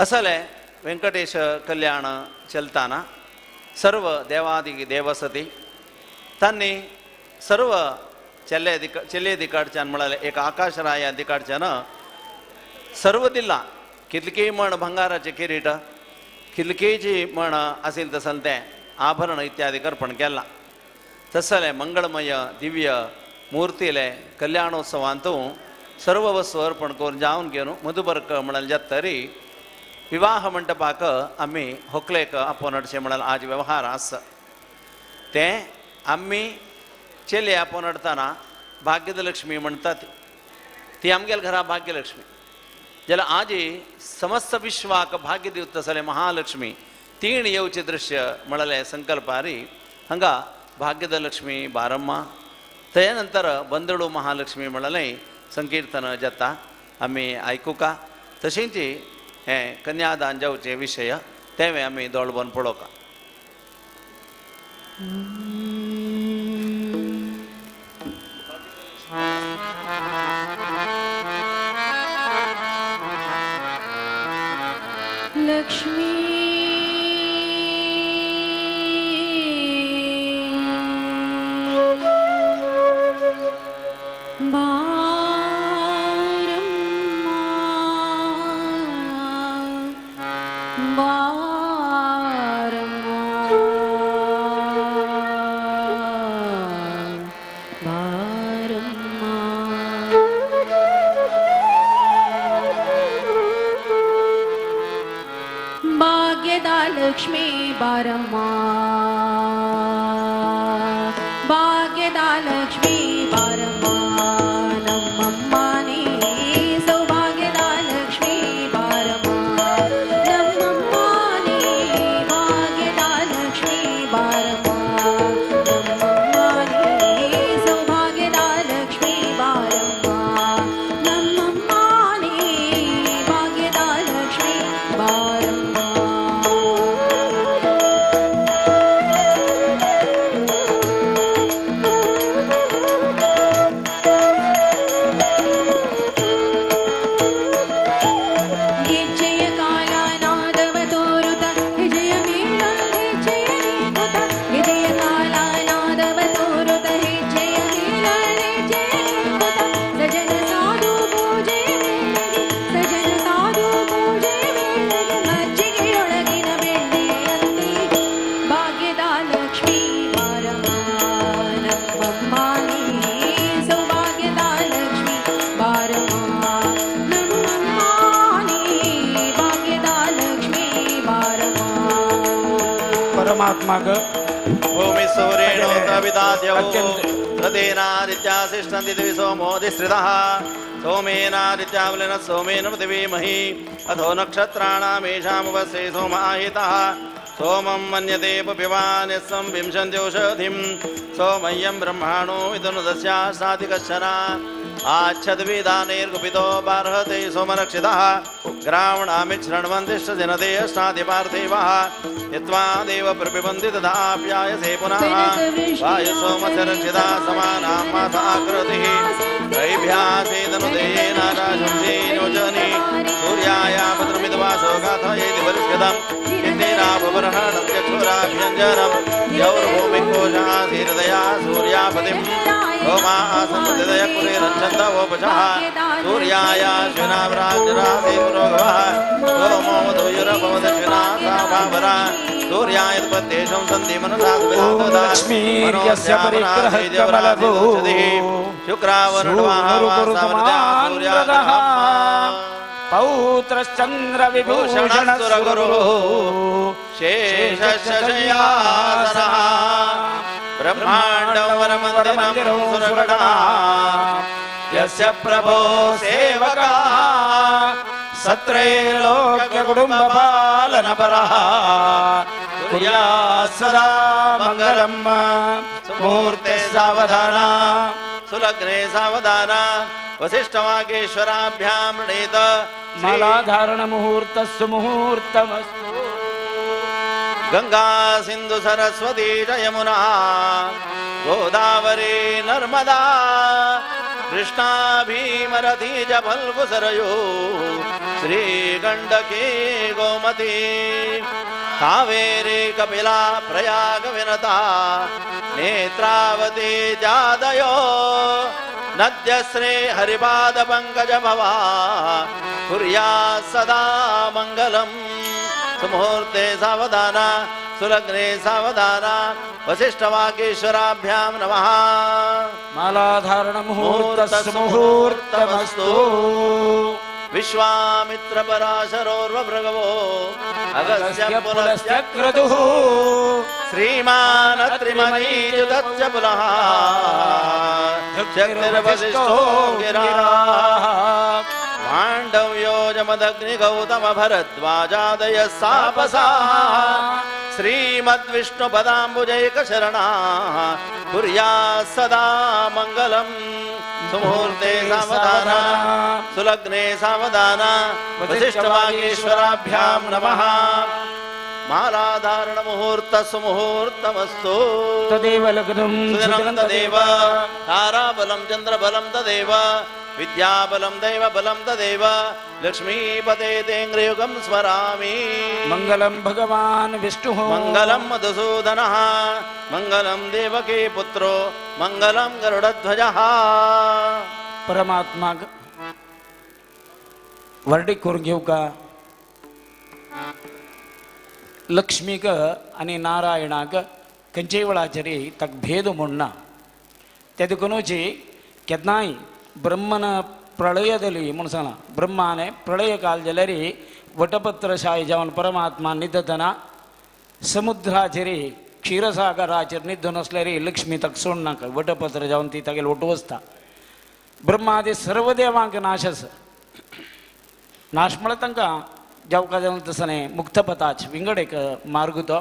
असले वेंकटेश कल्याण चलताना सर्व देवादी देवसती तांणी सर्व चेल्ले चेल्ले दिकाडच्यान म्हळ्यार एक आकाशराया दिकाडच्यान सर्व दिला कितलीय म्हण भांगाराचे किरीट कितलीची म्हण असेल तसं तें आभरण इत्यादी अर्पण केलां. तसलें मंगळमय दिव्य मूर्तीले कल्याणोत्सवांतू सर्व वस्तू अर्पण करून जावन घेवन मधुबर्क म्हळ्यार जाता तरी विवाह मंटपाक आमी होकलेक आपोवन हाडचें म्हळ्यार आज व्यवहार आसा. तें आमी चेले आपोवन हाडटना भाग्यलक्ष्मी म्हणटात ती आमगेल्या घरा भाग्यलक्ष्मी जाल्यार आजी समस्त विश्वाक भाग्य दिवता तसलें महालक्ष्मी तीण येवचें दृश्य म्हळ्यार संकल्पारी हांगा भाग्यलक्ष्मी बारम्मा तेजे नंतर बंदळू महालक्ष्मी म्हळ्यार संकीर्तन जाता आमी आयकुका. तशेंच हें कन्यादान जावचे विशय तें आमी दोळबन पळोवका. लक्ष्मी बारम्मा बारम्मा बारम्मा भाग्यदा लक्ष्मी बारम्मा भाग्यदा लक्ष्मी बारम्मा नम्मम्मानी सौभाग्यदा लक्ष्मी बारम्मा नम्मम्मानी भाग्यदा लक्ष्मी बारम्मा नम्मम्मानी सौभाग्यदा लक्ष्मी बारम्मा नम्मम्मानी भाग्यदा लक्ष्मी बारम्मा. जय कालानादव तोरुत जय मेला जय निकुत जय कालानादव तोरुत जय मेला जय निकुत सजन साधु पूजे ಮೇರೆಗೆ ಸಜನ ಸಾಧು ಪೂಜೆ ಮೇರೆಗೆ ಮಜ್ಜಿಗೆಯೊಳಗಿನ ಬೆಣ್ಣೆಯಂತೆ ಭಾಗ್ಯದ ಲಕ್ಷ್ಮೀ ಬಾರಮ್ಮ ನಮ್ಮಮ್ಮಾನಿ ಸೌಭಾಗ್ಯದ ಲಕ್ಷ್ಮೀ ಬಾರಮ್ಮ ನಮ್ಮಮ್ಮಾನಿ ಭಾಗ್ಯದ ಲಕ್ಷ್ಮೀ ಬಾರಮ್ಮ. परमात्माक भूमि सूर्येणोतविदाद्यौ रतेनादित्यासिष्ठन्ति दिवि सोमोऽधिश्रितः सोमेनादित्यावलिनः सोमेन पृथिवीमहि अथो नक्षत्राणामेषामुपस्थे सोम आहितः सोमं मन्यते पिबान् यस्सं विंशन्त्योषधिं सोमय्यं ब्रह्माणो विदुनुदस्यासाति कश्चन आच्छद्विदानैर्गुपितो बार्हते सोमरक्षितः ग्रावणामिच्छृण्वन्तिष्ठ जनते अष्टादि पार्थिवः यत्त्वा देव प्रपिबन्ति तदाप्यायसे पुनः वायुसोमसरक्षिता समानां मासाकृतिः त्रैभ्यासेदनुदेन राजंसेनोजनि सूर्याया पत्रमिद्वासो गाथयेति परिष्कृतम् इन्दिरापबर्हणं चक्षुराभ्यञ्जनं यौर्भूमिकोशासीर्दया सूर्यापतिं सोमा आसन्मृदय कुरेरञ्छन्दवोपशः सूर्याया श्विनाव्राजरासे पुरोगवः सोमो मधुयुरभवदश्विना सा भावरा सूर्याय पद्येशं सन्धि मनसा लक्ष्मीर्यस्य परिग्रह कमलभू शुक्रावरुणवाहावासावृता पौत्रश्चन्द्र विभूषणसुरगुरुः शेषशय्यासनः ब्रह्माण्डवरमन्दिरं सुरगणा यस्य प्रभो सेवका सत्रैलोक्यकुटुम्बपालनपरः कुर्यात् सदा मङ्गलं मुहूर्ते सावधाना सुलग्ने सावधाना वसिष्ठवागेश्वराभ्यां णीत मालाधारणमुहूर्तस्सु मुहूर्तमस्तु। गंगा सिंधु सरस्वती च यमुना गोदावरी नर्मदा कृष्णा भीमरथी च फल्गुसरयो श्रीगण्डकी गोमती कावेरी कपिला प्रयाग विनता नेत्रावती जादयो नद्यश्री हरिपाद पंकज भवा कुर्या सदा मंगलम। सुमुहूर्ते सावधान सुलग्ने सावधान वसिष्ठवागीश्वराभ्यां नमः। मालाधारण मुहूर्त सुमुहूर्तमस्तु। विश्वामित्र पराशरोर्वभृगवो अगस्त्य पुलस्त्य क्रतुः श्रीमान् अत्रिमयीजुतस्य पुलः शक्तिर्वसिष्ठो गिराः माण्डव्यो जमदग्नि गौतम भरद्वाजादय सापसाः श्रीमद्विष्णुपदाम्बुजैकशरणाः कुर्यात् सदा मङ्गलम्। सुमुहूर्ते सावधान सुलग्ने सावधान वसिष्ठवागीश्वराभ्यां नमः। मालाधारण मुहूर्त सुमुहूर्तमस्तु। तदेव लग्नं सुदिनं तदेव ताराबलं चन्द्रबलं तदेव विद्याबलं दैवबलं तदेव लक्ष्मीपते तेन्द्रयुगं स्मरामि। मंगलं भगवान् विष्णुः मंगलं मधुसूदनः मंगलं देवकी पुत्रो मंगलं गरुडध्वजः। परमात्मा वर्डी करून घेऊ का? लक्ष्मीक आनी नारायणाक खंयच्याय वेळाचेर ताका भेद म्हूण ना. ते देखुनूच केन्नाय ब्रह्मन प्रळय जाली म्हूण सांगलां. ब्रह्माने प्रळय काल जाल्यार वटपत्रशाय जावन परमात्मा न्हिदतना समुद्राचेर क्षीरसागराचेर न्हिदून आसल्यार लक्ष्मी ताका सोडनाका वटपत्र जावन ती तागेली वट वचता. ब्रह्मादी सर्व देवांक नाश आसा. नाश म्हळ्यार तांकां जावका जावन तसो न्हय मुक्तपथाच विंगड एक मार्ग तो.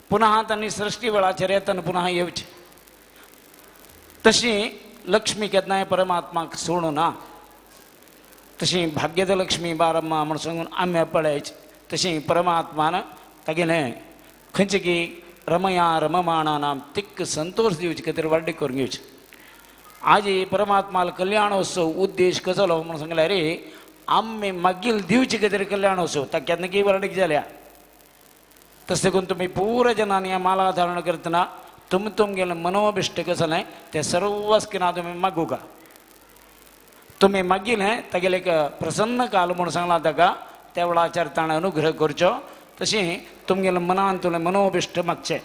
पुनः तांणी सृश्टी वेळाचेर येतना पुनः येवचें. तशी लक्ष्मी केन्नाय परमात्माक सोडूं ना. तशी भाग्यद लक्ष्मी बारम्मा म्हूण सांगून आमी पळयची. तशी परमात्मान तागेलें खंयचे की रमया रममाणानाम तिक्क संतोष दिवचे खातीर वाड्डी करून घेवची. आजी परमात्माल कल्याणोत्सव उद्देश कसलो म्हूण सांगल्यार रे आमी मागील दिवचे खातीर कल्याणोत्सव ताका केन्ना की वर्डीक जाल्या. तशें करून तुमी पुरा जनांनी ह्या माला धारण करतना तुम तुमगेलें मनोभिश्ट कसलें तें सर्व किना तुमी मागूं का. तुमी मागिलें तागेलें एक प्रसन्न काल म्हूण सांगलां ताका त्या वेळाचेर ताणें अनुग्रह करचो. तशें तुमगेलें मनान तुलें मनोभिश्ट मागचें.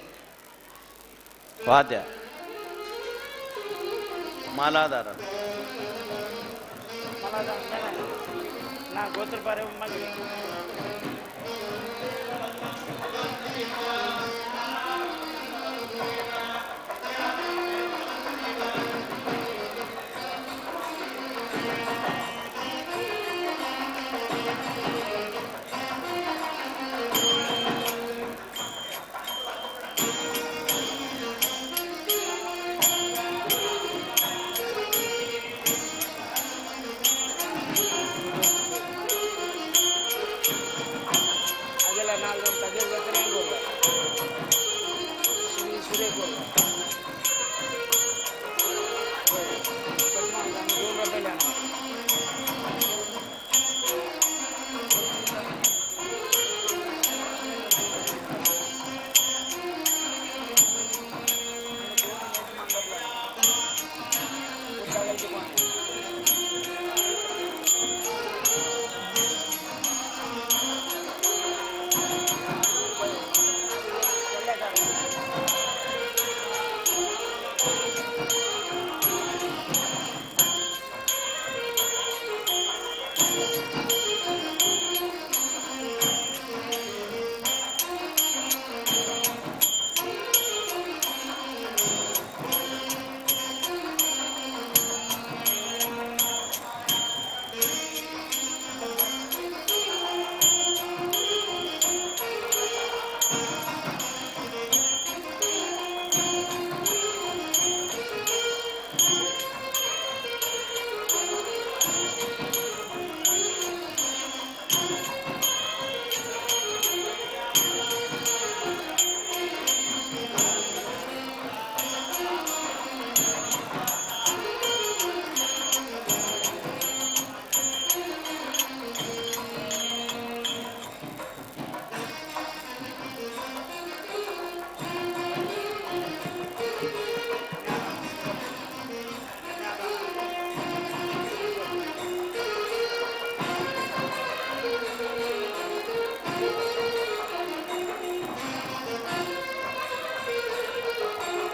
वाद्य मालाधारण ना गोत्र पारे मागले.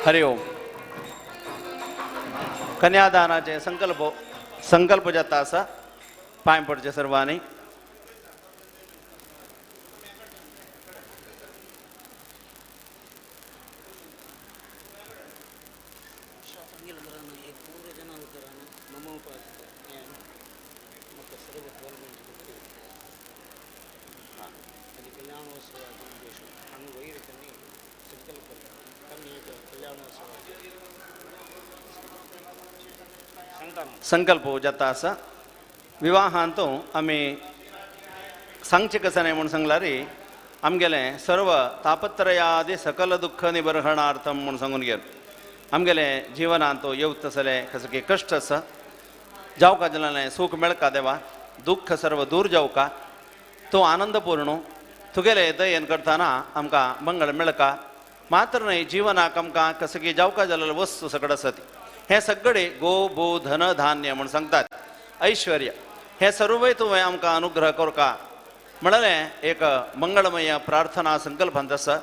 हरि ओम. कन्यादानाचे संकल्प संकल्प जाता आसा पांय पडचे सर्वांनी. संकल्प जाता आसा. विवाहांत आमी सांगचे कशें न्हय म्हूण सांगल्यार आमगेलें सर्व तापत्रयादी सकल दुःख निबर्हणार्थम म्हूण सांगून घेवन आमगेलें जिवनांत येवत तसलें कसं की कश्ट आसा जावका जाल्यार सूख मेळका देवा, दुःख सर्व दूर जावका, तो आनंदपूर्ण तुगेले दयेन करतना आमकां मंगळ मेळका. मात्र न्हय जिवनाक आमकां कसं की जावका जाल्ले वस्तू सगळं आसा ती हे सगळे गो भू धन धान्य म्हूण सांगतात ऐश्वर्य हे सर्वय तुवें आमकां अनुग्रह करका म्हणलें एक मंगळमय प्रार्थना संकल्पांत आसा.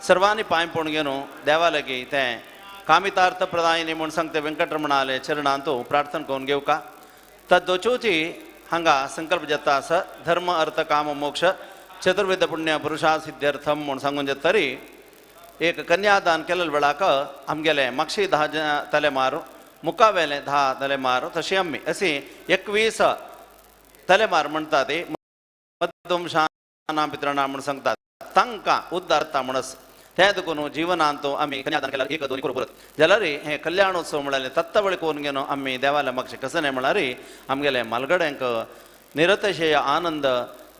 सर्वांनी पांय पडून घेवन देवा लागीं तें कामितार्थ प्रदायिनी म्हूण सांगते वेंकटरमणाले चरणांत प्रार्थना करून घेवका. तद्दोचोची हांगा संकल्प जाता आसा धर्म अर्थ काम मोक्ष चतुर्विध पुण्य पुरुषा सिद्ध्यर्थम म्हूण सांगून जातरी एक कन्यादान केल्ले वेळाक आमगेले मागशी 10 तलेमार मुखावेले 10 तलेमार तशी आमी अशी 21 तलेमार म्हणटा ती मध्वंशाना पितृणा म्हूण सांगतात तांकां उद्धारता म्हणस ते देखून जिवनांत आमी कन्यादान केल्यार 1 2 करून जाल्यार हे कल्याणोत्सव म्हळ्यार तत्तवळ करून घेवन आमी देवाल्या मागशे कशें न्हय म्हळ्यार आमगेले मालगड्यांक निरतशय आनंद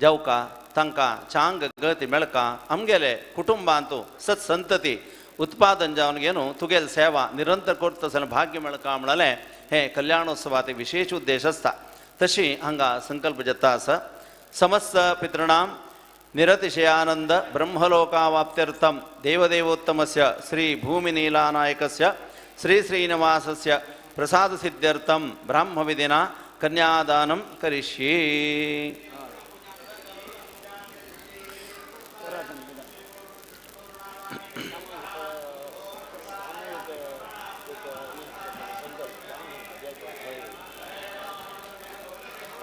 जावका, तांकां चांग गती मेळका, आमगेले कुटुंबांत सत्संतती उत्पादन जावन घेवन तुगेल सेवा निरंतर करता आसतना भाग्य मेळका म्हळ्यार हे कल्याणोत्सवाचे विशेष उद्देश आसता. तशी हांगा संकल्प जाता आसा. समस्त पितृणां निरतिशयानंद ब्रह्मलोकावाप्त्यर्थं देवदेवोत्तमस्य श्री भूमिनीलानायकस्य श्री श्रीनिवासस्य प्रसादसिद्ध्यर्थं ब्राह्मविधिना कन्यादानं करिष्ये.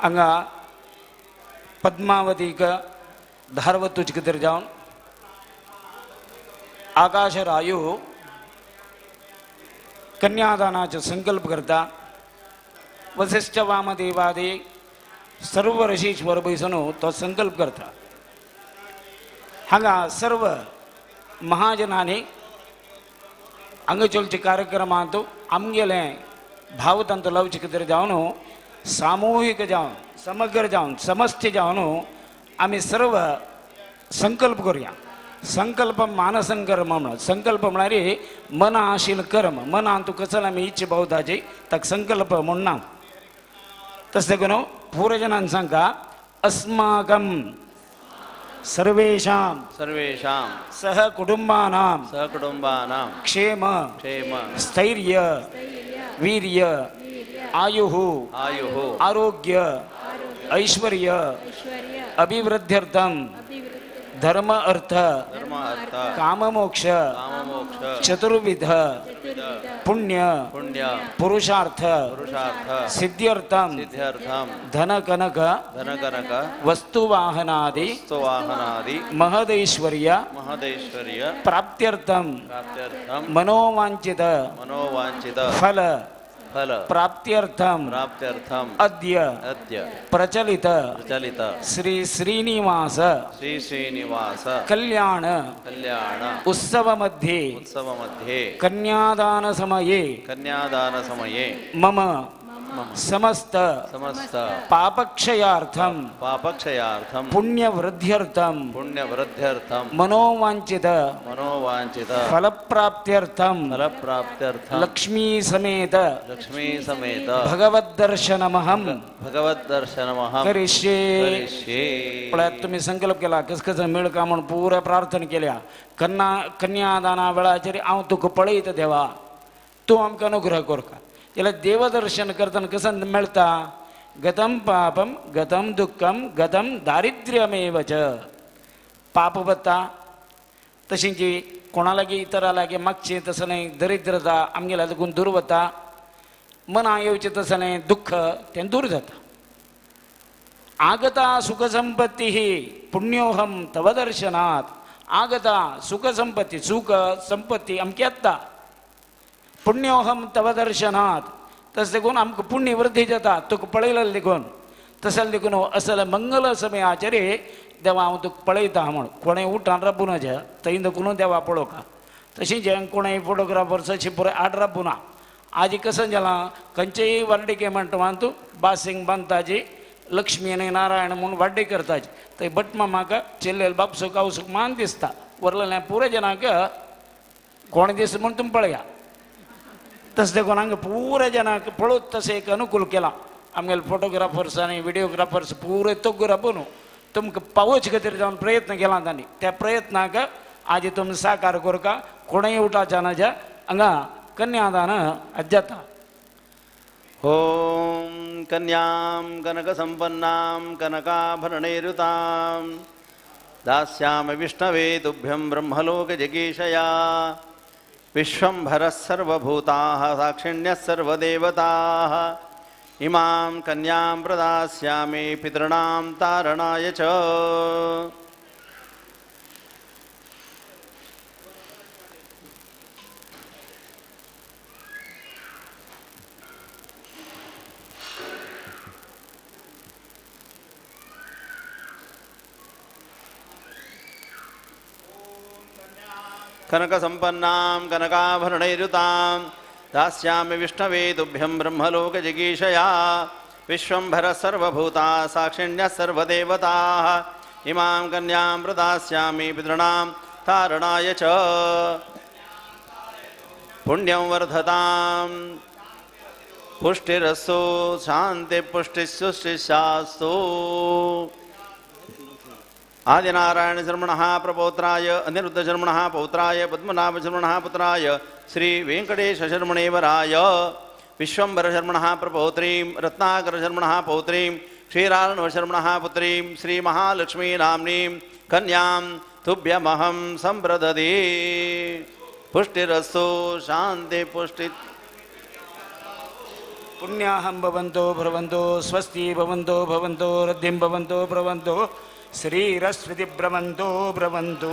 हांगा पद्मावतीक धारवतूच भितर जावन आकाशरायु कन्यादानाचो संकल्प करता. वसिष्ठ वामदेवादी सर्व ऋषीश्वर बैसून तो संकल्प करता. हांगा सर्व महाजनांनी हांगा चलचे कार्यक्रमांत आमगेले भावतंत्र लवचे भितर जावन सामूहिक जावन समग्र जावन समस्त जावन आमी सर्व संकल्प करुया. संकल्प मानसंकर्म म्हणून संकल्प म्हळ्यार मना आशिल्लें कर्म मनान तूं कसल आमी इच्छा भोवताची ताका संकल्प म्हूण ना. तशें देखून पुरजनान सांगता अस्माकं सर्वेषां सर्वेषां सह कुटुंबानां क्षेम क्षेम स्थैर्य वीर्य आयुः आयुः आरोग्य ऐश्वर्य अभिवृद्ध्यर्थं धर्म अर्थ काममोक्ष चतुर्विध पुण्य पुण्य पुरुषार्थ पुरुषार्थ सिद्ध्यर्थं सिद्ध्यर्थं धन कनक धन कनक वस्तुवाहनादि वस्तुवाहनादि महदैश्वर्य महदैश्वर्य प्राप्त्यर्थं प्राप्त्यर्थं मनोवांछित मनोवांछित फल फल प्राप्त्यर्थं प्राप्त्यर्थं अद्य अद्य प्रचलित प्रचलित श्री श्रीनिवास श्री श्रीनिवास कल्याण कल्याण उत्सव मध्ये उत्सव मध्ये कन्यादान समये कन्यादान समये मम समस्त समस्त पापक्षयार्थं पापक्षयार्थं पुण्यवृद्ध्यर्थं पुण्यवृद्ध्यर्थं मनोवांछित मनोवांछित फलप्राप्त्यर्थं फलप्राप्त्यर्थं लक्ष्मी समेत लक्ष्मी समेत भगवद्दर्शनमहं भगवद्दर्शनमहं करिष्ये। करिष्ये। पळयात तुमी संकल्प केला कसकस मेळका म्हूण पुरा प्रार्थना केल्या। कन्या कन्यादाना वेळाचेर हांव तुका पळयता देवा, तूं आमकां अनुग्रह करका। जाल्यार देवदर्शन करतना कसं मेळटा? गतं पापम गतं दुःखम गतं दारिद्र्यमेव च। पाप वता, तशेंच कोणा लागीं इतरा लागीं मागचें तसलें दरिद्रता आमगेल्या लागून दूर वता, मना येवचें तसलें दुख्ख तें दूर जाता. आगता सुखसंपत्ती पुण्योहम तव दर्शनात्. आगता सुखसंपत्ती, सुख संपत्ती आमकी येता, पुण्योहम तव दर्शनात्. तशें देखून आमकां पुण्य वृद्धी जाता तुका पळयलें देखून. तशें देखून असले मंगल समयाचेर देवा हांव तुका पळयता म्हूण कोणें उठान राबूं नज, थंय देखून देवा पळोवका. तशें जें कोणें फोटोग्राफर्स अशें पुराय आड राबूं ना. आज कसं जालां खंयचेय वार्डिके मंटवांत बासींग बांदताजी, लक्ष्मी आनी नारायण म्हूण वाड्डे करताची. थंय भटमामाक चेल्लेल बापसूक आवसूक मान दिसता, वरलेल्या पुराय जनांक कोण दीस म्हूण तुमी पळया. तशें देखून हांगा पुराय जनांक पळोवत तशें एक अनुकूल केलां. आमगेले फोटोग्राफर्स आनी व्हिडियोग्राफर्स पुराय तोगूर राबून तुमकां पावोवचे खातीर जावन प्रयत्न केला तांणी. त्या प्रयत्नाक आज तुमी साकार करका. कोणूय उठाच्या नजा हांगा कन्यादान आज जाता. ॐ कन्यां कनकसम्पन्नां कनकाभरणैरुतां दास्यामि विष्णवे तुभ्यं ब्रह्मलोकजिगीषया. विश्वंभरः सर्वभूताः साक्षिण्यः सर्वदेवताः इमां कन्यां प्रदास्यामि पितॄणां तारणाय च. कनकसम्पन्नां कनकाभरणैरुतां दास्यामि विष्णवे तुभ्यं ब्रह्मलोकजिगीषया. विश्वंभरः सर्वभूताः साक्षिण्यः सर्वदेवताः इमां कन्यां प्रदास्यामि पितॄणां तारणाय च. पुण्यं वर्धतां पुष्टिरस्तु शान्तिपुष्टिसुष्टिशास्तु. आदिनारायण शर्मणः प्रपौत्राय अनिरुद्ध शर्मणः पौत्राय पद्मनाभ शर्मणः पुत्राय श्री वेंकटेश शर्मणेवराय विश्वंभर शर्मणः प्रपौत्रीं रत्नाकर शर्मणः पौत्रीं क्षीरार्णव शर्मणः पुत्रीं श्री महालक्ष्मी नाम्नीं कन्यां तुभ्यमहं सम्प्रददे. पुष्टिरस्तु शान्ति पुष्टि. पुण्याहं भवन्तो भ्रवन्तो स्वस्ति भवन्तो भवन्तो रद्धिं भवन्तो भ्रवन्तो श्रीरस्वति ब्रवन्तो ब्रवन्तु.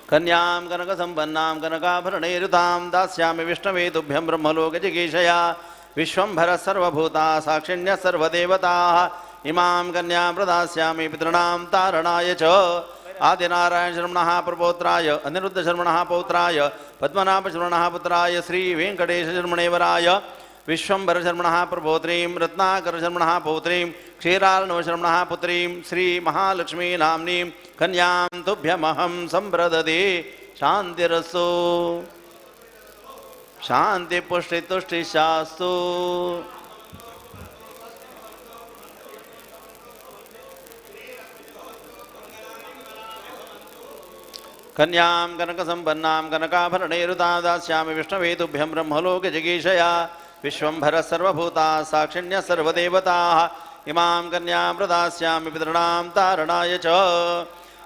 कन्यां कनकसम्पन्नां कनकाभरणैरुतां दास्यामि विष्णवे तुभ्यं ब्रह्मलोकजिगीषया. विश्वंभरः सर्वभूताः साक्षिण्यः सर्वदेवताः इमां कन्यां प्रदास्यामि पितॄणां तारणाय च. आदिनारायण शर्मणः प्रपौत्राय अनिरुद्ध शर्मणः पौत्राय पद्मनाभ शर्मणः पुत्राय श्री वेंकटेश शर्मणेवराय विश्वंभर शर्मणः प्रपौत्रीं रत्नाकर शर्मणः पौत्रीं क्षीरार्णव शर्मणः पुत्रीं श्री महालक्ष्मी नाम्नीं कन्यां तुभ्यमहं सम्प्रददे. शान्तिरस्तु शान्तिपुष्टितुष्टिशास्तु. कन्यां कनकसम्पन्नां कनकाभरणैरुतां दास्यामि विष्णवे तुभ्यं ब्रह्मलोकजिगीषया. विश्वंभरः सर्वभूताः साक्षिण्यः सर्वदेवताः इमां कन्यां प्रदास्यामि पितॄणां तारणाय च.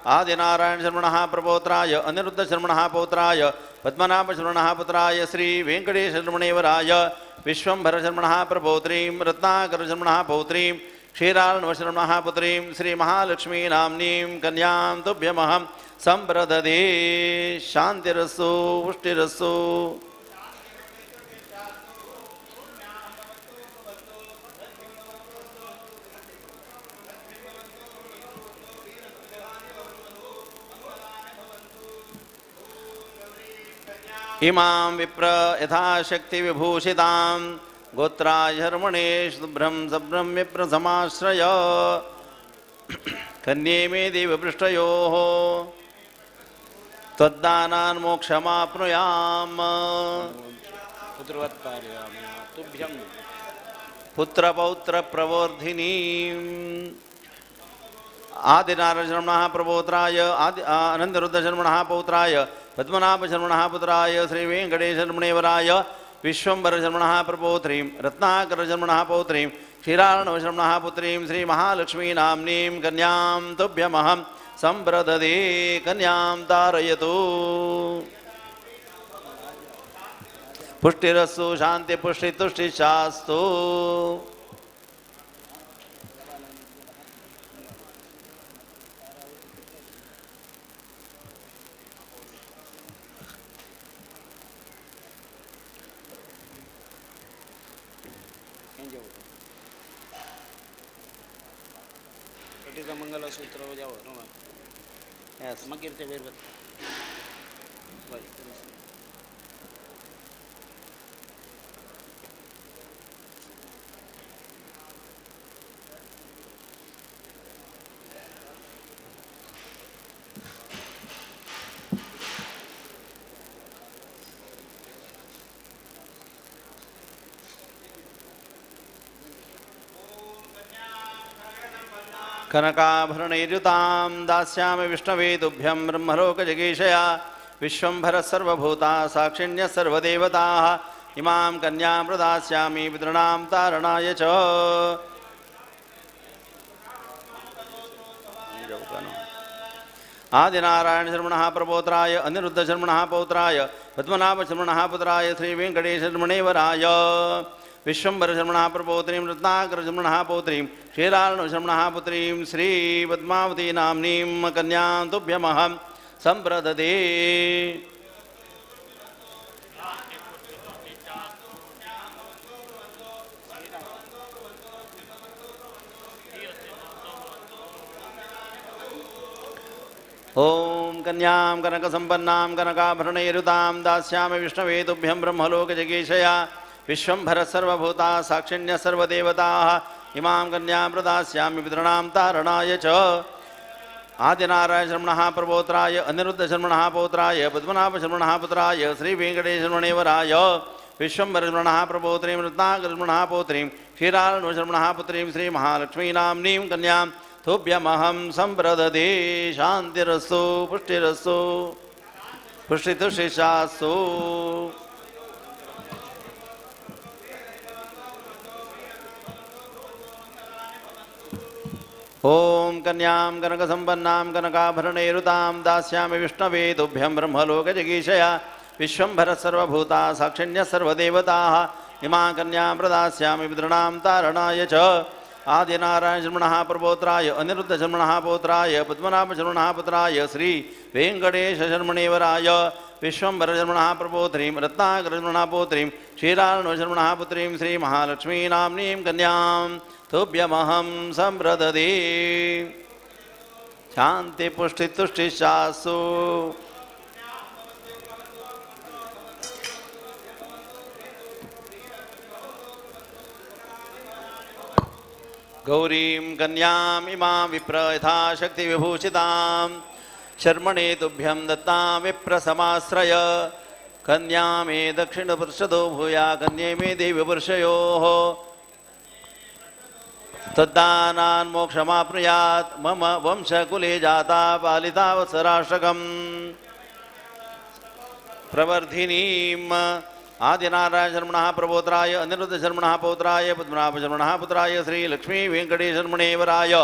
आदिनारायण शर्मणः प्रपौत्राय अनिरुद्ध शर्मणः पौत्राय पद्मनाभ शर्मणः पुत्राय श्री वेंकटेश शर्मणेवराय विश्वंभर शर्मणः प्रपौत्रीं रत्नाकर शर्मणः पौत्रीं क्षीरार्णव शर्मणः पुत्रीं श्री महालक्ष्मी नाम्नीं कन्यां तुभ्यमहं सम्प्रददे. शान्तिरस्तु पुष्टिरस्तु. इमां विप्र यथाशक्ति विभूषितां गोत्राय शर्मणे शुभ्रं सभ्रं विप्र समाश्रय. कन्ये मे देवपृष्ठयोः त्वद्दानान् मोक्षमाप्नुयाम. पुत्रपौत्रप्रवर्धिनीम्. आदिनारायण प्रपौत्राय आदि अनन्तरुद्र शर्मणः पौत्राय पद्मनाभ शर्मणः पुत्राय श्री वेंकटेश शर्मणेवराय विश्वंभर शर्मणः प्रपौत्रीं रत्नाकर शर्मणः पौत्रीं क्षीरार्णव शर्मणः पुत्रीं श्री महालक्ष्मी नाम्नीं कन्यां तुभ्यमहं संप्रददे कन्यां तारयतु। पुष्टिरस्तु शांति पुष्टि तुष्टि शास्तु। मंगलसूत्र मागीर ते वयर वता। कनकाभरणैर्युतां दास्यामि विष्णवे तुभ्यं ब्रह्मलोकजगीषया विश्वंभरः सर्वभूता साक्षिण्यः सर्वदेवताः इमां कन्यां प्रदास्यामि पितॄणां तारणाय च। आदिनारायण शर्मणः प्रपौत्राय अनिरुद्ध शर्मणः पौत्राय पद्मनाभ शर्मणः पुत्राय श्रीवेङ्कटेश शर्मणेवराय विश्वंभर शर्मणः प्रपौत्रीं रत्नाकर शर्मणः पौत्रीं क्षीरार्णव शर्मणः पुत्रीं श्रीपद्मावती नाम्नीं कन्यां तुभ्यमहं सम्प्रददे। ॐ कन्यां कनकसम्पन्नां कनकाभरणैरुतां दास्यामि विष्णवे तुभ्यं ब्रह्मलोकजगीषया विश्वंभरः सर्वभूता साक्षिण्यः सर्वदेवताः इमां कन्यां प्रदास्यामि पितॄणां तारणाय च। आदिनारायण शर्मणः प्रपौत्राय अनिरुद्ध शर्मणः पौत्राय पद्मनाभ शर्मणः पुत्राय श्रीवेङ्कटेश शर्मणेवराय विश्वंभर शर्मणः प्रपौत्रीं रत्नाकर शर्मणः पौत्रीं क्षीरार्णव शर्मणः पुत्रीं श्रीमहालक्ष्मीनाम्नीं कन्यां तुभ्यमहं सम्प्रददे। शान्तिरस्तु पुष्टिरस्तु पुष्टितुषिषास्तु। ॐ कन्यां कनकसम्पन्नां कनकाभरणैरुतां दास्यामि विष्णवे तुभ्यं ब्रह्मलोकजगीषया विश्वंभरः सर्वभूता साक्षिण्यः सर्वदेवताः इमां कन्यां प्रदास्यामि पितॄणां तारणाय च। आदिनारायण शर्मणः प्रपौत्राय अनिरुद्ध शर्मणः पौत्राय पद्मनाभ शर्मणः पुत्राय श्री वेङ्कटेश शर्मणेवराय विश्वंभर शर्मणः प्रपौत्रीं रत्नाकर शर्मणः पौत्रीं क्षीरार्णव शर्मणः पुत्रीं श्रीमहालक्ष्मीनाम्नीं कन्यां तुभ्यमहं सम्प्रददे। शांति पुष्टि तुष्टि शास्तु। गौरीं कन्याम् इमां विप्र यथाशक्ति विभूषितां शर्मणे तुभ्यं दत्तां विप्रसमाश्रय कन्या मे दक्षिणपुरुषदो भूया कन्ये मे देव्यपुरुषयोः तद्दानान् मोक्षमाप्नुयात् मम वंशकुले जाता पालिता वत्सराष्टकम् प्रवर्धिनीम् आदिनारायण शर्मणः प्रपौत्राय अनिरुद्ध शर्मणः पौत्राय पद्मनाभ शर्मणः पुत्राय श्रीलक्ष्मी वेङ्कटेश शर्मणेवराय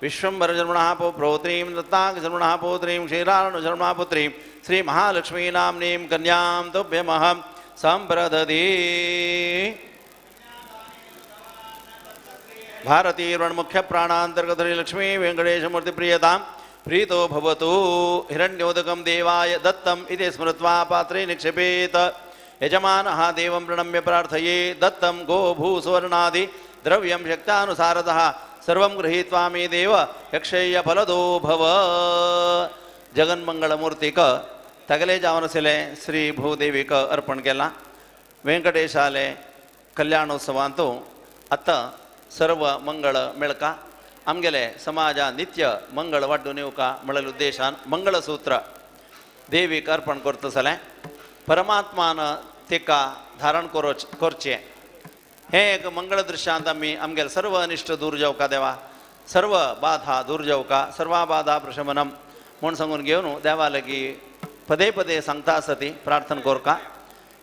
विश्वंभर शर्मणः पौत्रीं रत्नाक शर्मणः पौत्रीं क्षीरार्णव शर्मणः पुत्रीं श्रीमहालक्ष्मीनाम्नीं कन्यां तुभ्यमहं सम्प्रददे। भारतीर्वण्मुख्य प्राणांतर्गत लक्ष्मी वेंकटेशमूर्ति प्रियतां प्रीतो भवतु। हिरण्योदकं देवाय दत्तम् इति स्मृत्वा पात्रे निक्षिपेत। यजमानः देवं प्रणम्य प्रार्थये दत्तं गो भू सुवर्णादि द्रव्यं शक्तानुसारतः सर्वं गृहीत्वा मे देव यक्षय्य फलदो भव। जगन्मंगलमूर्तीक तगले जावन आशिल्लें श्री भूदेवीक अर्पण केलां। वेंकटेशाले कल्याणोत्सवांतु आतां सर्व मंगळ मेळका, आमगेले समाजा नित्य मंगळ वाड्डून येवका म्हळ्या उद्देशान मंगळसूत्र देवीक अर्पण करता जालें परमात्मान तिका धारण करचें हें एक मंगळ दृश्यांत आमी आमगेले सर्व अनिश्ट दूर जावका देवा, सर्व बाधा दूर जावका, सर्वा बाधा प्रशमनम म्हूण सांगून घेवन देवा लागीं पदे पदे सांगता आसा ती प्रार्थना करका।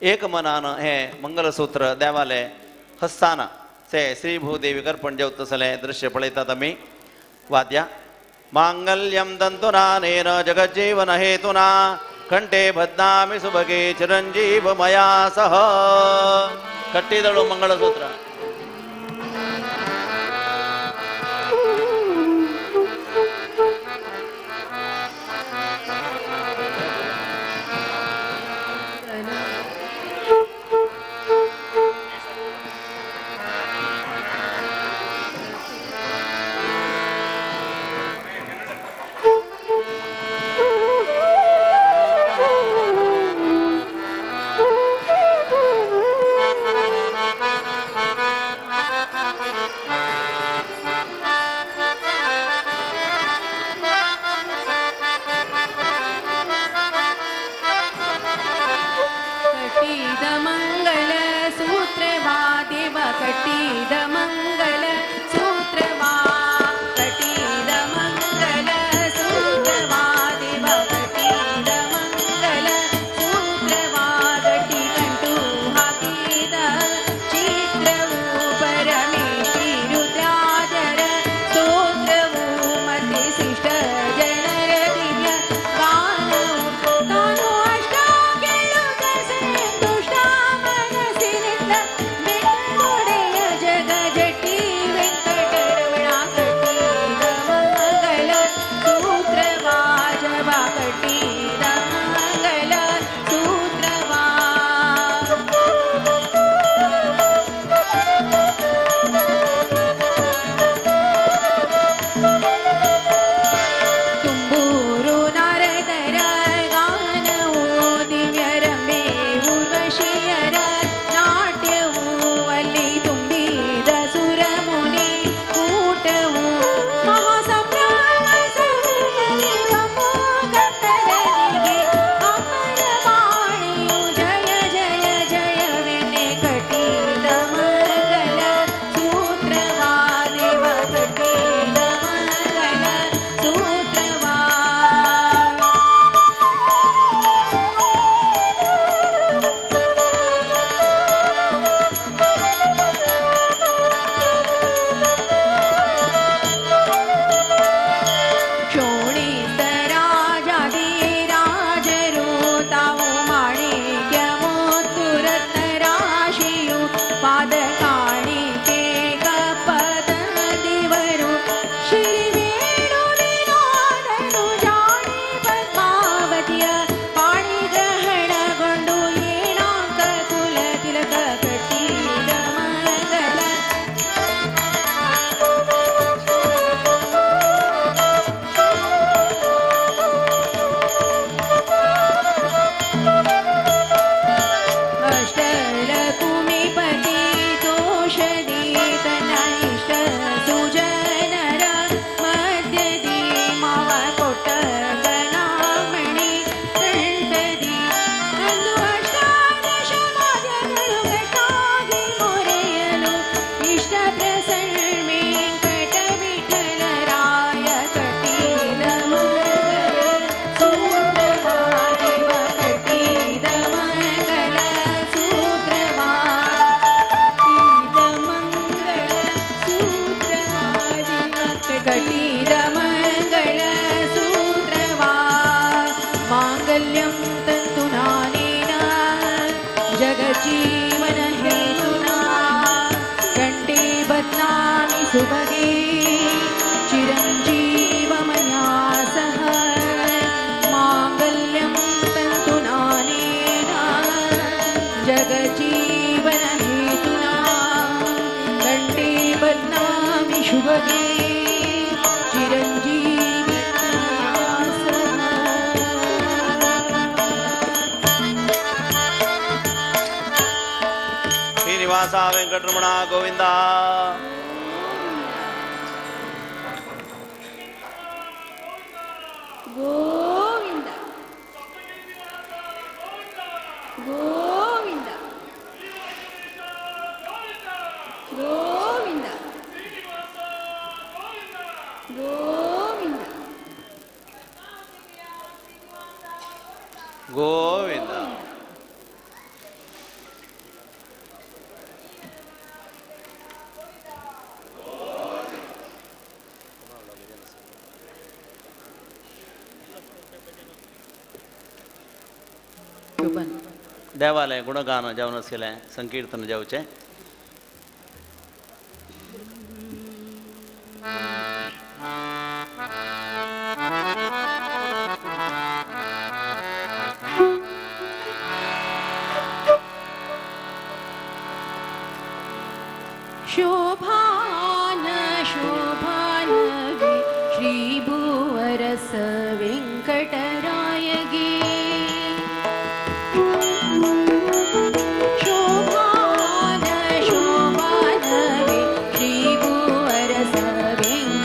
एक मनान हें मंगलसूत्र देवाले हस्ताना ते श्री भूदेवी अर्पण जेवता जालें दृश्य पळयतात आमी। वाद्या मांगल्यं तन्तुनानेन जगज्जीवन हेतुना कंठे बध्नामि सुभगे चिरंजीव मया सह. ಕಟ್ಟಿದಳು ಮಂಗಳಸೂತ್ರ. ಶ್ರೀನಿವಾಸ ವೆಂಕಟರಮಣ ಗೋವಿಂದ. ಗೋವಿಂದ ಗೋವಿಂದ ಗೋವಿಂದ ಗೋವಿಂದ ಗೋವಿಂದ. देवालें गुणगान जावन आशिल्लें संकीर्तन जावचें. शोभान शोभानगे श्रीभुवरस वेङ्कटरायगे. शोभान शोभानगे श्रीभुवरस वेङ्कटरायगे.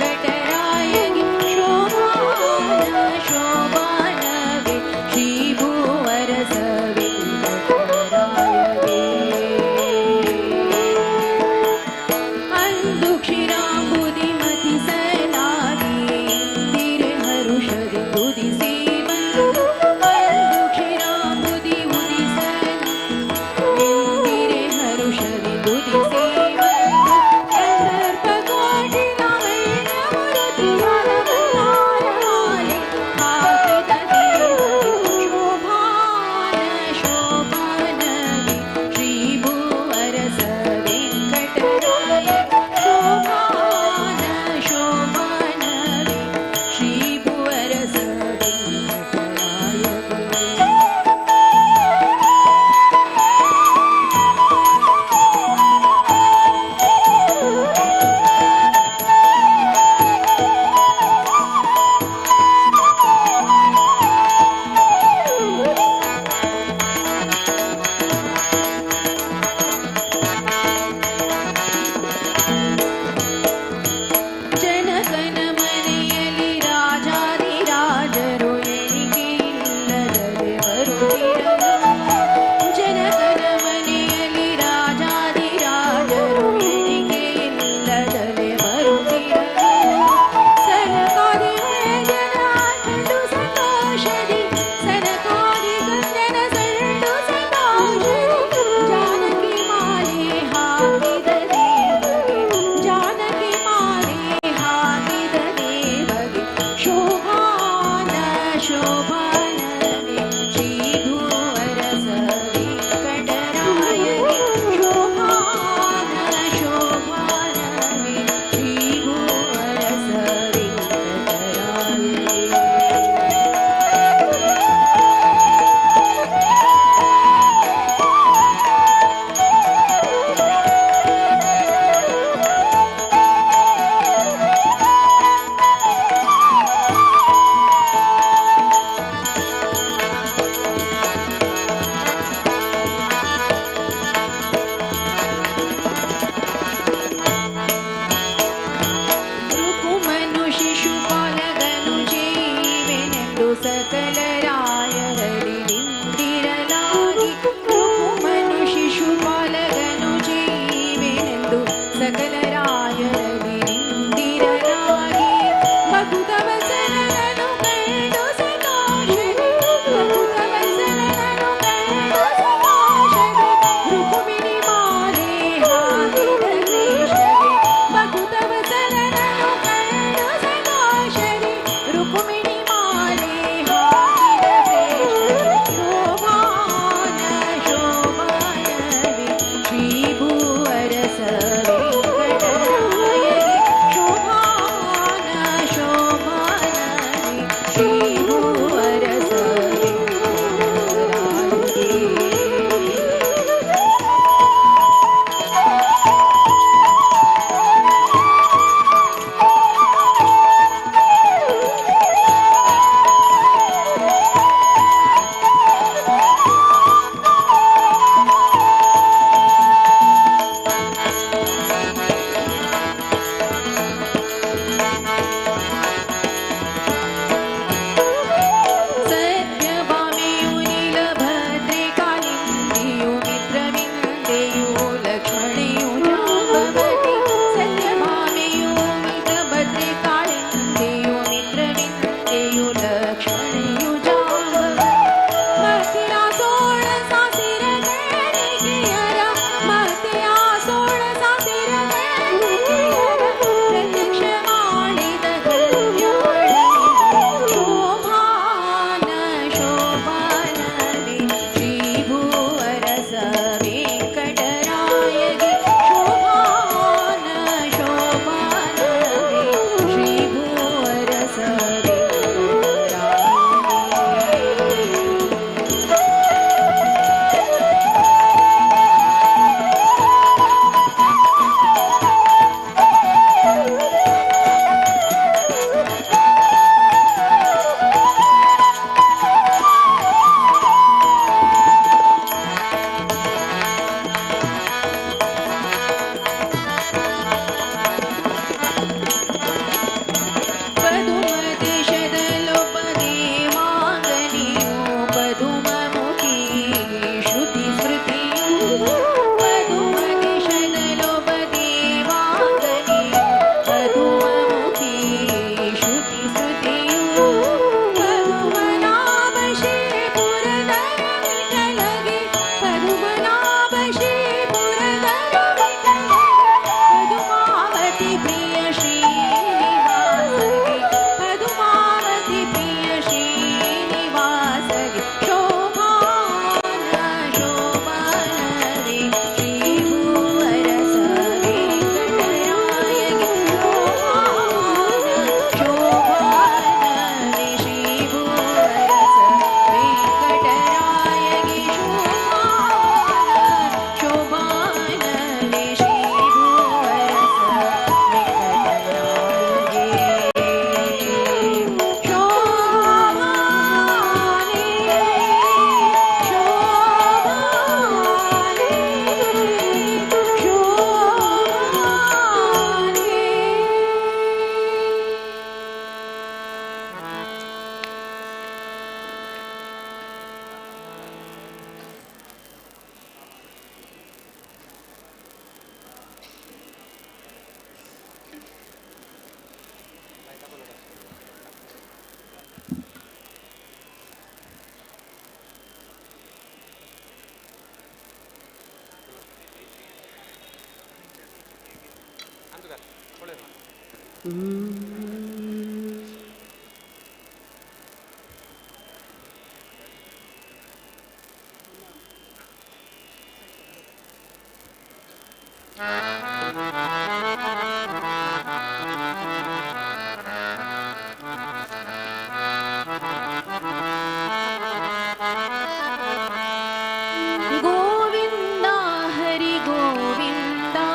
Govinda Hari Govinda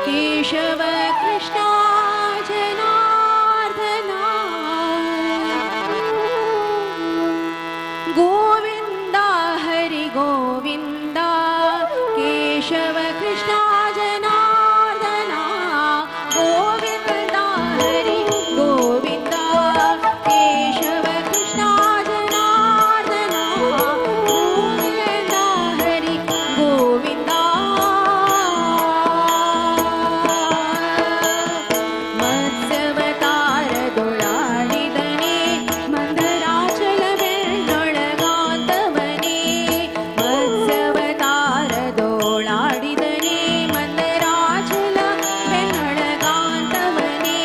Keshava Krishna Janardhana Govinda Hari Govinda Keshava Krishna Janardhana Govinda Hari Govinda Keshava Krishna Janardhana Govinda Hari Govinda ಮತ್ಸ್ಯವತಾರ ದೊಳಾಡಿದನೆ ಮಂದರಾಚಲ ಬೆಳ್ಳೊಳಗಾಂತವನೇ ಮತ್ಸ್ಯವತಾರ ದೋಳಾಡಿದನೆ ಮಂದರಾಚಲ ಬೆಳ್ಳೊಳಗಾಂತವನೇ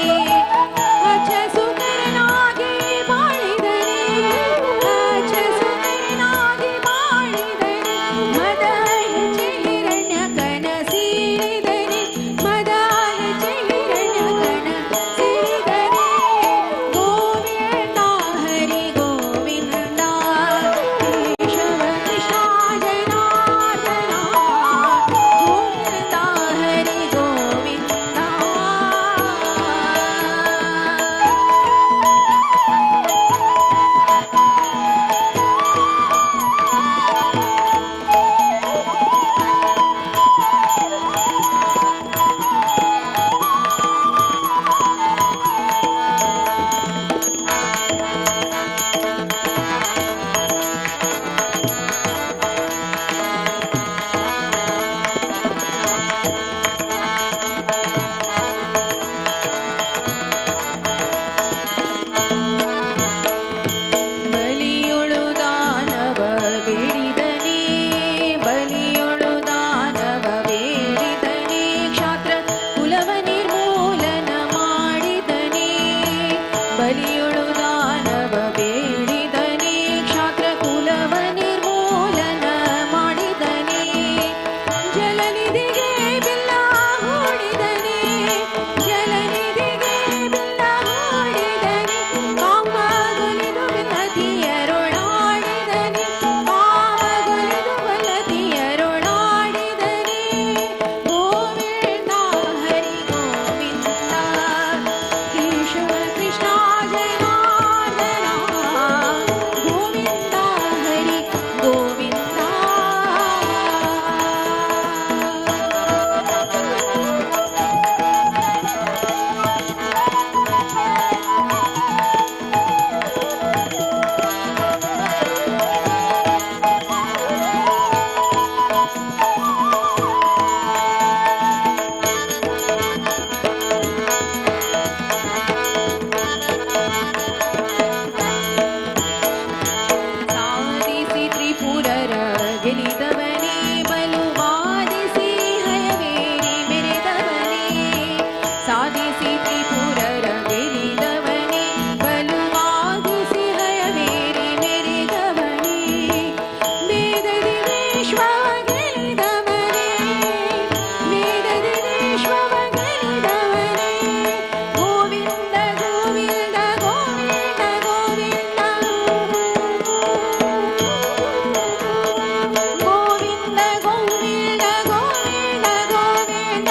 ಅಚ್ಚ ಸುಂದರನಾಗಿ ಬಾಳಿದನೆ ಅಚ್ಚ ಸುಂದರನಾಗಿ ಬಾಳಿದನೆ ಮದ ಹಿರಣ್ಯ ಕನ ಸೀಳಿದನೆ ಮದ ಹಿರಣ್ಯ ಕನ ಸೀಳಿದನೆ ಗೋವಿಂದ ಹರಿ ಗೋವಿಂದ ಕೇಶವ ಕೃಷ್ಣ ಜನಾರ್ದನ ಗೋವಿಂದ ಹರಿ ಗೋವಿಂದ. ಬಲಿಯೊಳು ದಾನವ ಬೇಡಿದನೆ ಬಲಿಯೊಳು ದಾನವ ಬೇಡಿದನೆ ಕ್ಷಾತ್ರ ಕುಲವ ನಿರ್ಮೂಲನ ಮಾಡಿದನೆ ಬಲಿಯೊಳು ದಾನವ ಬೇಡಿದನೆ ಕ್ಷಾತ್ರ ಕುಲವ ನಿರ್ಮೂಲನ ಮಾಡಿದನೆ ಜಲನಿಧಿಗೆ ಬಿಲ್ಲ ಹೂಡಿದನೆ ಜಲನಿಧಿಗೆ ಬಿಲ್ಲ ಹೂಡಿದನೆ ಕಾಮಗೊಲಿದು ಬಲತಿಯರೊಳಾಡಿದನೆ ಕಾಮಗೊಲಿದು ಬಲತಿಯರೊಳಾಡಿದನೆ ಗೋವಿಂದ ಹರಿ ಗೋವಿಂದ ಕೇಶವ ಕೃಷ್ಣ ಜನಾರ್ದನ ಗೋವಿಂದ ಹರಿ ಗೋವಿಂದ. ಸಾಧಿಸಿ ತ್ರಿಪುರರ ಗೆಲಿದವನೇ ಬಲುವಾದಿಸಿ ಹಯವೇರಿ ಮೆರೆದವನೇ ಸಾಧಿಸಿ ತ್ರಿಪುರರ ಗೆಲಿದವನೇ ಬಲುವಾದಿಸಿ ಹಯವೇರಿ ಮೆರೆದವನೇ ವೇದದಿ ವಿಶ್ವ ಗೆಲಿದವನೇ ವೇದದಿ ವಿಶ್ವ ಗೆಲಿದವನೇ ಗೋವಿಂದ ಗೋವಿಂದ ಗೋವಿಂದ ಗೋವಿಂದ ಗೋವಿಂದ ಗೋವಿಂದ ಗೋವಿಂದ ಗೋವಿಂದ.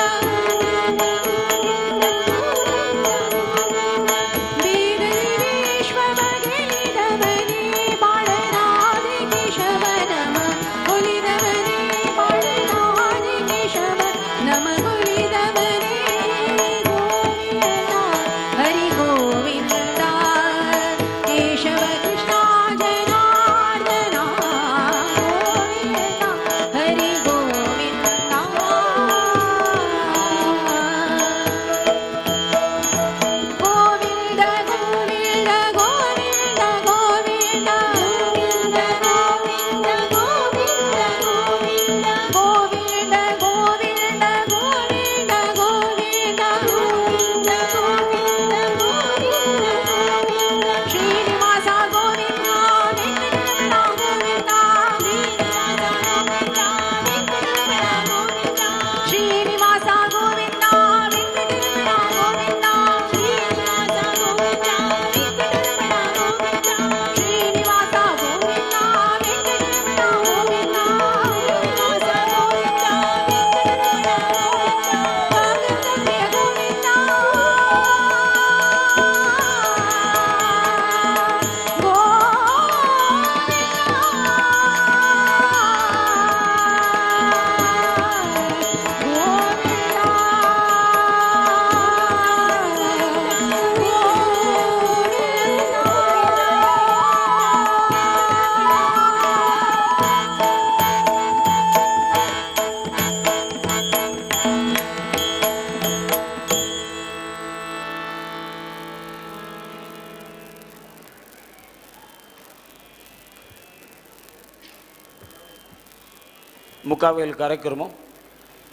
मुखावेल कार्यक्रम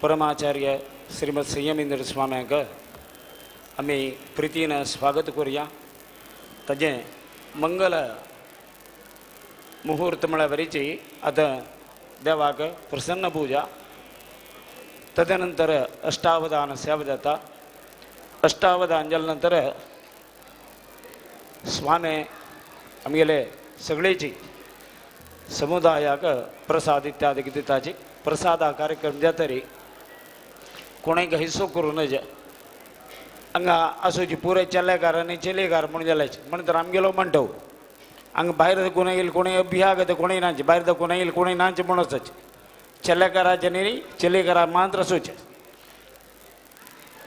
परमाचार्य श्रीमद संयमेंद्र स्वाम्यांक आमी प्रितीन स्वागत करुया. ताजें मंगल मुहूर्त म्हळ्यार वरीची आतां देवाक प्रसन्न पूजा, तदनंतर अष्टावधान सेवा जाता. अष्टावधान जाल्या नंतर स्वामी आमगेले सगळेची समुदायाक प्रसाद इत्यादी दिताची. प्रसादा कार्यक्रम जातरी कोणें हिस्सो करूं नज. हांगा आसूची पुरे चेलेकार आनी चेलेकार म्हूण जाल्याचे म्हण तर आमगेलो म्हणटो हांगा भायर कोण येयल कोणें अभ्यागत कोणें नाचे भायर कोण येयल कोणें नाचे म्हूण वचचे चेलेकाराचे न्ही चेलेकारा मात्र आसूचे.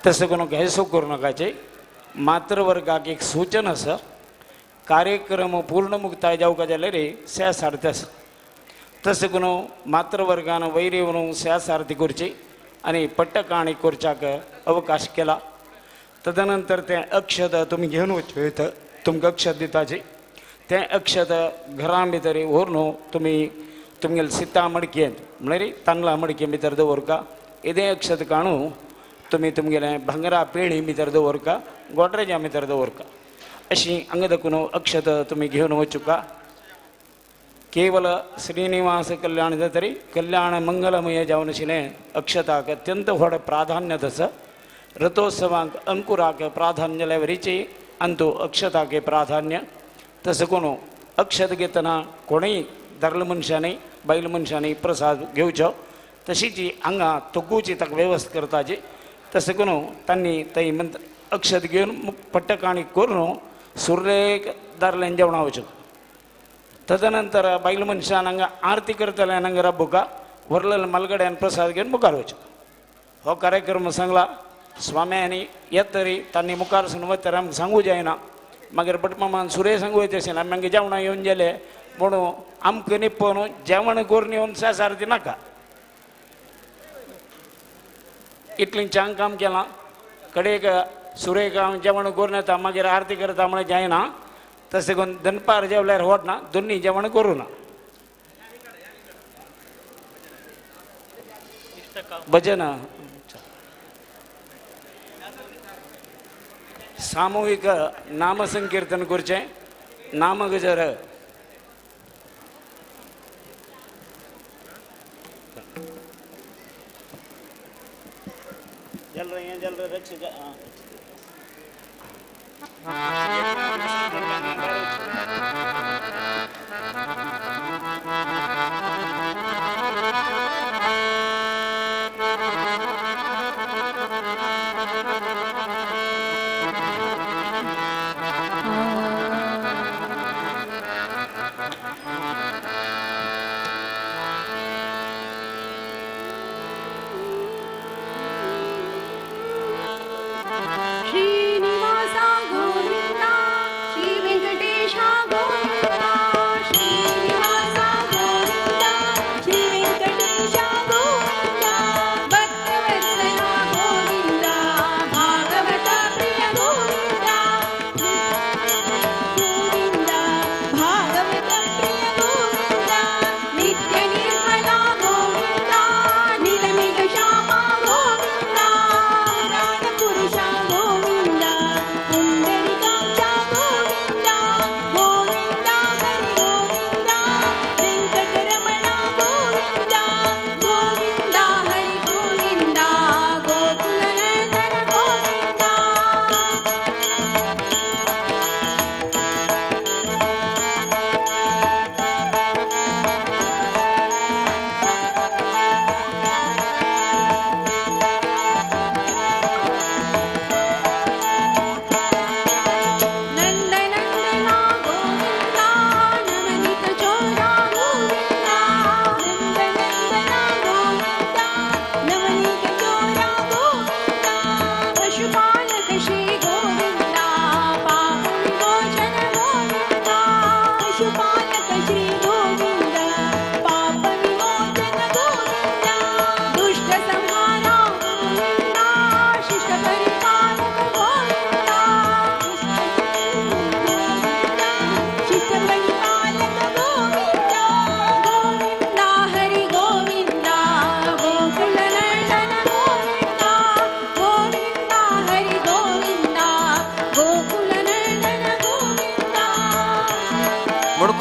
तसो करून हेसो करूं नाकाचे. मातृवर्गाक एक सूचन आसा, कार्यक्रम पूर्ण मुक्ताय जावका जाल्यार सेस आरती आसा. तशें करून मातृवर्गान वयर येवन सेस आरती करची आनी पट्टकाणी करच्याक अवकाश केला. तदनंतर तें अक्षत तुमी घेवन वचचें, तुमकां अक्षत दिताची तें अक्षत घरां भितर व्हरून तुमी तुमगेले सिता मडकेंत म्हळ्यार तांदळां मडके भितर दवरका. येदें अक्षत काडून तुमी तुमगेलें भांगरा पेळी भितर दवरका, गोडरेजा भितर दवरका. अशी हांगा दाखून अक्षत तुमी घेवन वचुका. केवल श्रीनिवास कल्याण जातरी कल्याण मंगलमय जावन आशिल्लें अक्षताक अत्यंत व्हड प्राधान्य आसा. रथोत्सवाक अंकुराक प्राधान्य लेवरीची अंतू अक्षताक प्राधान्य. तसो करून अक्षत घेतना कोणूय दादलो मनशांनी बायल मनशांनी प्रसाद घेवचो. तशीच हांगा तोगूची ताका वेवस्था करताची. तशें करून तांणी थंय मंत्र अक्षत घेवन पट्टकाणी करून सुर्लेक दादल्यान जेवणा वचूं. तदनंतर बायल मनशान हांगा आरती करतल्यान हांगा राबुका व्हरलेल्या मालगड्यान प्रसाद घेवन मुखार वचूं. हो कार्यक्रम सांगला स्वाम्यांनी येत तरी तांणी मुखार सून वतर आमकां सांगू जायना. मागीर भटमामान सुरेश सांगू येता आशिल्लें आमी मागीर जेवणां येवन गेले म्हणून आमकां निपोवन जेवण करून येवन सेस आरती नाका. इतलें चांग काम केलां कडेक सुरेक हांव जेवण करून येता मागीर आरती करता म्हळ्यार जायना. तशें करून दनपार जेवल्यार होडना दोन्ही जेवण करूं ना. भजन सामूहिक नामसंकीर्तन करचें. नामगजर जल रही हैं, जल रहे श्रीनिवासा गोविंदा.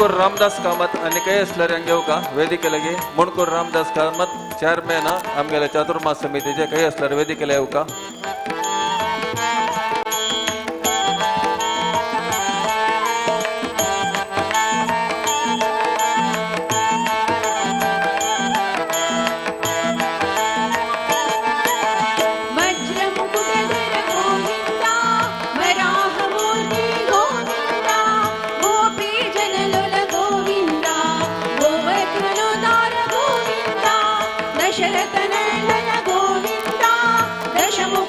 मुणकूर रामदास कामत आनी कयसलर हांगा येवका वेदिके लागी. मुणकूर रामदास कामत चेअरमॅन आमगेले चातुर्मास समितीचे कयसलर वेदिकेला येवका. वज्रमुकुटधर गोविन्दा वराहमूर्ति गोविन्दा गोपीजनलोल गोविन्दा गोवर्धनोद्धार गोविन्दा दशरथनन्दन गोविन्दा दशमुखनन्दन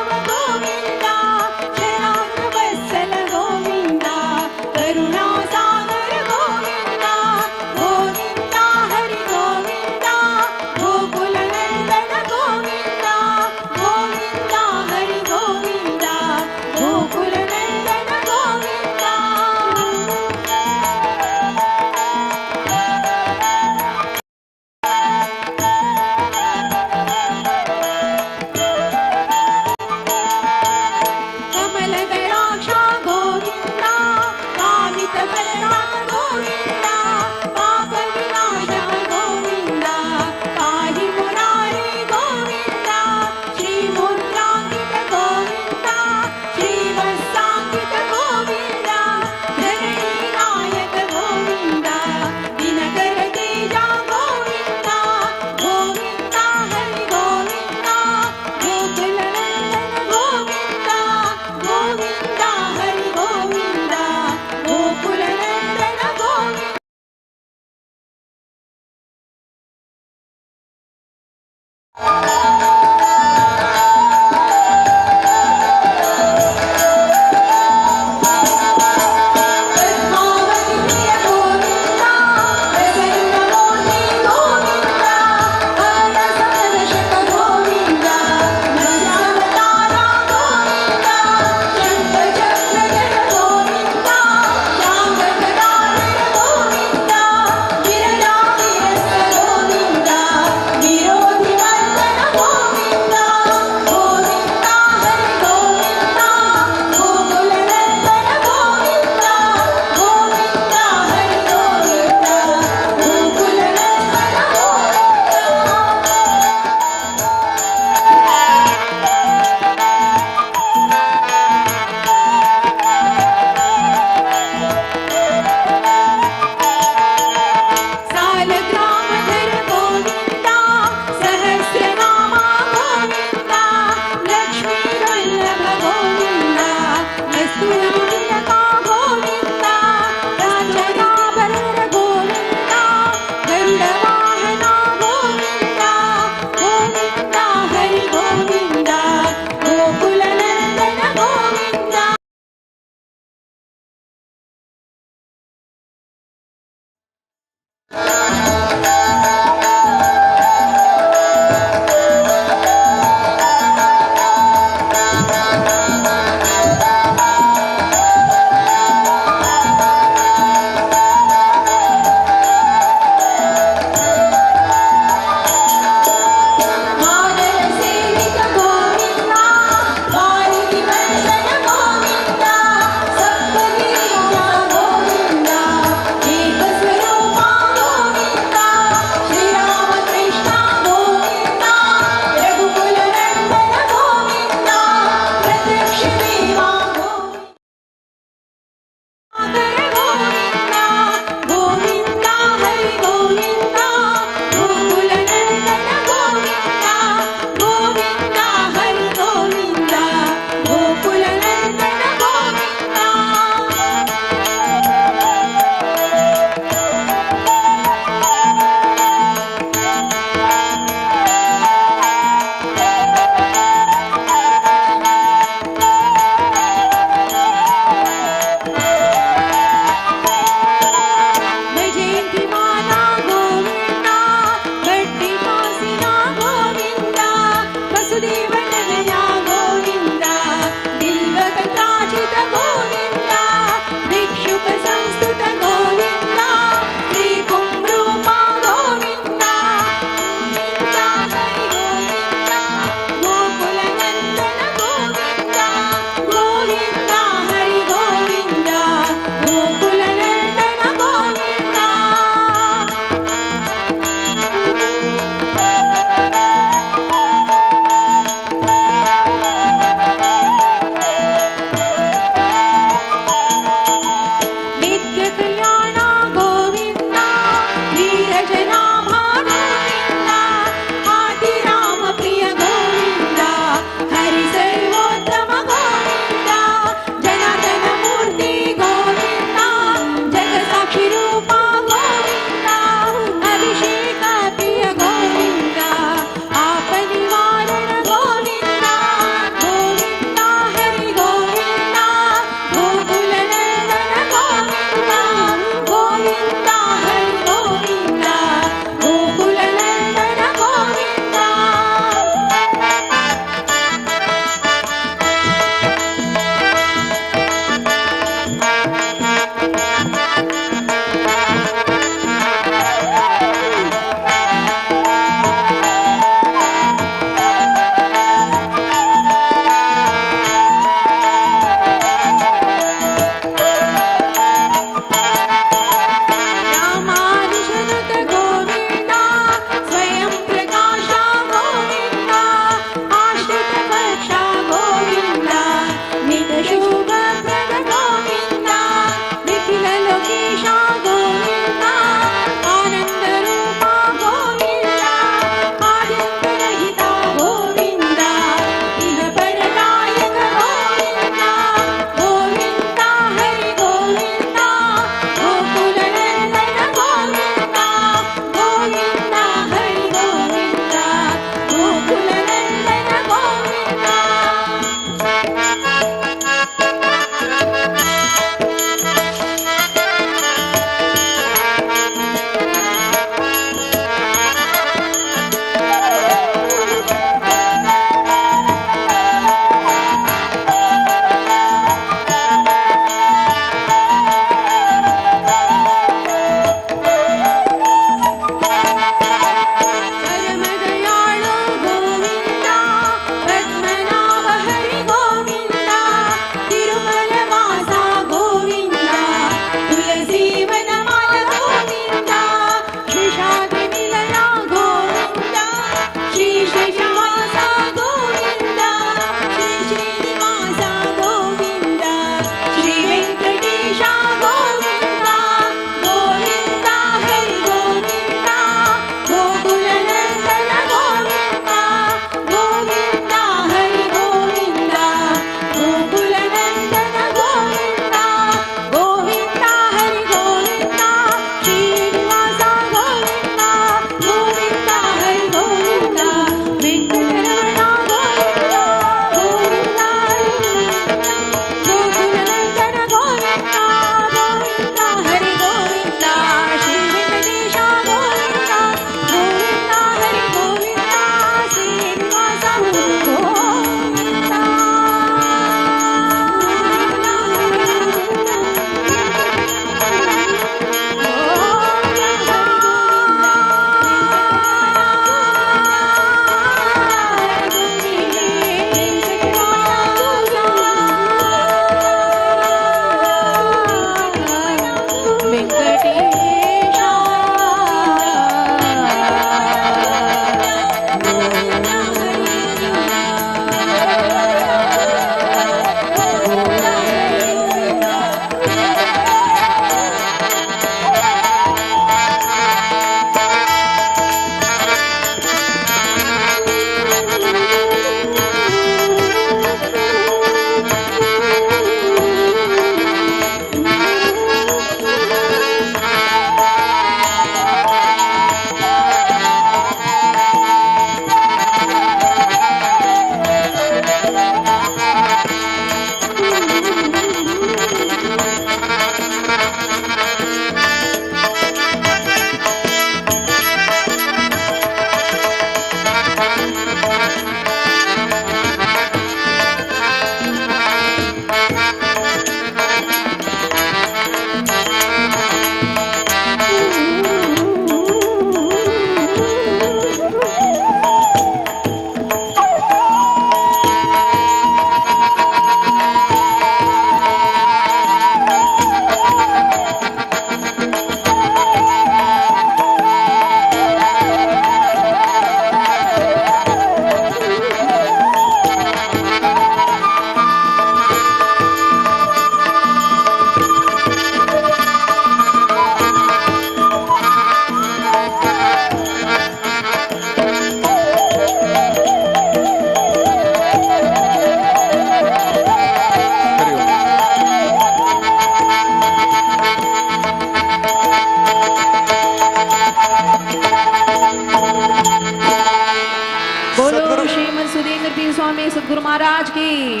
स्वामी सद्गुरु महाराज की।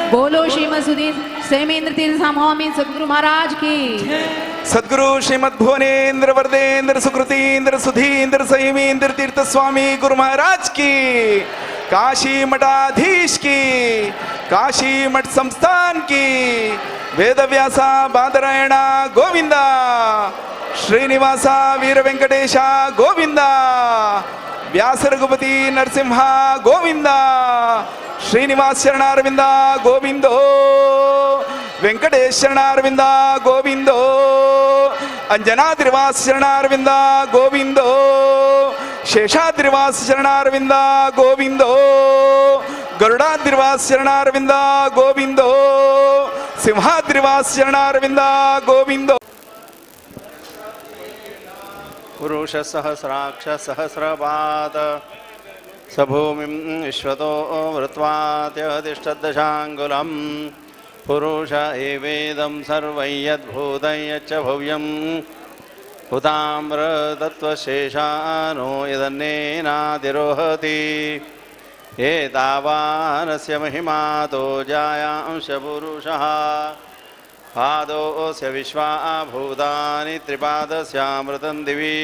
बोलो श्रीमद सुधीर सेमेंद्र तीर्थ स्वामी सद्गुरु महाराज की। सद्गुरु श्रीमद भुवनेन्द्र वरदेन्द्र सुकृतीन्द्र सुधीन्द्र संयमीन्द्र तीर्थ स्वामी गुरु महाराज की। काशी मठाधीश की, काशी मठ संस्थान की। वेदव्यास बादरायण गोविंदा, श्रीनिवास वीर वेंकटेश गोविंदा, व्यास रघुपति नरसिंह गोविंदा, श्रीनिवास शरणारविंद गोविंदो, वेंकटेश शरणारविंद गोविंदो, अंजनाद्रिवास शरणारविंद गोविंदो, शेषाद्रिवास शरणारविंद गोविंदो, गरुडाद्रिवास शरणारविंद गोविंदो, सिंहाद्रिवास शरणारविंद गोविंदो। पुरुष सहस्राक्ष सहस्रपाद सभूमिं विश्वतो वृत्वात्यतिष्ठद्दशाङ्गुलं पुरुष एवेदं सर्वं यद्भूतं यच्च भव्यं हुताम्रतत्त्वशेषानो यदन्नेनातिरोहति एतावानस्य महिमातो जायांश पुरुषः पादोऽस्य विश्वा भूतानि त्रिपादस्यामृतं दिवि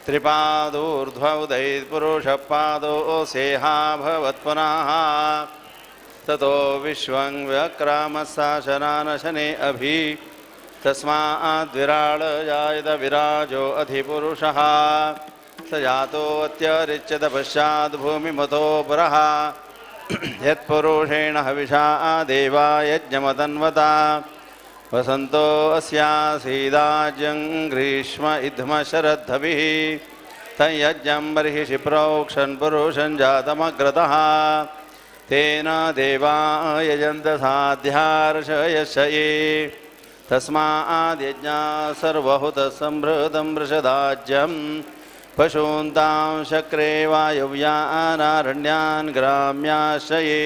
त्रिपादूर्ध्व उदैत्पुरुषपादोऽस्येहा भवत्पुनः ततो विश्वं व्यक्रामस्साशनानशने अभि तस्माद्विराळ जायत विराजो अधिपुरुषः स जातोऽत्यरिच्यत पश्चाद्भूमिमतो पुरः यत्पुरुषेण हविषा देवा यज्ञमतन्वता वसन्तो अस्यासीदाज्यं ग्रीष्म इध्म शरद्धभिः तं यज्ञं बर्हिषि प्रोक्षन् पुरुषं जातमग्रतः तेन देवा यजन्त साध्यार्षयश ये तस्माद्यज्ञा सर्वहुतः सम्भृतं वृषदाज्यं पशून्तां शक्रे वायव्यानारण्यान् ग्राम्याश्रये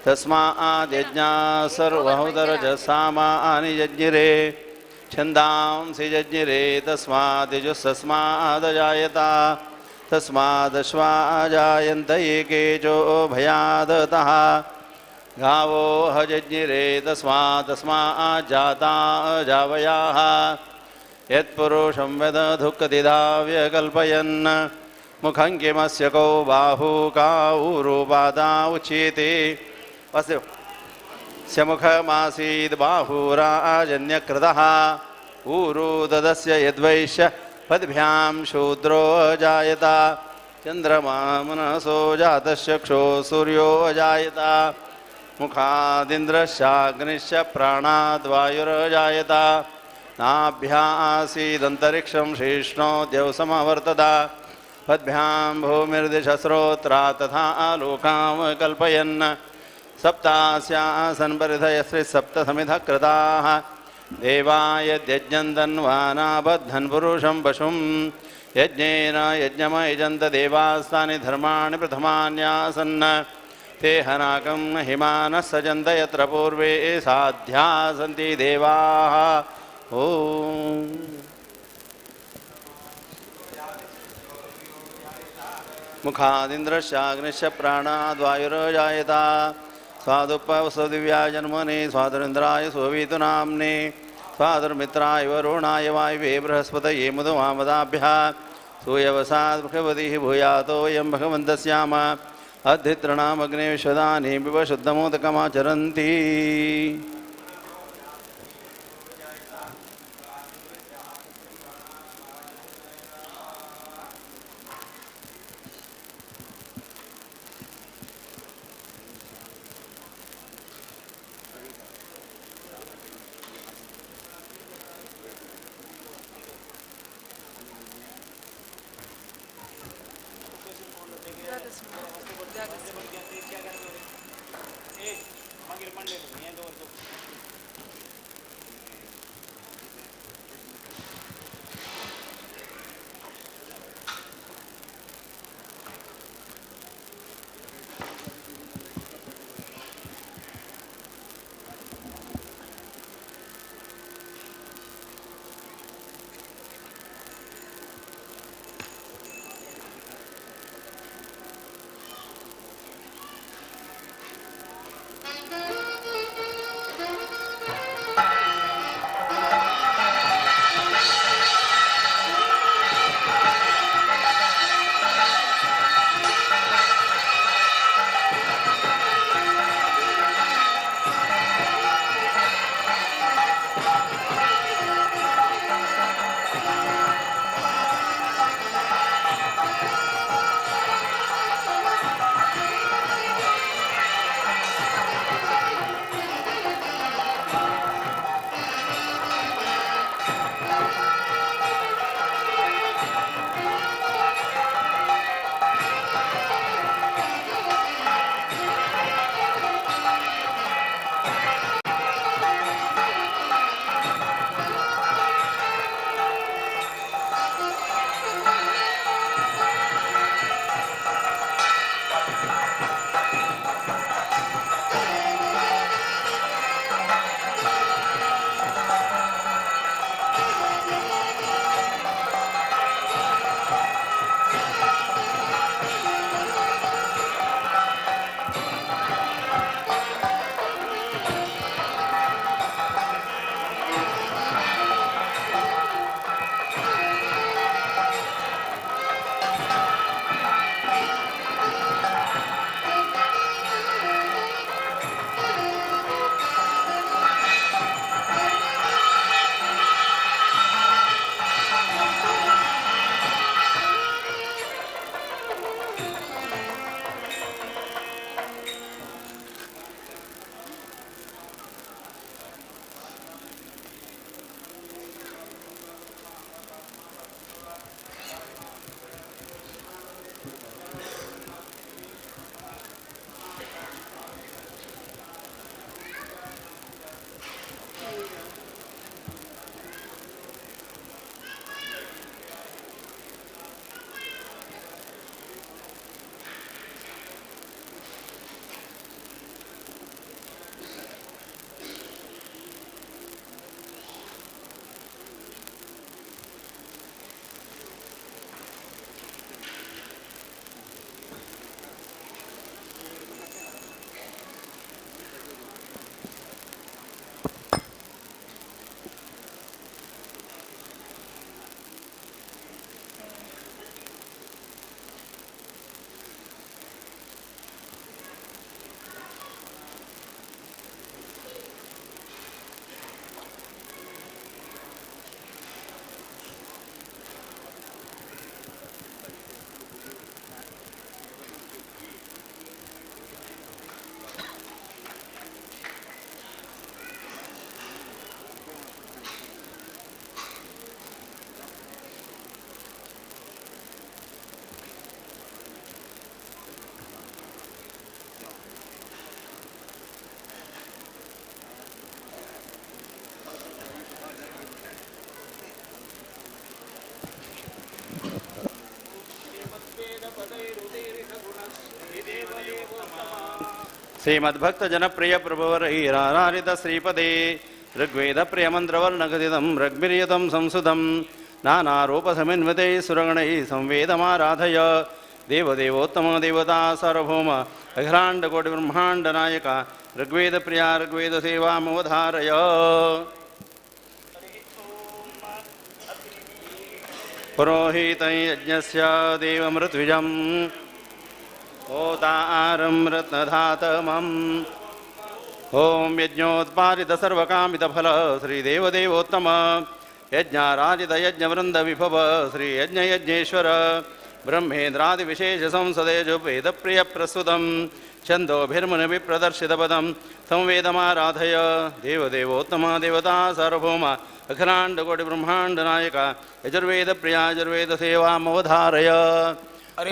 तस्माद्यज्ञा सर्वहुतरजसामानि यज्ञिरे छन्दांसि यज्ञिरे तस्माद्यजुस्तस्मादजायत तस्मादश्वाजायन्त एके चोभयादतः गावो हजज्ञिरे तस्मात् तस्माज्जाता जावयाः यत्पुरुषं वेदधुक्कदिधाव्यकल्पयन् मुखं किमस्य कौ बाहू काऊरुपादा उच्येते वस्य मुखमासीद् बाहुराजन्यकृतः ऊरु तदस्य यद्वैश्य पद्भ्यां शूद्रो जायत चन्द्रमा मनसो जातश्चक्षो सूर्यो जायत मुखादिन्द्रश्चाग्निश्च प्राणाद्वायुरजायत नाभ्या आसीदन्तरिक्षं शीर्ष्णो द्यौसमवर्तत पद्भ्यां भूमिर्दिशस्रोत्रा तथा आलोकां कल्पयन् सप्तास्यासन् परिधयस्त्रिसप्तसमिधः कृताः देवा यद्यज्ञं तन्वानाबद्धन् पुरुषं पशुं यज्ञेन यज्ञमयजन्त देवास्तानि धर्माणि प्रथमान्यासन् ते हनाकं हिमानः सजन्त यत्र पूर्वे साध्या सन्ति देवाः। ॐ मुखादिन्द्रश्चाग्निश्च प्राणाद्वायुरजायत स्वादुपवसदिव्याय जन्मने स्वादुरिन्द्राय सुवीतुनाम्ने स्वादुर्मित्राय वरुणाय वायवे बृहस्पतये मुदुमामदाभ्यः सूयवसाद् भगवतिः भूयातो यं भगवन्तस्याम अधितृणामग्ने विश्वदानि पिब शुद्धमोदकमाचरन्ति। मागीर मांडले हें दवरतो। ಶ್ರೀಮದ್ಭಕ್ತ ಜನಪ್ರಿಯ ಪ್ರಭುವರೈರಾರಿತ ಶ್ರೀಪದೇ ಋಗ್ವೇದ ಪ್ರಿಯಮಂತ್ರವರ್ಣಗದಿದಂ ರಗ್ಮಿರ್ಯತಂ ಸಂಸುಧಂ ನಾನಾರೂಪಸಮನ್ವಿತೈ ಸುರಗಣೈ ಸಂವೇದಮಾರಾಧಯ ದೇವದೇವೋತ್ತಮ ದೇವತಾ ಸಾರ್ವಭೌಮ ಅಖಿಲಾಂಡಕೋಟಿ ಬ್ರಹ್ಮಾಂಡ ನಾಯಕ ಋಗ್ವೇದ ಪ್ರಿಯ ಋಗ್ವೇದ ಸೇವಾಮವಧಾರಯ. ಪುರೋಹಿತ ಯಜ್ಞಸ್ಯ ದೇವಮೃತ್ವಿಜಂ ಹೋತಾರಂ ರತ್ನಧಾತಮಂ. ಓಂ ಯಜ್ಞೋತ್ಪಾದಿತ ಸರ್ವಕಾಮಿತ ಫಲ ಶ್ರೀದೇವದೇವೋತ್ತಮ ಯಜ್ಞಾರಾಜಿತ ಯಜ್ಞವೃಂದ ವಿಭವ ಶ್ರೀ ಯಜ್ಞಯಜ್ಞೇಶ್ವರ ಬ್ರಹ್ಮೇಂದ್ರಾದಿ ವಿಶೇಷ ಸಂಸದೇಜು ವೇದಪ್ರಿಯ ಪ್ರಸ್ತುತಂ ಛಂದೋಭಿರ್ಮುನಿ ಪ್ರದರ್ಶಿತ ಪದಂ ಸಂವೇದಮಾರಾಧಯ ದೇವದೇವೋತ್ತಮ ದೇವತಾ ಸಾರ್ವಭೌಮ ಅಖಿಲಾಂಡಕೋಟಿ ಬ್ರಹ್ಮಾಂಡ ನಾಯಕ ಯಜುರ್ವೇದ ಪ್ರಿಯ ಯಜುರ್ವೇದ ಸೇವಾಮವಧಾರಯ.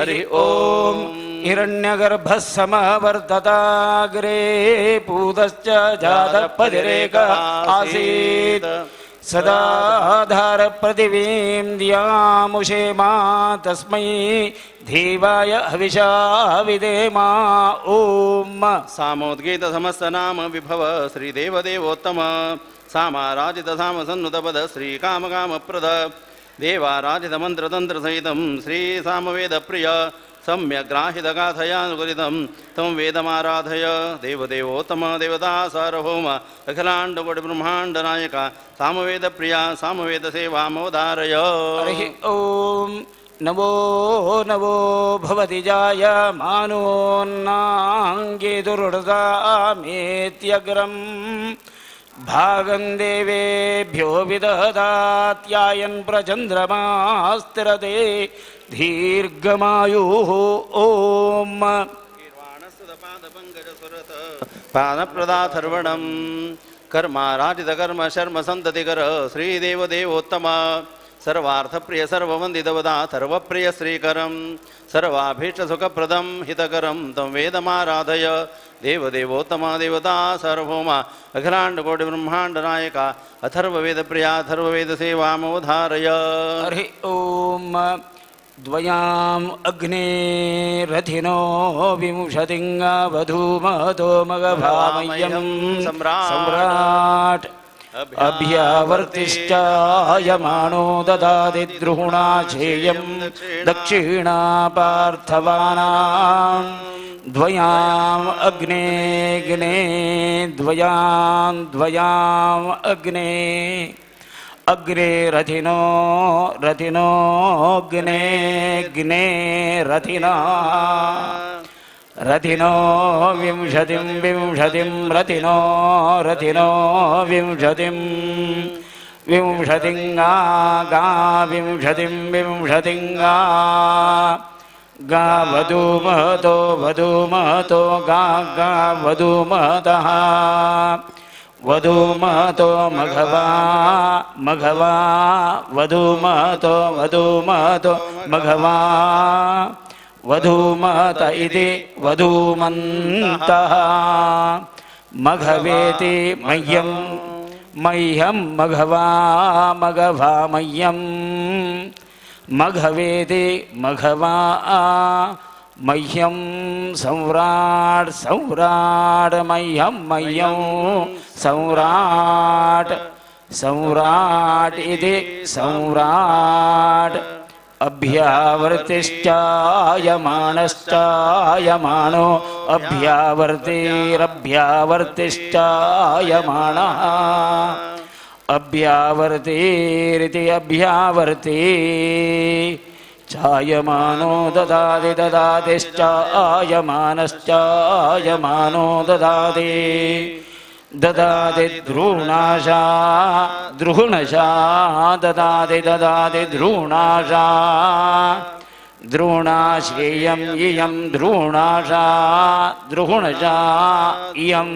ಹರಿ ಓಂ. ಹಿರಣ್ಯಗರ್ಭ ಸಮವರ್ಧತಾಗ್ರೇ ಪೂತಶ್ಚ ಜಾತಪದಿರೇಕ ಆಸೀತ್ ಸದಾಧಾರ ಪ್ರತಿವೀಂ ದ್ಯಾಮುಷೇಮಾ ತಸ್ಮೈ ದೇವಾಯ ಹವಿಷಾ ವಿದೇಮಾ. ಓಂ. ಸಾಮೋದ್ಗೀತ ಸಮಸ್ತನಾಮ ವಿಭವ ಶ್ರೀದೇವದೇವೋತ್ತಮ ಸಾಮಾರಾಜಿತ ಸಾಮ ಸನ್ನುತಪದ ಶ್ರೀಕಾಮಕಾಮಪ್ರದ ದೇವಾರಾಜಿತ ಮಂತ್ರತಂತ್ರ ಸಹಿತಂ ಶ್ರೀ ಸಾಮವೇದ ಪ್ರಿಯ ಸಮ್ಯಗ್ರಾಹಿತ ಗಾಥಯಾನುಕರಿತಂ ತಂ ವೇದಮಾರಾಧಯ ದೇವದೇವೋತ್ತಮ ದೇವತಾ ಸಾರ್ವಭೌಮ ಅಖಿಲಾಂಡಕೋಟಿ ಬ್ರಹ್ಮಾಂಡ ನಾಯಕ ಸಾಮವೇದ ಪ್ರಿಯ ಸಾಮವೇದ ಸೇವಾಮವಧಾರಯ. ಹರಿ ಓಂ. ನಮೋ ನಮೋ ಭವತಿ ಜಾಯಮಾನೋನ್ನಾಂಗೇ ದುರ್ಹೃದಾಮೇತ್ಯಗ್ರಂ ಭಾಗಂ ದೇವೇಭ್ಯೋ ವಿದಧಾತ್ಯಾಯನ್ ಪ್ರಚಂದ್ರಮಾಸ್ತಿರತೆ ದೀರ್ಘಮಾಯುಃ. ಓಂ. ಪಾನಪ್ರದಾಥರ್ವಣಂ ಕರ್ಮಾರಾಜಿತ ಕರ್ಮ ಶರ್ಮ ಸಂತತಿಕರ ಶ್ರೀದೇವದೇವೋತ್ತಮ ಸರ್ವಾರ್ಥಪ್ರಿಯ ಸರ್ವವಂದಿತವದಾ ಸರ್ವಪ್ರಿಯ ಶ್ರೀಕರಂ ಸರ್ವಾಭೀಷ್ಟ ಸುಖಪ್ರದಂ ಹಿತಕರಂ ತಂ ವೇದಮಾರಾಧಯ ದೇವದೇವೋತ್ತಮ ದೇವತಾ ಸಾರ್ವಭೌಮ ಅಖಿಲಾಂಡಕೋಟಿ ಬ್ರಹ್ಮಾಂಡ ನಾಯಕ ಅಥರ್ವವೇದ ಪ್ರಿಯ ಅಥರ್ವವೇದ ಸೇವಾಮವಧಾರಯ. ಹರಿ ಓಂ. ದ್ವಯಾಂ ಅಗ್ನೇರಥಿನೋ ವಿಂಶತಿಂಗವಧೂಮಹತೋ ಮಗಭಾಮಯ್ಯಂ ಸಮ್ರಾಟ್ ಅಭ್ಯಾವರ್ತಿಶ್ಚಾಯಮಾನೋ ದದಾತಿ ದ್ರುಹುಣಾಚೇಯಂ ದಕ್ಷಿಣಾ ಪಾರ್ಥವಾನಾಂ. ದ್ವಯಾಂ ಅಗ್ನೇಗ್ನೇ ದ್ವಯಾಂ ದ್ವಯಾಂ ಅಗ್ನೇ ಅಗ್ರೆ ರಥಿನೋ ರಥಿನೋಗ್ನೇ ಗ್ನೇ ರಥಿನಾ ರಥಿನೋ ವಿಂಶತಿಂ ವಿಂಶತಿಂ ರಥಿನೋ ರಥಿನೋ ವಿಂಶತಿಂ ವಿಂಶತಿಂಗಾ ಗಾ ವಿಂಶತಿಂ ವಿಂಶತಿಂಗಾ ಗಾ ವಧು ಮಹತೋ ವಧು ಮಹತೋ ಗಾ ಗಾ ವಧು ಮಹತಃ ವಧು ಮಹತೋ ಮಘವಾ ಮಘವಾ ವಧು ಮಹತೋ ವಧು ಮಹತೋ ಮಘವಾ ವಧೂಮತ ಇತಿ ವಧೂಮಂತಃ ಮಘವೇತಿ ಮಹ್ಯಂ ಮಹ್ಯಂ ಮಘವಾ ಮಘವಾ ಮಹ್ಯಂ ಮಘವೇತಿ ಮಘವಾ ಮಹ್ಯಂ ಸಮ್ರಾಟ್ ಸಮ್ರಾಟ್ ಮಹ್ಯಂ ಮಹ್ಯಂ ಸಮ್ರಾಟ್ ಸಮ್ರಾಟ್ ಇತಿ ಸಮ್ರಾಟ್ ಅಭ್ಯಾವರ್ತಿಶ್ಚಾಯಮಾನಶ್ಚಾಯಮಾನೋ ಅಭ್ಯಾವರ್ತಿರಭ್ಯಾವರ್ತಿಶ್ಚಾಯಮಾನಃ ಅಭ್ಯಾವರ್ತಿರಿತಿ ಅಭ್ಯಾವರ್ತಿ ಚಾಯಮಾನೋ ದದಾತಿ ದದಾತಿಶ್ಚಾಯಮಾನಶ್ಚಾಯಮಾನೋ ದದಾತಿ ದದಾತಿ ದ್ರೋಣಾಶಾ ದ್ರುಹುಣಶಾ ದದಾತಿ ದದಾತಿ ದ್ರೋಣಾಶಾ ದ್ರೋಣಾಶೇಯಂ ಇಯಂ ದ್ರೋಣಾಶಾ ದ್ರುಹುಣಶಾ ಇಯಂ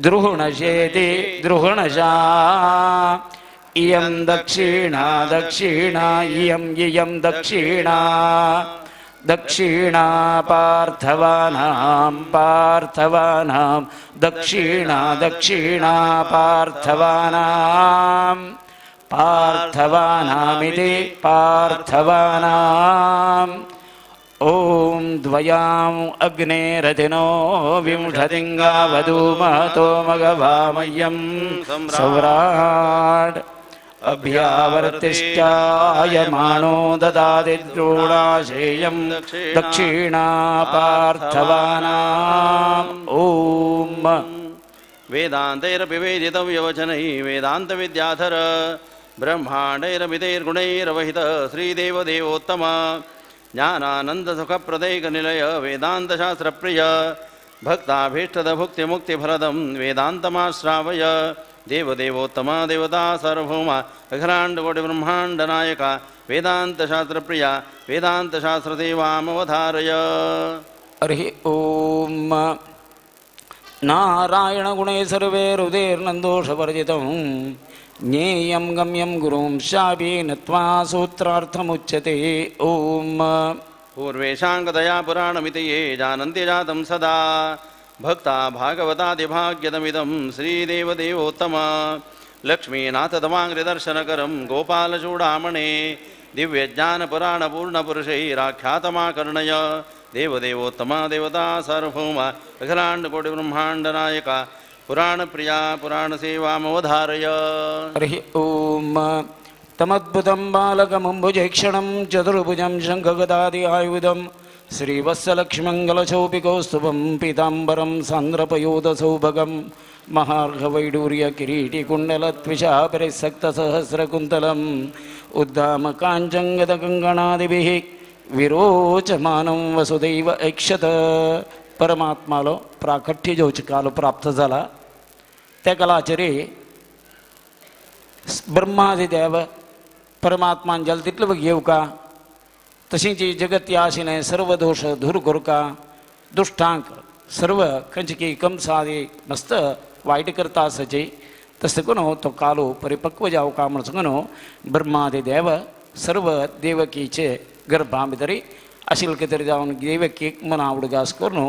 ದ್ರುಹುಣಶೇತಿ ದ್ರುಹುಣಶಾ ಇಯಂ ದಕ್ಷಿಣಾ ದಕ್ಷಿಣಾ ಇಯಂ ಇಯಂ ದಕ್ಷಿಣಾ ದಕ್ಷಿಣಾ ಪಾರ್ಥವಾನಾಂ ಪಾರ್ಥವಾನಾಂ ದಕ್ಷಿಣಾ ದಕ್ಷಿಣಾ ಪಾರ್ಥವಾನಾಂ ಪಾರ್ಥವಾನಾಮಿತಿ ಪಾರ್ಥವಾನಾಂ. ॐ द्वयाम् अग्नेरधिनो विंशतिङ्गावधू महतो मघवामय्यं सौराट् अभ्यावर्तिश्चायमानो ददाति द्रोणाशेयं दक्षिणा पार्थवानाम्। ॐ वेदान्तैरपि वेदितव्यवचनैः वेदान्तविद्याधर ब्रह्माण्डैरमितैर्गुणैरवहित श्रीदेवदेवोत्तम ज्ञानानन्दसुखप्रदैकनिलय वेदान्तशास्त्रप्रिय भक्ताभीष्टदभुक्तिमुक्तिफलदं वेदान्तमाश्रावय देवदेवोत्तम देवता सार्वभौम अखिलाण्डकोटिब्रह्माण्डनायक वेदान्तशास्त्रप्रिय वेदान्तशास्त्रसेवामवधारय। हरिः ॐ। नारायणगुणे सर्वे हृदयर्नन्दोषवर्जितं ज्ञेयं गम्यं गुरुं शापि नत्वा सूत्रार्थमुच्यते। ॐ पूर्वेषां कथया पुराणमिति ये जानन्ति जातं सदा भक्ता भागवतादिभाग्यदमिदं श्रीदेवदेवोत्तम लक्ष्मीनाथतमाङ्घ्रिदर्शनकरं गोपालचूडामणे दिव्यज्ञानपुराणपूर्णपुरुषैराख्यातमाकर्णय देवदेवोत्तम देवता सार्वभौम अखिलाण्डकोटिब्रह्माण्डनायक पुराणप्रिया पुराणसेवामवधारय। हरिः ॐ। तमद्भुतं बालकमम्बुजैक्षणं चतुर्भुजं शङ्खगदादि आयुधं श्रीवत्सलक्ष्मङ्गलशोभिकौस्तुभं पीताम्बरं सान्द्रपयोदसौभगं महार्घवैडूर्यकिरीटिकुण्डलत्विषापरिसक्तसहस्रकुन्तलम् उद्दामकाञ्चङ्गदकङ्कणादिभिः विरोचमानं वसुदैव ऐक्षत। परमात्मालो प्राकट्य जावचो काल प्राप्त जाला त्या कालाचेर ब्रह्मादिदेव परमात्मान जाल तितलो घेवका तशींच जगत आशिल्लें सर्व दोश दूर करका दुश्टांक सर्व खंयचे कंसादी मस्त वायट करता आसाची तशें करून तो कालो परिपक्व जावका म्हण सांगून ब्रह्मादी देव सर्व देवकीचे गर्भा भितर आशिल्ले कितें तरी जावन देवकीक मना उडगास करून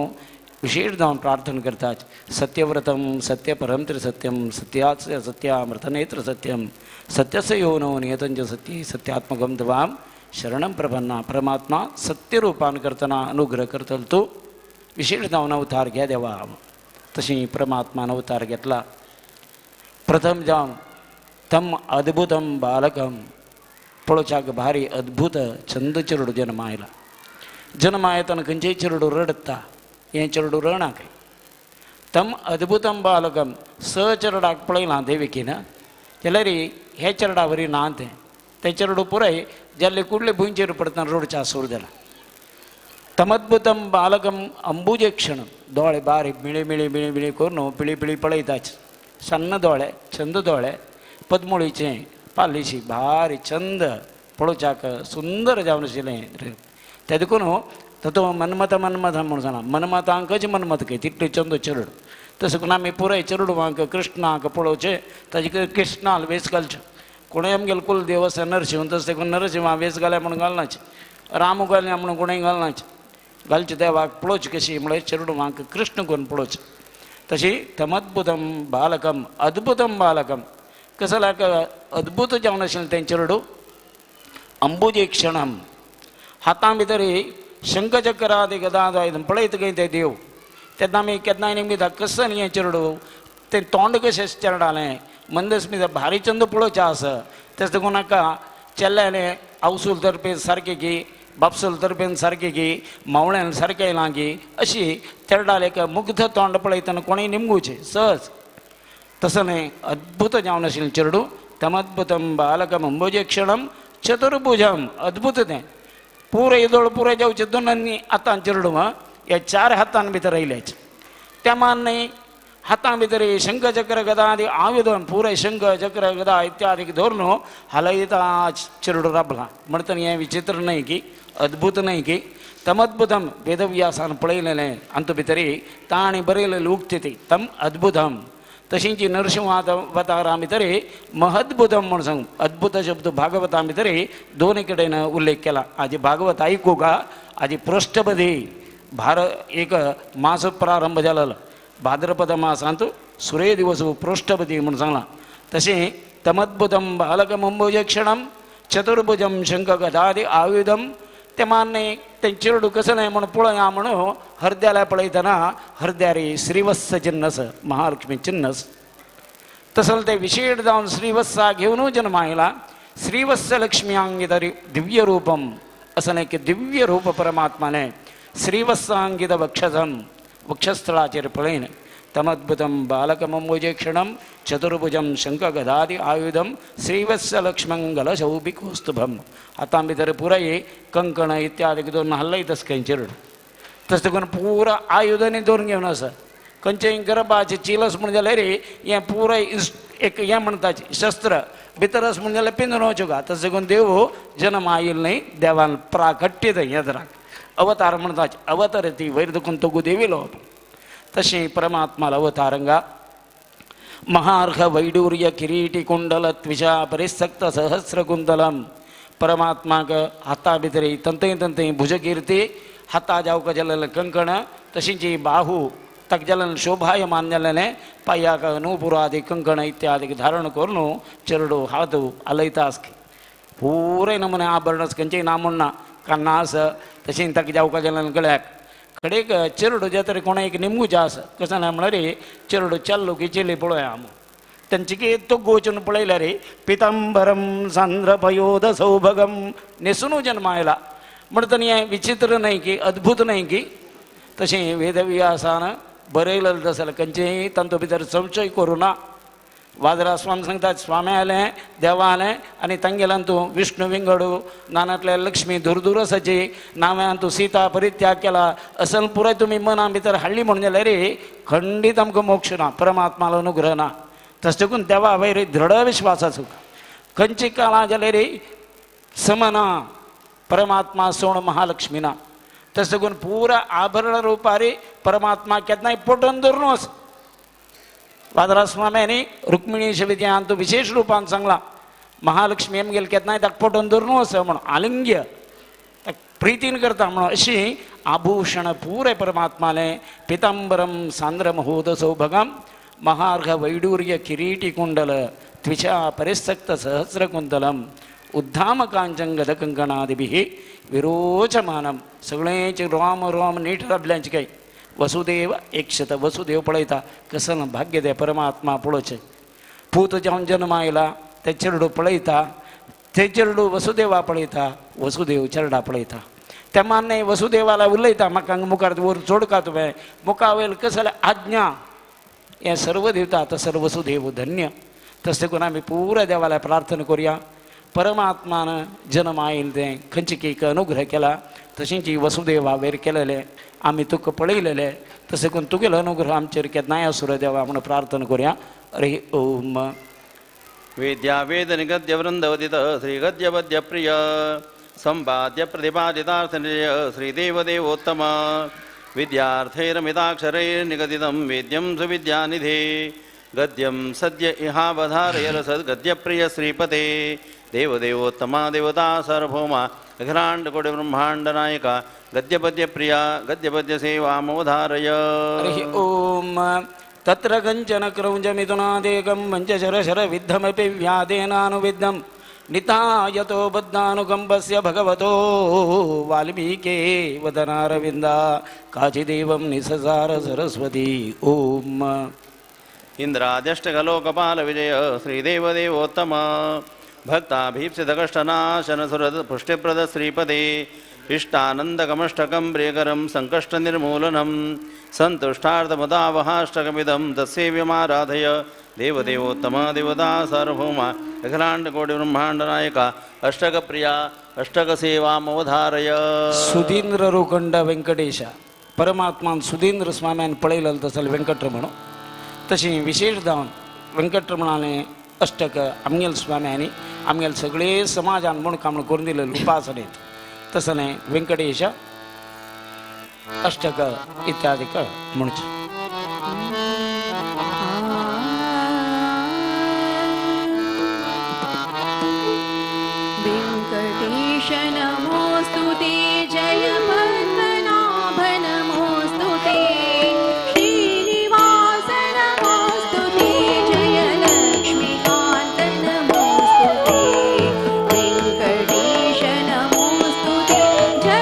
विशेष जावन प्रार्थना करतात। सत्यव्रतं सत्यपरं त्रिसत्यं सत्याच सत्यामृतनेत्र सत्यं सत्यस्य योनो नियतंच सत्य सत्यात्मकं तवां शरणं प्रपन्ना। परमात्मा सत्यरूपान करतना अनुग्रह करतलो तूं विशेष जावन अवतार घे देवा। तशी परमात्मान अवतार घेतला। प्रथम जावन तम अद्भुतं बालकम पळोवच्याक भारी अद्भुत छंद चेडू जन्म आयला। जन्म आयतना खंयचेय चेडू रडटा हें चेडू रडना खंय। तम अद्भुतं बालकम स चेरडाक पळयलां देवकीन जाल्यार हे चेरडा वरी ना तें तें चेडू पुराय जाल्ले कुडले भुंयचेर पडतना रडच्या सूर जाला। तमद्भुतं बालकम अंबुजेक्षण दोळे बारीक मिळी मिळी मिळी मिळी करून पिळी पिळी पळयताच सन्न दोळे छंद दोळे पदमोळीचें पालिशी भारी छंद पळोवच्याक सुंदर जावन आशिल्लें तें देखून तातूंत मन्मथ मन्मथ म्हणून सांगलां मन्मथांकच मन्मथ खंय तितले चंद चेरडू तशें करून आमी पुराय चेरडुवांक कृष्णाक पळोवचें ताजे कृष्णाल वेस घालचें कोणूय आमगेलो कुलदेव आसा नरशिंव तशें देखून नरशिंवा वेस घाल्या म्हणून घालनाचे रामू घालना म्हणून कोणूय घालनाचे घालचें देवाक पळोवचें कशी म्हळ्यार चेरडुवांक कृष्ण करून पळोवचें। तशी तमद्भुतं बालकम अद्भुतं बालकम कसं लाग अद्भुत जावन आशिल्लें तें चेरडू अंबुजेक्षणम हातां भितर शंखचक्रादि गदाद पळयत खंय ते देव तेन्ना आमी केन्नाय निमित्त कसं न्ही हें चेरडू तें तोंड कशें चेरडालें मंदस्मिता भारी चंद पळोवचें आसा तें देखून नाका चेल्ल्यालें आवसूल तर्फेन सारकें की बापसूल तर्फेन सारकें की मावळ्यान सारकें येयलां की अशी तेरडालें एक मुग्ध तोंड पळयतना कोणूय निमगुचें सहज तसं न्हय अद्भुत जावन आशिल्लें चेरडू तमद्भुतं बालकम अंबुजेक्षणम चतुर्भुजम अद्भुत तें पुराय येदोळ पुराय जावचें दोनांनी हातान चेरडू ह्या चार हातान भितर आयल्याच त्या मान न्हय हातां भितर शंखचक्र गदा आदी आयुधम पुराय शंख चक्र गदा इत्यादी धरून हालयता चेरडू राबला म्हणटना हें विचित्र न्हय की अद्भुत न्हय की तमद्भुतम वेदव्यासान पळयलेलें हातूंत भितर ताणें बरयलेलें उक्ती ती तम अद्भुतम तशींच नरसिंह अवतारा भितर महद्भुतम म्हूण सांगू अद्भुत शब्द भागवता भितर दोन कडेन उल्लेख केला। आजी भागवत आयकू का आजी पृष्ठपदी भार एक मास प्रारंभ जालो भाद्रपद मासांत सुरे दिवस पृष्ठपदी म्हूण सांगलां। तशें तमद्भुतं बालकमंबुजक्षणं चतुर्भुजं शङ्खगदादि आयुधं ते मान्य तें चेरडू कसलें म्हूण पळया म्हणून हरद्याला पळयतना हरद्यारी श्रीवत्स चिन्नस महालक्ष्मी चिन्नस तसं ते विशेष जावन श्रीवत्सा घेवन जन्म आयला. श्रीवत्स लक्ष्मी अंगित दिव्य रूपम असं की दिव्य रूप परमात्माने श्रीवत्सांगित वक्षसम वक्षस्थळाचेर पळयन तमद्भुतं बालकमंबुजेक्षणं चतुर्भुजं शंखगदादि आयुधं श्रीवत्स लक्ष्मंगल शौभिकोस्तुभम. आतां भितर पुराय कंकण इत्यादी दोन हल्लयतस खंय चेरडू तशें करून पुरा आयुधांनी दवरून घेवन आसा. खंयचेय गर्भाचे चिलस म्हूण जाल्यार रे हें पुराय एक हें म्हणटा शस्त्र भितर आस म्हूण जाल्यार पिंजून वचूंक. तशें करून देव जन्म आयिल्लो न्हय देवान प्राकट्य हें धराक अवतार म्हणटा अवतार ती वयर दुखून तगू देविलो. तशें परमात्माला अवतारंगा महार्घ वैडूर्य किरीटी कुंडल त्विषा परिसक्त सहस्र कुंडलम. परमात्माक हाता भितर तंतय तंतय भुजकीर्ती हाता जावका जालेलें कंकण तशींच बाहू तक जालेलें शोभायमान जालेलें पांयाक नूपुरादी कंकण इत्यादी धारण करून चेरडू हात आलयता आसकी पुराय नमुने आभरण खंयचेय ना म्हणना कान्ना आसा तशें ताका जावका जालेलें गळ्याक कडेक चेरडू जे तरी कोणा एक निमगुचें आसा कशें ना म्हणल्यार चेरडू चल्लो की चेली पळोवया आमी तेंचे की तोग्गो वचून पळयल्यार पितांबरम सांद्रपयोद सौभगम न्हेसून जन्म आयला म्हणटना हें विचित्र न्हय की अद्भूत न्हय की तशें वेदव्यासान बरयलें जाल्यार खंयचेय तांचो भितर संशय करूं ना. वाजरा स्वामी सांगतात स्वामी आलें देवा आलें आनी तांगेल्यान तूं विष्णू विंगडू नानांतल्या लक्ष्मी दुरदूर आसाची नांव्यान तूं सीता परित्याग केला असल पुराय तुमी मना भितर हाडली म्हणून जाल्यार रे खंडीत आमकां मोक्ष ना परमात्मालो अनुग्रह ना. तशें देखून देवा वयर दृढ विश्वास आसूं खंयची काळां जाल्यार रे समना परमात्मा सोण महालक्ष्मी ना. तशें देखून पुरा आभरण रुपारी परमात्मा केन्नाय पोटून धरून आसा. वादरा स्वाम्यांनी रुक्मिणी विद्यान तो विशेष रूपान सांगला महालक्ष्मी आमगेले केन्नाय ताका पोटून धरून आसा म्हणून आलिंग्य ताका प्रितीन करता म्हणून अशी आभूषण पुराय परमात्मालें पितांबरम सांद्र महोद सौभगम महार्घ वैडूर्य किरीटी कुंडल त्विषा परिसक्त सहस्र कुंडलम उद्धाम कांचन कंकणादिभिः विरोचमानम. सगळेंच रोम रोम नीट राबल्यांचे काय वसुदेव एकशत वसुदेव पळयता कसं भाग्य ते परमात्मा पळोवचें. पूत जावन जन्म आयला ते चेरडू पळयता ते चेरडू वसुदेवा पळयता वसुदेव चेरडा पळयता ते मान्य वसुदेवाला उलयता म्हाका मुखार वर चोडका तुवें मुखा वयर कसले आज्ञा हें सर्व दिवता तसर वसुदेव धन्य. तशें करून आमी पुरा देवाला प्रार्थना करुया परमात्मान जन्म आयिल्लें तें खंयचे एक अनुग्रह केला तशेंच वसुदेवा वयर केलेलें आमी तुका पळयलेलें तशें करून तुगेलो अनुग्रह आमचेर केन्नाय आसूं रे देवा म्हणून प्रार्थना करुया. हरि ओम. विद्या वेद निगद्य वृंदवदित श्रीगद्यपद्य प्रिय संपाद्य प्रतिपादितार्थनिलय श्रीदेवदेवोत्तम विद्यार्थैरमिताक्षरैर्निगदितं वेद्यं सुविद्यानिधे गद्यं सद्य इहावधारय रसद्गद्यप्रिय श्रीपते देवदेवोत्तमा देवता सार्वभौमा अखिलाण्डकोटिब्रह्माण्ड नायका गद्यपद्य प्रिया गद्यपद्य सेवामवधारय. हरि ओम. तत्र कञ्चन क्रौञ्चमिथुनादेकं पञ्चशरशरविद्धमपि व्याधेनानुविद्धं नितायतो बद्धानुकम्पस्य भगवतो वाल्मीके वदनारविन्दा काचिदेवं निससार सरस्वती. ओम. इंद्राद्यष्टकलोकपाल विजय श्रीदेवदेवोत्तम भक्ताभीप्सितकष्टनाशन सुरद पुष्टिप्रद श्रीपदे इष्टानन्दकमष्टकं प्रियकरं संकष्टनिर्मूलनं सन्तुष्टार्थमुदावहाष्टकमिदं तत्सेव्यमाराधय देवदेवोत्तम देवता सार्वभौमा अखिलाण्डकोटिब्रह्माण्डनायका अष्टकप्रिया अष्टकसेवामवधारय. सुधींद्र कंड वेंकटेश परमात्मान सुधींद्र स्वाम्यान पळयलें तसलें वेंकटरमण तशें विशेष जावन वेंकटरमणालें अष्टक आमगेल स्वाम्यांनी आमगेल सगळे समाजान म्हूण काम करून दिलेलें उपासनेत तसलें वेंकटेश अष्टक इत्यादिक म्हणचें. वेंकटेश नमोऽस्तु ते जय पद्मनाभ नमोऽस्तु ते श्रीनिवास नमोऽस्तु ते जय लक्ष्मीकान्त नमोऽस्तु ते वेंकटेश नमोऽस्तु ते जय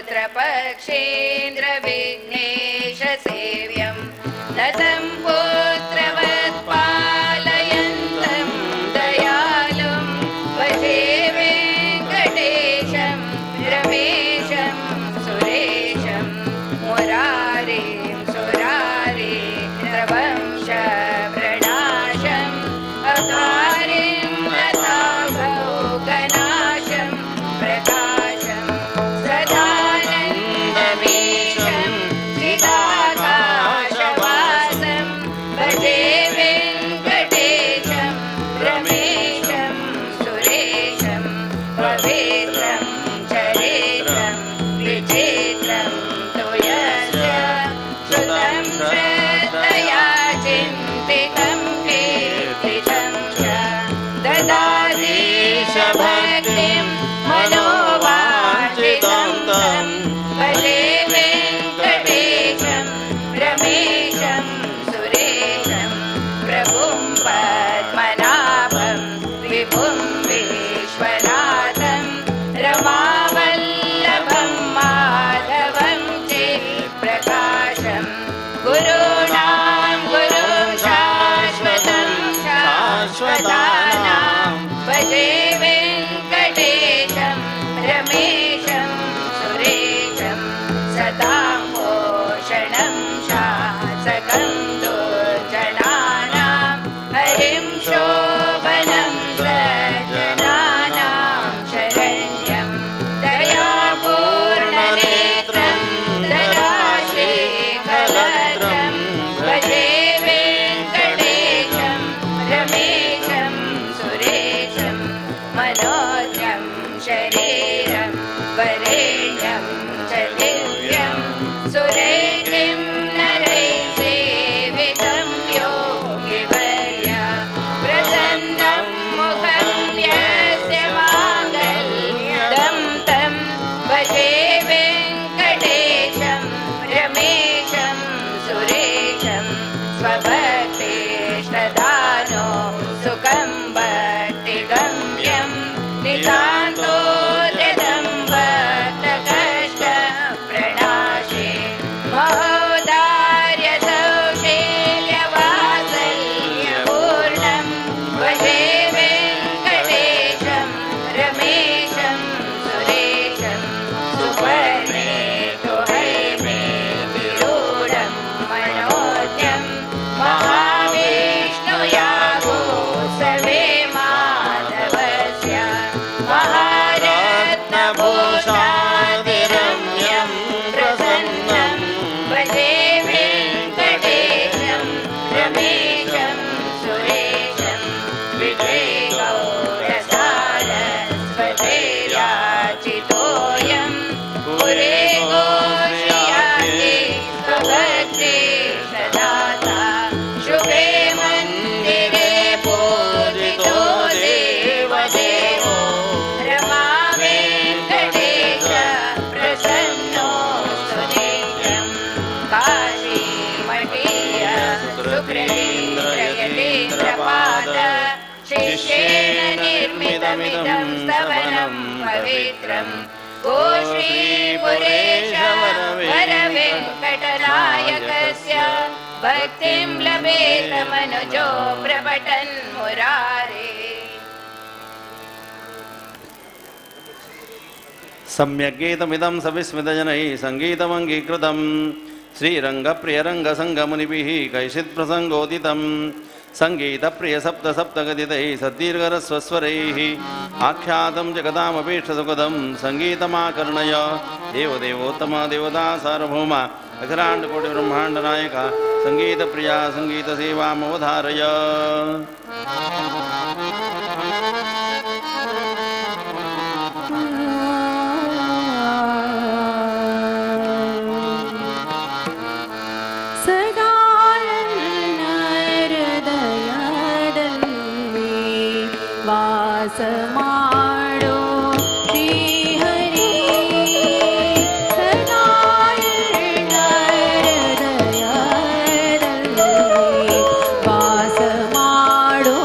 स्तोत्रपक्षेन्द्र विघ्नेश सेव्यं नतं पुत्रवत् पालयन्तं दयालुं भजे वेङ्कटेशं रमेशं सुरेशं मुरारिं सुरारि द्रवंश प्रणाशम् अकारिं लताभोगनाशं प्रकाशं सदानन्दमीशं चिदाकाशवासं भजे वेङ्कटेशं रमेशं सुरेशं पवित्रं चरित्रं विचित्रं तु यस्य श्रुतं श्रद्धया चिन्तितं कीर्तितं च ददातीश भक्तिं मनोवाञ्छितं तं भजे वेङ्कटेशं रमेशं सुरेशं प्रभुं पद्मनाभं विभुं विश्वनाथं रमावल्लभं माधवं चित्प्रकाशं गुरूणां गुरुं शाश्वतं शाश्वतानां भजे वेङ्कटेशं रमेशं सुरेशं सतां पोषणं शासकं दुर्जनानां हरिं शोभनं सज्जनानां शरण्यं दयापूर्णनेत्रं दयाशीकलत्रं भजे वेङ्कटेशं रमेशं सुरेशं मनोज्ञं शरीरं वरेण्यं च दिव्यं सुरेकिं नरैः सेवितं योगिवर्य प्रसन्नं मुखं यस्य माङ्गल्यदं तं भजे वेङ्कटेशं रमेशं सुरेशं स्वभक्तिष्टदानो सुखं भक्तिगम्यं नितान्तोद्यतं भक्तकष्ट प्रणाशे महोदार्यसौशील्यवात्सल्यपूर्णं भजे वेङ्कटेशं रमेशं सुरेशं सुपर्णे तु हैमे तिरूढं मनोज्ञं महाविष्णुयागोत्सवे माधवस्य महारत्नभूषादिरम्यं प्रसन्नं भजे वेङ्कटेशं रमेशं सुरेशं विजयगौरसारस्वतेयाचितोऽयं पुरे गोश्रियाके स्वभक्तिशदाता शुभे मन्दिरे पूजितो देवदेवो रमा वेङ्कटेश प्रसन्नो सुनित्यं काशीमठीय सुकृतीन्द्रयतीन्द्रपाद शिष्येण निर्मितमिदं स्तवनं पवित्रं गोश्रीपुरेश वरवेङ्कटनायकस्य भक्तिं लभेत मनुजो प्रपठन् मुरारे. सम्यग्गीतमिदं सविस्मितजनैः सङ्गीतमङ्गीकृतं श्रीरङ्गप्रियरङ्गसङ्गमुनिभिः कैशित्प्रसङ्गोदितं सङ्गीतप्रियसप्तसप्तगदितैः सद्दीर्घरस्वस्वरैः आख्यातं जगदामभीष्टसुखदं सङ्गीतमाकर्णय देवदेवोत्तम देवता सार्वभौम अखिलाण्डकोटिब्रह्माण्डनायक सङ्गीतप्रिया सङ्गीतसेवामवधारय. ಸದಾ ನನ್ನ ಹೃದಯದಲ್ಲಿ ವಾಸ ಮಾಡೋ ಶ್ರೀಹರಿ, ಸದಾ ನನ್ನ ಹೃದಯದಲ್ಲಿ ವಾಸ ಮಾಡೋ.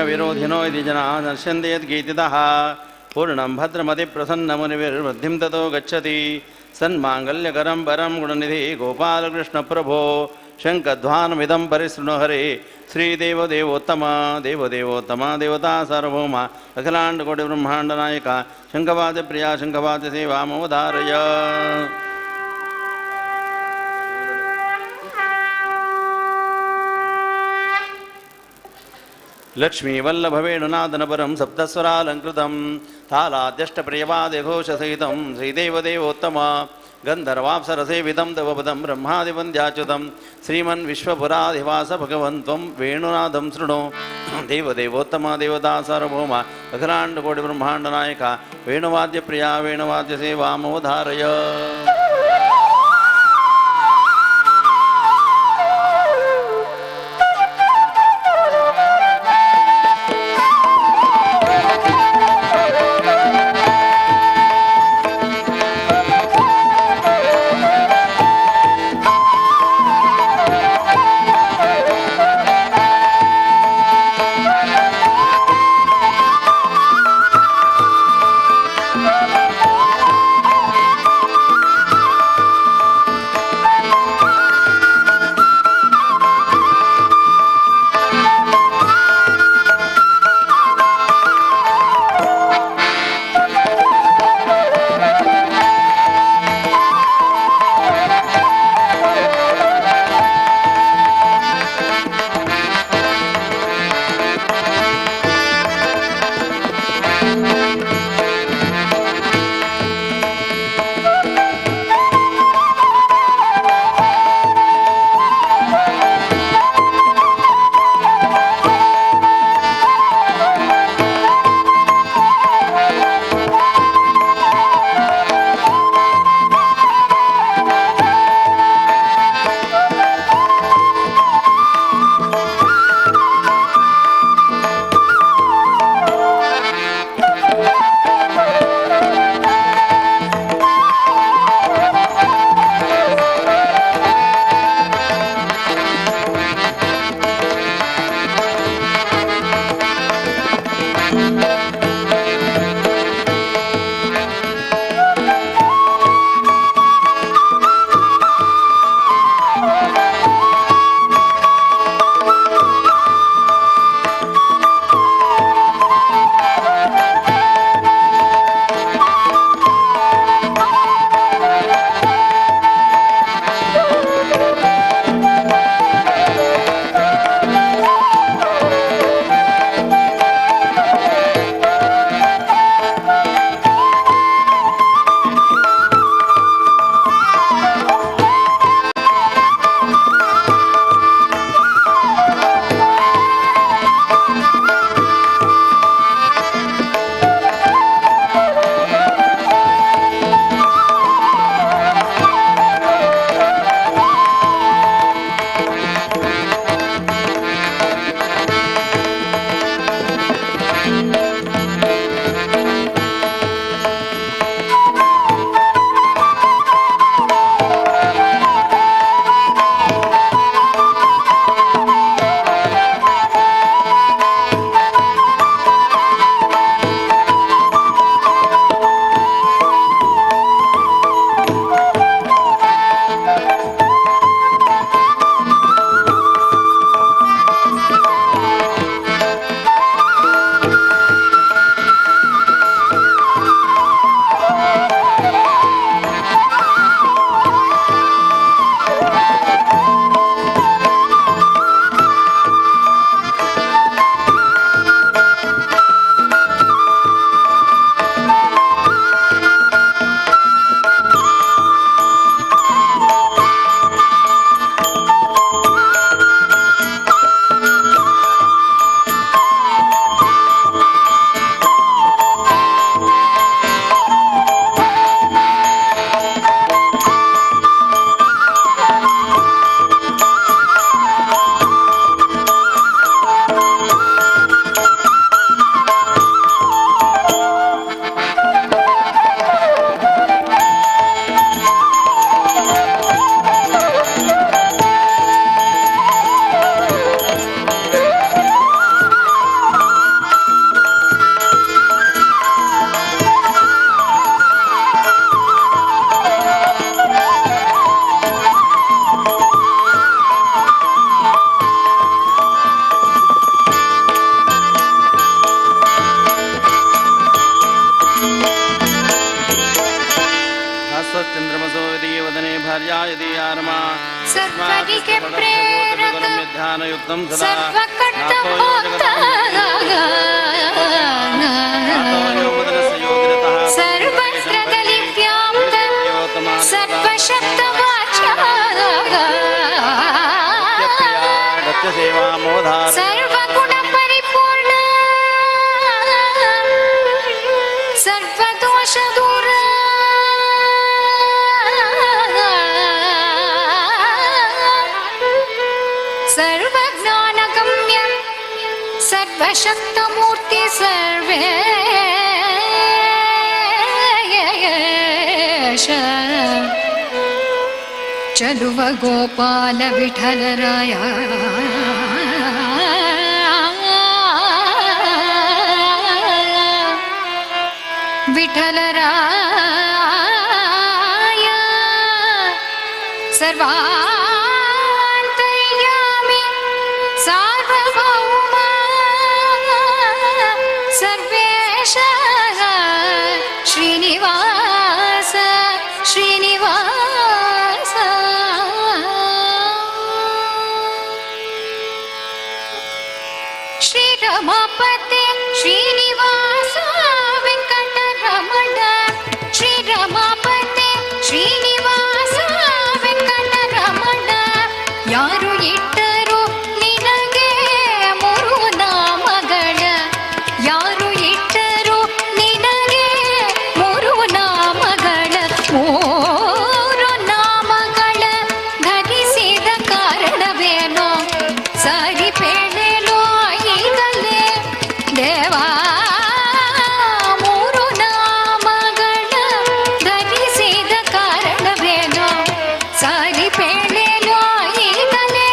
विरोधिनो इति जनाः नश्यन्ति यद्गीतितः पूर्णं भद्रमति प्रसन्नमुनिभिर्वृद्धिं ततो गच्छति सन्माङ्गल्यकरं परं गुणनिधि गोपालकृष्णप्रभो शङ्खध्वानमिदं परिशृणु हरे श्रीदेवदेवोत्तम देवदेवोत्तम देवता सार्वभौम अखिलाण्डकोटिब्रह्माण्डनायक शङ्खवाद्यप्रिया शङ्खवाद्यसेवामवधारय। लक्ष्मीवल्लभवेणुनादनपरं सप्तस्वरालङ्कृतं तालाद्यष्टप्रियवाद्यघोषसहितं श्रीदेवदेवोत्तम गन्धर्वाप्सरसेवितं तव पदं ब्रह्मादिवन्द्याच्युतं श्रीमन् विश्वपुराधिवास भगवन्त्वं वेणुनादं शृणु देवदेवोत्तम देवता सार्वभौम अखिलाण्डकोटिब्रह्माण्डनायक वेणुवाद्यप्रिया वेणुवाद्यसेवामवधारय। ಸಚ್ಚಂದ್ರಮಸೋ ವಿಧಿವದನೆ ಭಾರ್ಯಾ ಯದಿ ಯಾರಮಾ ಸರ್ವರಿಗೆ ಪ್ರೇರಕ ಧ್ಯಾನಯುಕ್ತಂ ಸದಾ ಸರ್ವಕರ್ತ ಸರ್ವತ್ರದಲ್ಲಿ ವ್ಯಾಪ್ತ ಸರ್ವಶಬ್ದವಾಚ್ಯ ಸೇವಾ ಮೋಧಾರ ಸರ್ವಗುಣ ಪರಿಪೂರ್ಣ ಸರ್ವದೋಷ ದೂರ ಸರ್ವಜ್ಞಾನಗಮ್ಯ ಸರ್ವಶಕ್ತಮೂರ್ತಿ ಸರ್ವೇಶ ಚಲುವ ಗೋಪಾಲ ವಿಠಲರಾಯ ವಿಠಲರಾಯ ಸರ್ವಾಂತರ್ಯಾಮಿ ಸಾರ್ವಭೌಮ ಸರ್ವೇಶ ಶ್ರೀನಿವಾಸ ಶ್ರೀನಿವಾಸ. ಶ್ರೀರಮಾಪತೆ ಶ್ರೀನಿವಾಸ ವೆಂಕಟರಮಣ ಶ್ರೀರಮಾಪತೆ ಶ್ರೀನಿವಾಸ ವೆಂಕಟರಮಣ ಯಾರು ಇಟ್ಟರು ನಿನಗೆ ಮೂರು ನಾಮಗಳ ಯಾರು ಇಟ್ಟರು ನಿನಗೆ ಮೂರು ನಾಮಗಳ ಮೂರು ನಾಮಗಳ ಧರಿಸಿದ ಕಾರಣವೇನೋ ಸಾರಿ ಪೇಳೆಲೋ ಈಗಲೇ ದೇವಾ ಮೂರು ನಾಮಗಳ ಧರಿಸಿದ ಕಾರಣವೇನೋ ಸಾರಿ ಪೇಳೆಲೋ ಈಗಲೇ.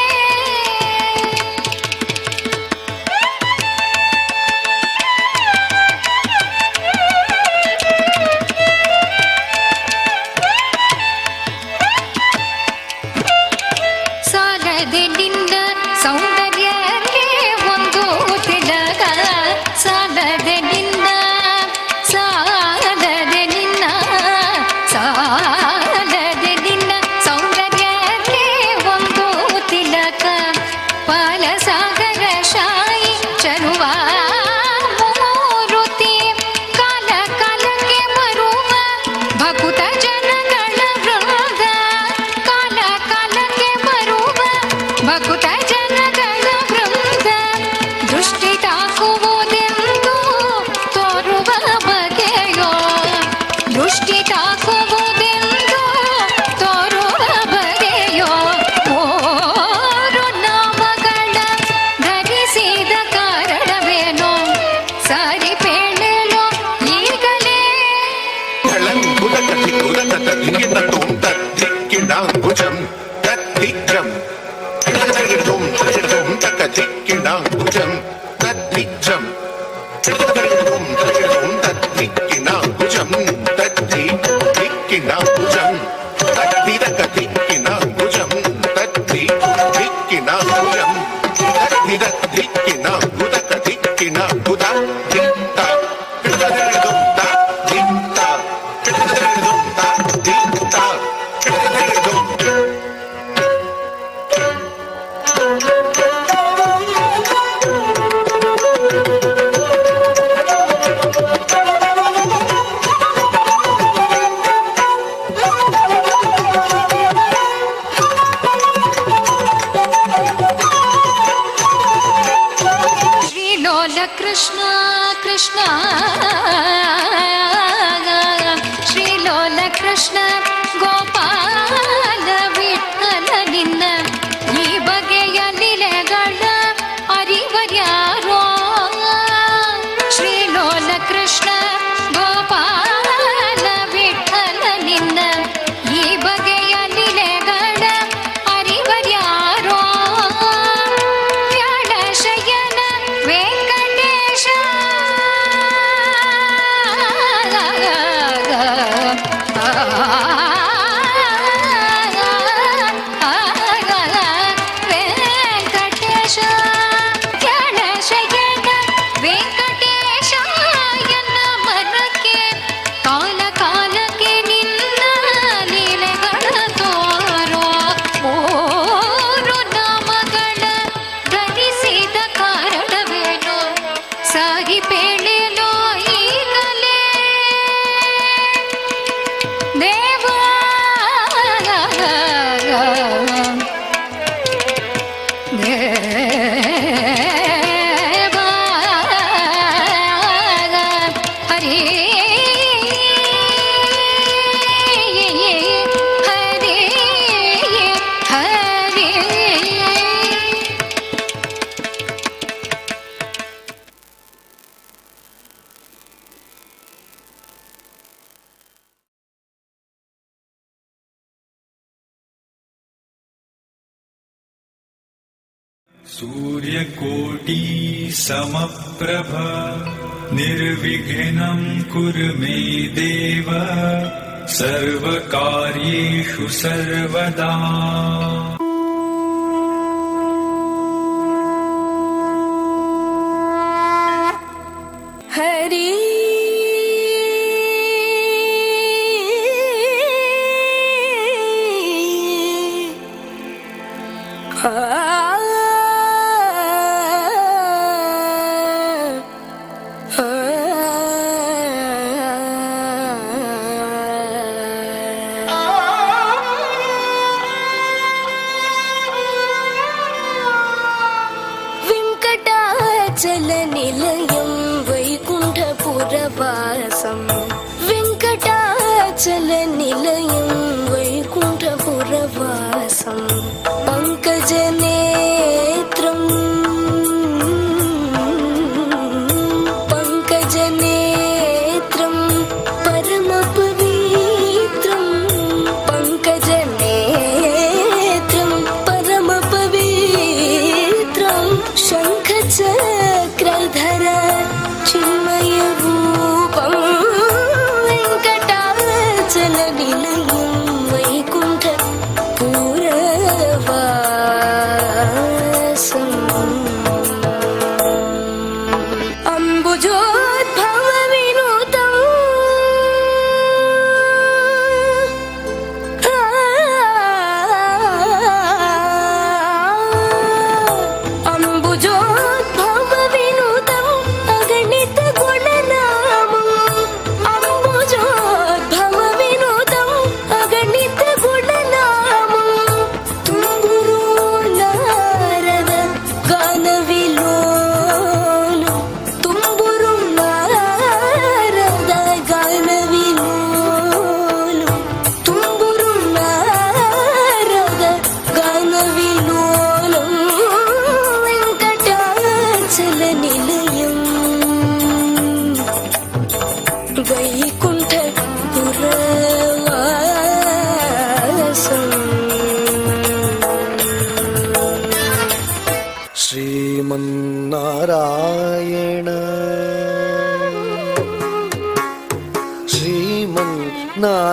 ಸಾಲದೆ ನಿನ್ನ ಸೌಂದರ್ಯಕ್ಕೆ ಒಂದು ತಿಲಕ ಸಾಲದೆ ನಿನ್ನ ಸಾಲದೆ ನಿನ್ನ ಸಾಲದೆ ನಿನ್ನ ಸೌಂದರ್ಯಕ್ಕೆ ಒಂದು ತಿಲಕ ಪಾಲಸಾಗರ ಶಾಯಿ ಚಲುವ ಮೂರುತಿ ಕಾಲ ಕಾಲಕ್ಕೆ ಬರುವ ಭಕುತ ಜನಗಳ ವೃಂದ ಕಾಲ ಕಾಲಕ್ಕೆ ಬರುವ ಭಕುತ ಜನಗಳ ವೃಂದ ದೃಷ್ಟಿ ತಾಕುವುದೆಂದು ತೋರುವ ಬಗೆಯೋ ದೃಷ್ಟಿ ತಾಕುವುದೆಂದು ತೋರುವ ಬಗೆಯೋ ಮೂರು ನಾಮಗಳ ಧರಿಸಿದ ಕಾರಣವೇನೋ ಸಾರಿ ಪೇಳೆಲೋ ಈಗಲೇ. ಶ್ರೀಲೋಲ ಕೃಷ್ಣ ಕೃಷ್ಣ ಶ್ರೀಲೋಲ ಕೃಷ್ಣ ಗೋಪಾಲ ವಿಠಲ ನಿನ್ನ ಈ ಬಗೆಯ ಲೀಲೆಗಳ ಅರಿವರ್ಯಾರೋ ಶ್ರೀಲೋಲ ಕೃಷ್ಣ ಗೋಪಾಲ ವಿಠಲ ನಿನ್ನ ಈ ಬಗೆಯ ಲೀಲೆಗಳ ಅರಿವರ್ಯಾರೋ ವ್ಯಾಳಶಯನ ವೆಂಕಟೇಶ ಆ ದೇವ ದೇವ ಹರಿ ಹರಿ ಹರಿ. सूर्यकोटि समप्रभ निर्विघ्नं कुरु मे देव सर्वकार्येषु सर्वदा. हरि वेङ्कटाचलनिलयं वैकुण्ठपुरवासं वेङ्कटाचलनिलयं वैकुण्ठपुरवासं पङ्कजनेत्रं पङ्कजनेत्रं परमपवित्रं पङ्कजनेत्रं परमपवित्रं शङ्खचक्रधर चिन्मयरूपं वेङ्कटाचलनिलयं वैकुण्ठपुरवासम्. अम्बुजोद्भवविनूतम् अम्बुजोद्भवविनूतम् अगणितगुणनामम् अम्बुजोद्भवविनूतम् अगणितगुणनामम् तुम्बुरु नारद गानविलोलम् तुम्बुरु नारद गानविलोलम् तुम्बुरु नारद गानविलोलम् वेङ्कटाचलनिलयम् वैकुण्ठपुरवासम्. श्रीमन्नारायण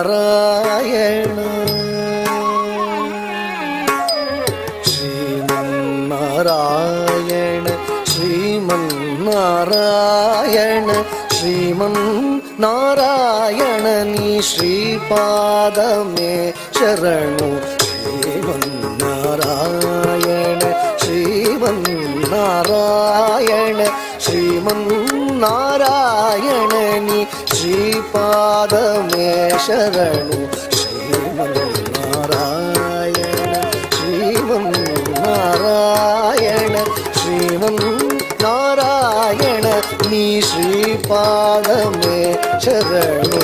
श्रीमन्नारायण श्रीमन्नारायण श्रीमन्नारायण श्रीमन्नारायण नी श्रीपादमे शरणु श्रीमन्नारायण श्रीमन्नारायण श्रीमन्नारायण नी श्रीपादमे शरणु श्रीमन्नारायण श्रीमन्नारायण श्रीमन्नारायण नी श्रीपादमे शरणु.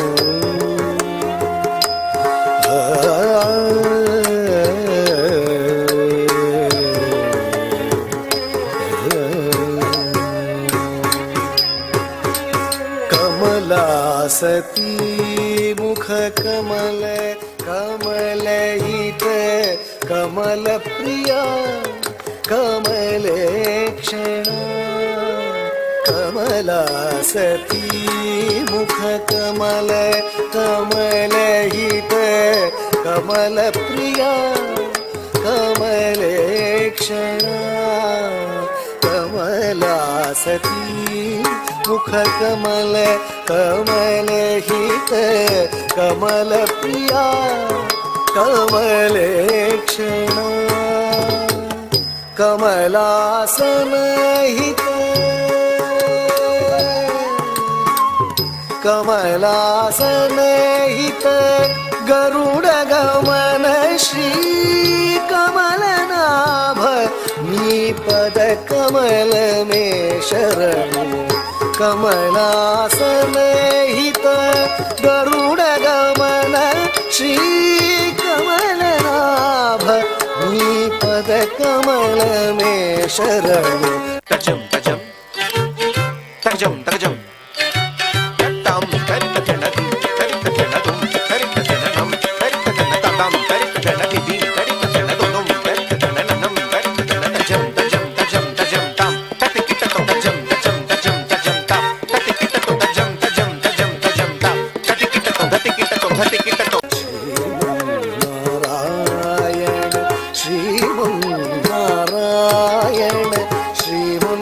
कमलासती मुख कमल कमलहित कमलप्रिया कमलेक्षण कमलासती मुख कमल कमलहित कमलप्रिया कमलेक्षण कमलासती मुख कमल कमलहित कमलप्रिया कमलेक्षण कमलासनहित कमलासनहित गरुड गमन श्री कमलनाभ नी पद कमल मे शरणु कमलासन हित गरुड गमन श्री कमलनाभ नी पद कमल मे शरणु. तजम तजम तजम तजम तम तरित तरित तरित नम तरित तम तरित दिदी तरित दुम तरित नम तरित तजम तजम तजम तजम तम ततिकित तजम तजम तजम तजम तम ततिकित तजम तजम तजम तजम तम ततिकित ततिकित ततिकित. नारायण श्रीमन्नारायण श्रीमन्नारायण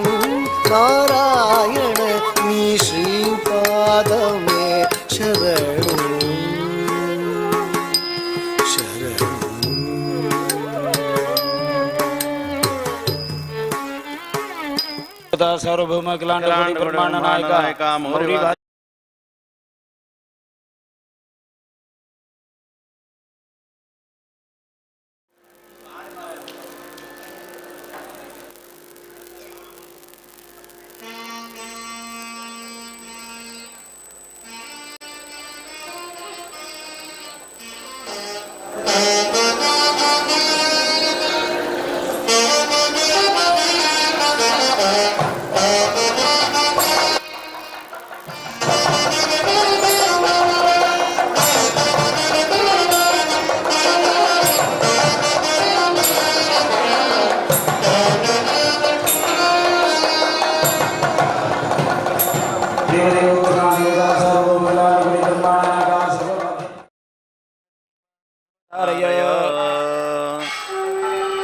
नी श्रीपाद मे शरणु शरणु. सार्वभौम अखिलांड ब्रह्मांड नायका मौरी.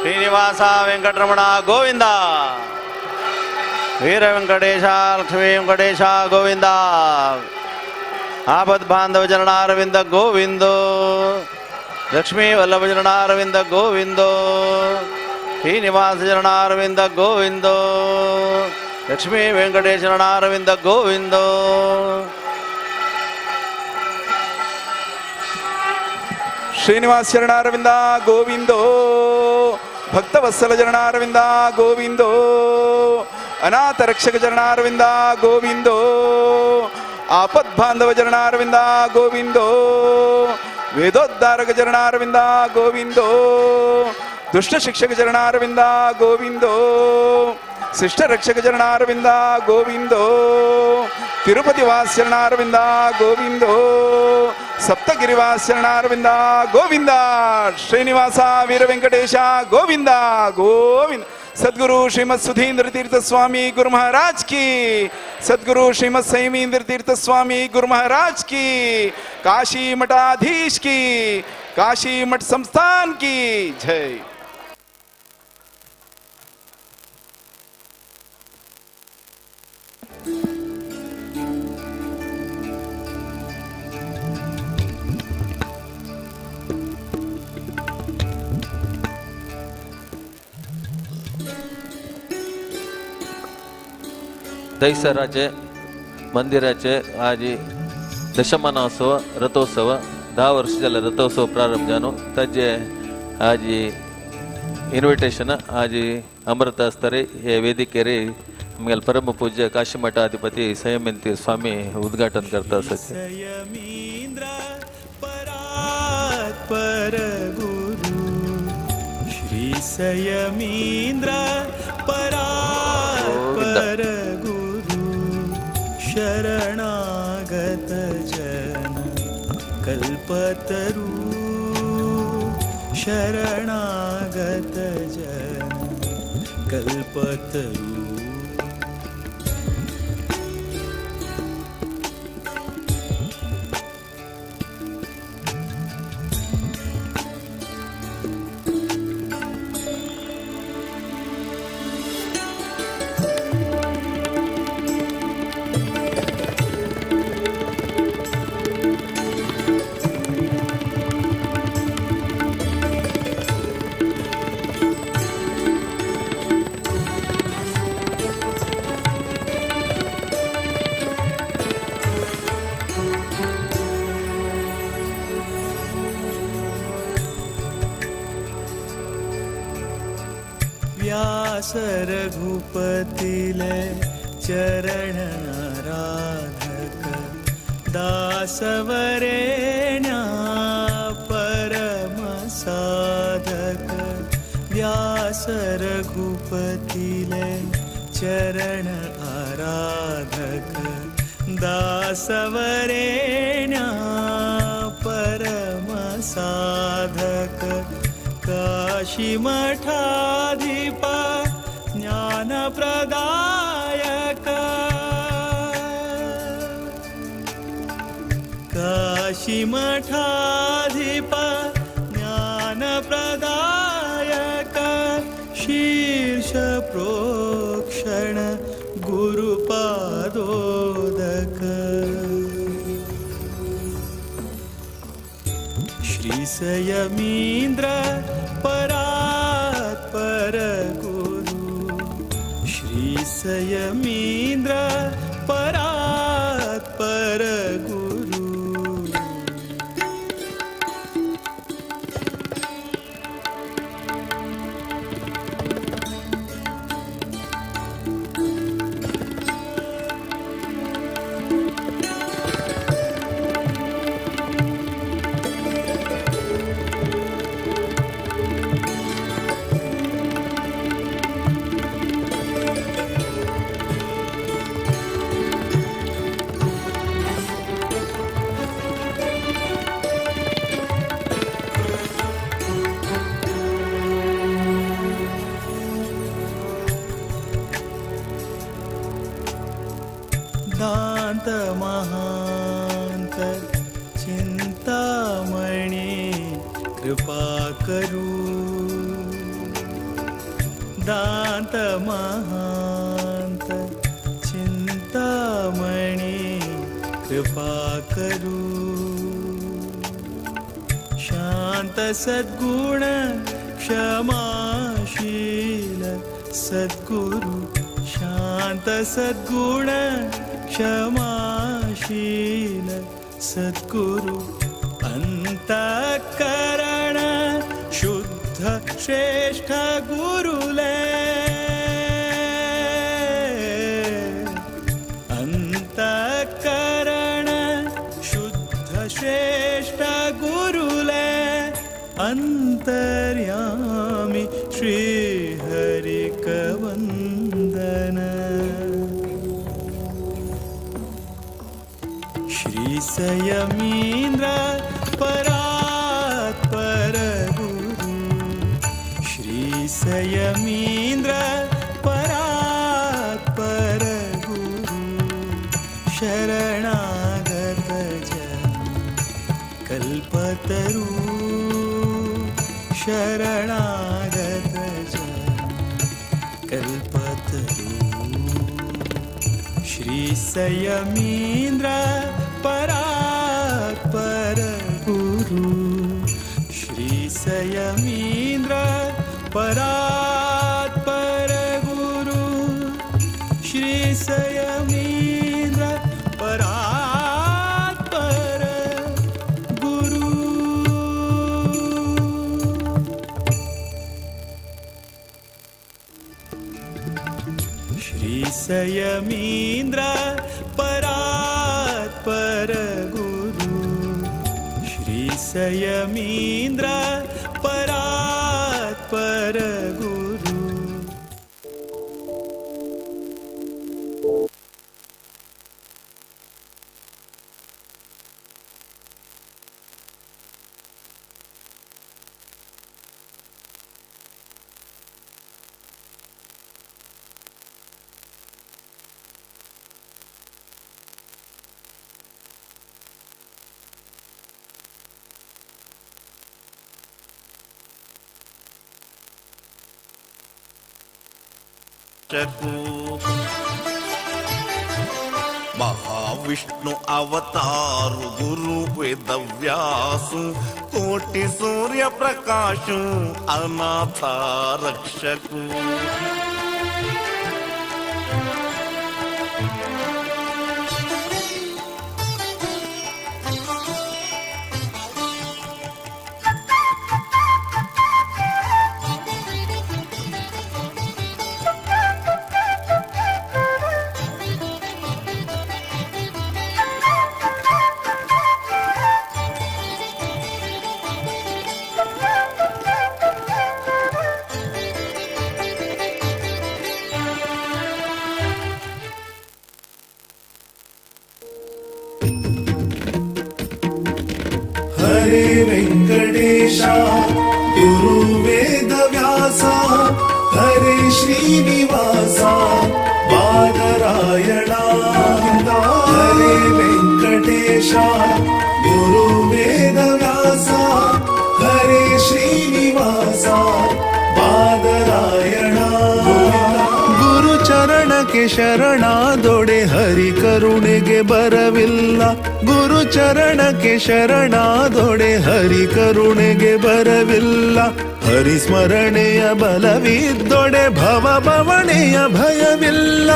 ಶ್ರೀನಿವಾಸ ವೆಂಕಟರಮಣ ಗೋವಿಂದ, ವೀರ ವೆಂಕಟೇಶ ಲಕ್ಷ್ಮೀ ವೆಂಕಟೇಶ ಗೋವಿಂದ, ಆಪದ್ ಬಾಂಧವ ಚರಣಾರವಿಂದ ಗೋವಿಂದೋ, ಲಕ್ಷ್ಮೀ ವಲ್ಲಭ ಚರಣಾರವಿಂದ ಗೋವಿಂದೋ, ಶ್ರೀನಿವಾಸ ಚರಣಾರವಿಂದ ಗೋವಿಂದೋ, ಲಕ್ಷ್ಮೀ ವೆಂಕಟೇಶ ಚರಣಾರವಿಂದ ಗೋವಿಂದೋ. ಶ್ರೀನಿವಾಸ ಚರಣಾರವಿಂದ ಗೋವಿಂದೋ, ಭಕ್ತವತ್ಸಲ ಚರಣಾರವಿಂದ ಗೋವಿಂದೋ, ಅನಾಥ ರಕ್ಷಕ ಚರಣಾರವಿಂದ ಗೋವಿಂದೋ, ಆಪದ್ ಬಾಂಧವ ಚರಣಾರವಿಂದ ಗೋವಿಂದೋ, ವೇದೋದ್ಧಾರಕ ಚರಣಾರವಿಂದ ಗೋವಿಂದೋ, ದುಷ್ಟ ಶಿಕ್ಷಕ ಚರಣಾರವಿಂದ ಗೋವಿಂದೋ, ಶಿಷ್ಟ ರಕ್ಷಕ ಚರಣಾರವಿಂದ ಗೋವಿಂದೋ, ತಿರುಪತಿ ವಾಸ ಚರಣಾರವಿಂದ ಗೋವಿಂದೋ, ಸಪ್ತಗಿರಿವಾಸ ಚರಣಾರವಿಂದ ಗೋವಿಂದ, ಶ್ರೀನಿವಾಸ ವೀರ ವೆಂಕಟೇಶ ಗೋವಿಂದ ಗೋವಿಂದ. ಸದ್ಗುರು ಶ್ರೀಮತ್ ಸುಧೀಂದ್ರ ತೀರ್ಥ ಸ್ವಾಮಿ ಗುರು ಮಹಾರಾಜ್ ಕಿ, ಸದ್ಗುರು ಶ್ರೀಮತ್ ಸೈಮೀಂದ್ರ ತೀರ್ಥ ಸ್ವಾಮಿ ಗುರು ಮಹಾರಾಜ್ ಕಿ, ಕಾಶಿ ಮಠಾಧೀಶ್ ಕಿ, ಕಾಶಿ ಮಠ ಸಂಸ್ಥಾನ್ ಕಿ ಜೈ. ದೈಸರಾಚೆ ಮಂದಿರಾಚೆ ಆಜಿ ದಶಮಾನೋತ್ಸವ ರಥೋತ್ಸವ 10 ವರ್ಷ जाल्यार रथोत्सव प्रारंभ जालो ताजे आजी इन्विटेशन आजी अमृत आसतरे हे वेदिकेर आमगेले परम पूज्य काशीमठाधिपती संयमेंती स्वामी उद्घाटन करता आसचे. परगुरु श्री सयमींद्र परात्पर गुरु शरणागत जन कल्पतरु शरणागत जन कल्पतरु. व्यास रघुपतिले चरण आराधक दासवरेण्या परम साधक व्यास रघुपतिले चरण आराधक दासवरेण्या परम साधक काशी मठाधिप ज्ञानप्रदायक काशी मठाधिप ज्ञानप्रदायक शीर्ष प्रोक्षण गुरुपादोदक श्रीसयमीन्द्र परात्पर गुरु श्रीसयमीन्द्र परात्पर गुरु दांत महांत चिंतामणि कृपा करू दांत महांत चिंतामणि कृपा करू शांत सद्गुण क्षमाशील सद्गुरु शांत सद्गुण क्षमाशील सद्गुरु अंतःकरण शुद्ध श्रेष्ठ गुरुले अंतःकरण शुद्ध श्रेष्ठ गुरुले अंतर्यामी श्री हरिकवंदन श्रीसयमीन्द्र परात्पर गुरु श्रीसयमीन्द्र परात्पर गुरु शरणागत जन कल्पतरु शरणागत जन कल्पतरु श्रीसयमीन्द्र परात्पर गुरु श्रीसयमीन्द्र परात्पर गुरु श्रीसयमीन्द्र परात्पर गुरु श्रीसयमीन्द्र परात्पर गुरु श्रीसयमीन्द्र परात्पर गुरु Mahavishnu అవతారు గురు వేదవ్యాసు కోటి సూర్య ప్రకాశు అనాథ రక్షకు ವೆಂಕಟೇಶ ಗುರು ವೇದವ್ಯಾಸ ಹರೇ ಶ್ರೀನಿವಾಸ ಬಾದರಾಯಣ ಹರೇ ವೆಂಕಟೇಶ ಗುರು ವೇದವ್ಯಾಸ ಹರೇ ಶ್ರೀನಿವಾಸ ಬಾದರಾಯಣ. ಗುರು ಚರಣಕ್ಕೆ ಶರಣಾದೊಡೆ ಹರಿ ಕರುಣೆಗೆ ಬರವಿಲ್ಲ. ಗುರು ಚರಣಕ್ಕೆ ಶರಣಾದೊಡೆ ಹರಿ ಕರುಣೆಗೆ ಬರವಿಲ್ಲ. ಹರಿ ಸ್ಮರಣೆಯ ಬಲವಿದ್ದೊಡೆ ಭವ ಬವಣೆಯ ಭಯವಿಲ್ಲ.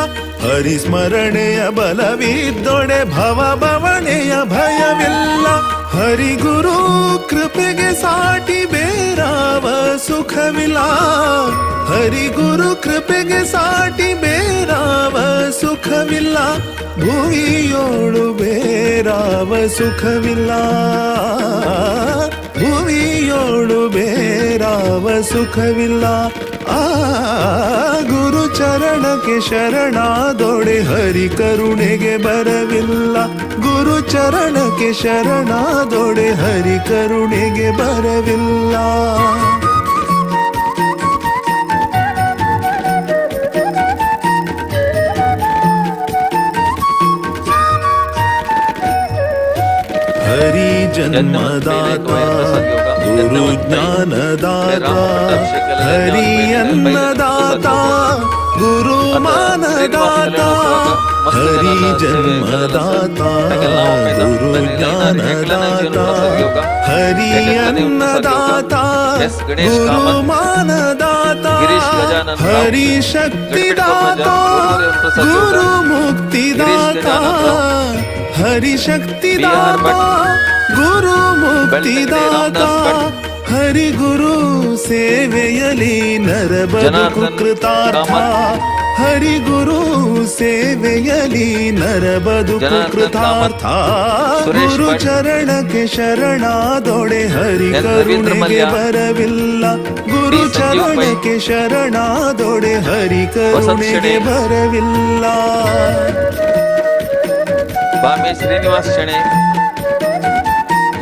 ಹರಿ ಸ್ಮರಣೆಯ ಬಲವಿದ್ದೊಡೆ ಭವ ಬವಣೆಯ ಭಯವಿಲ್ಲ. ಹರಿಗುರು ಕೃಪೆಗೆ ಸಾಟಿ ಬೇರಾವ ಸುಖವಿಲ್ಲ. ಹರಿಗುರು ಕೃಪೆಗೆ ಸಾಟಿ ಬೇರಾವ ಸುಖವಿಲ್ಲ. ಭುವಿಯೋಳು ಬೇರಾವ ಸುಖವಿಲ್ಲ. ಭುವಿಯೋಳು ಬೇರಾವ ಸುಖವಿಲ್ಲ. ಆ ಗುರು ಚರಣಕ್ಕೆ ಶರಣಾದೊಡೆ ಹರಿ ಕರುಣೆಗೆ ಬರವಿಲ್ಲ. ಗುರು ಚರಣಕ್ಕೆ ಶರಣಾದೊಡೆ ಹರಿ ಕರುಣೆಗೆ ಬರವಿಲ್ಲ. ಹರಿ ಜನ್ಮದಾತ ಗುರು ಜ್ಞಾನದಾತ ಹರಿ ಅನ್ನದಾತ ಗುರು ಮಾನದಾತ. ಹರಿ ಜನ್ಮದಾತ ಗುರು ಜ್ಞಾನದಾತ ಹರಿ ಅನ್ನದಾತ ಗುರು ಮಾನದಾತ. ಹರಿ ಶಕ್ತಿದಾತ ಗುರು ಮುಕ್ತಿದಾತ. ಹರಿ ಶಕ್ತಿದಾತ ಗುರು ಮುಕ್ತಿದಾತ. ಹರಿ ಗುರು ಸೇವೆಯಲಿ ನರ ಬದುಕು ಕೃತಾರ್ಥ. ಹರಿ ಗುರು ಸೇವೆಯಲಿ ನರ ಬದುಕು ಕೃತಾರ್ಥ. ಗುರು ಚರಣಕ್ಕೆ ಶರಣಾದೊಡೆ ಹರಿ ಕರುಣೆಗೆ ಬರವಿಲ್ಲ. ಗುರು ಚರಣಕ್ಕೆ ಶರಣಾದೊಡೆ ಹರಿ ಕರುಣೆಗೆ ಬರವಿಲ್ಲ. Bame Srinivas Shenoy,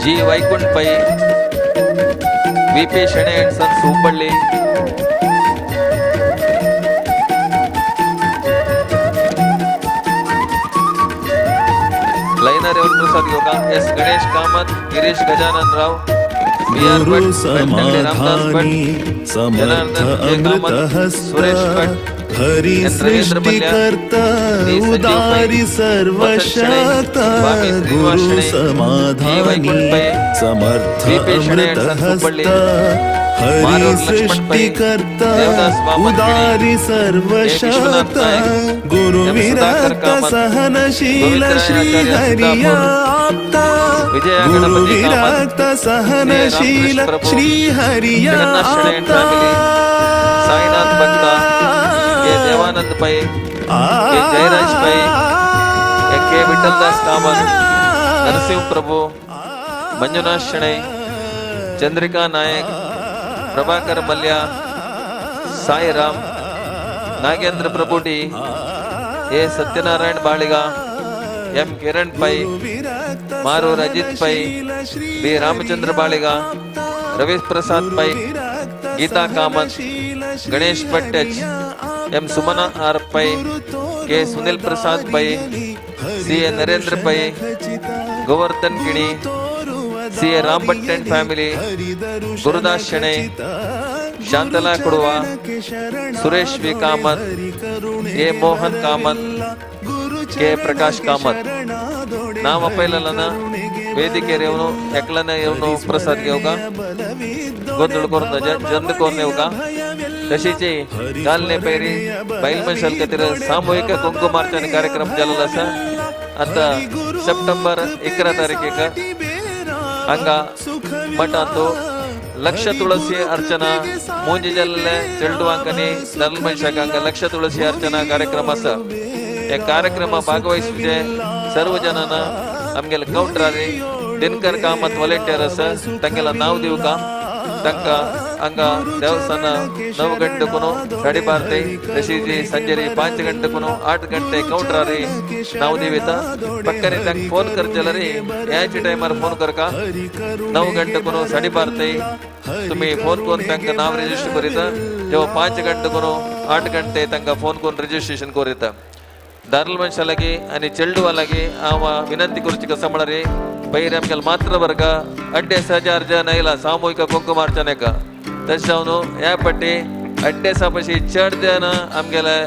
G Vaikunth Pai, V P Shenoy and sons Hubballi. Liner Evaru Prasad Yoga, S Ganesh Kamath, Girish Gajanan Rao, B R Bhat, Belthangady Ramadas Bhat, Janardhan K Kamath, Suresh Bhat, Hari ಸೃಷ್ಟಿಕರ್ತ ಉದಾರಿ ಸರ್ವಶಕ್ತ. ಗುರು ಸಮಾಧಾನಿ ಸಮರ್ಥ ಅಮೃತಹಸ್ತ. ಹರಿ ಸೃಷ್ಟಿಕರ್ತ ಉದಾರಿ ಸರ್ವಶಕ್ತ. ಗುರು ವಿರಕ್ತ ಸಹನಶೀಲ ಶ್ರೀ ಹರಿಯ ಆಪ್ತ. ಗುರು ವಿರಕ್ತ ಸಹನಶೀಲ ಶ್ರೀ ಹರಿಯ ಆಪ್ತ. Sainath Bhakta, K Devanand Pai, K Jayaraj Pai, K Vittal Das Kamath, Narasimha Prabhu, Manjunath Shenoy, Chandrika Nayak, Prabhakar Mallya, Sairam, Nagendra Prabhu D, A Satyanarayan Baliga, M Kiran Pai, Maroor Ajith Pai, B Ramachandra Baliga, Ravi Prasad Pai, Geetha Kamath, Ganesh Bhat H, M Sumana R Pai, K Sunil Prasad Pai, C A Narendra Pai, Govardhan Kini, C A Ram Bhat and family, Gurudas Shenoy, Shantala Kuduva, Suresh V Kamath, A Mohan Kamath, K Prakash Kamath. ನಾಮ ಪೈಲನ ವೇದಿಕೆಯವನು ಎಕ್ಲನ ಇವನು ಪ್ರಸಾದ್ ಯೋಗ ಗೊಂದಳು ಕೊರ್ನ ಜಂದು ಕೋರ್ನ ಯೋಗ ತಶೀಚಿ ಗಾಲ್ನೆ ಪೈರಿ ಬೈಲ್ ಮನ್ಷಲ್ ಕತಿರ ಸಾಮೂಹಿಕ ಕುಂಕುಮಾರ್ಚನೆ ಕಾರ್ಯಕ್ರಮ ಜಲಲಸ ಅಂತ September 11 ತಾರೀಕಿಗೆ ಹಂಗ ಮಠ ಅಂತು ಲಕ್ಷ ತುಳಸಿ ಅರ್ಚನಾ ಮೂಂಜಿ ಜಲ್ಲಲೆ ಚೆಲ್ಡುವಾಂಕನಿ ನಲ್ ಮನುಷ್ಯಕ ಹಂಗ ಲಕ್ಷ ತುಳಸಿ ಅರ್ಚನಾ ಕಾರ್ಯಕ್ರಮ ಸ ಈ ಕಾರ್ಯಕ್ರಮ ಭಾಗವಹಿಸಿದೆ ಸರ್ವ ಜನನ ನಮಗೆಲ್ಲ ಕೌಂಟ್ರಾರಿ ದಿನಕರ್ ಕಾಮತ್ ವಾಲಂಟಿಯರ್ ಸ ತಂಗೆಲ್ಲ ನಾವು ದಿವ್ಕ तांकां हांगा देवस्थान 9 गंटेकून 12:30 ते तशीच संजेरी 5 गंटेकून 8 गंटे कावंटरार नांव दिवयता. पक्कानी तांकां फोन करचे जाल्यार ह्याच टायमार फोन करका. 9 गंटेकून 12:30 ते तुम्ही फोन करून तांकां नांव रजिस्टर करीता. जेव्हा 5 गंटेकून 8 गंटे तांकां फोन करून रजिस्ट्रेशन करीता. दारल मनशा लागीं आनी चेडवा लागीं हांव विनंती करची कसो म्हळ्यार पयर आमगेले मात्र वर्ग 2,500 जण आयला सामूहिक कुंकुमार्चनेक. तशें जावन ह्या पट्टी 250 पशी चड जण आमगेले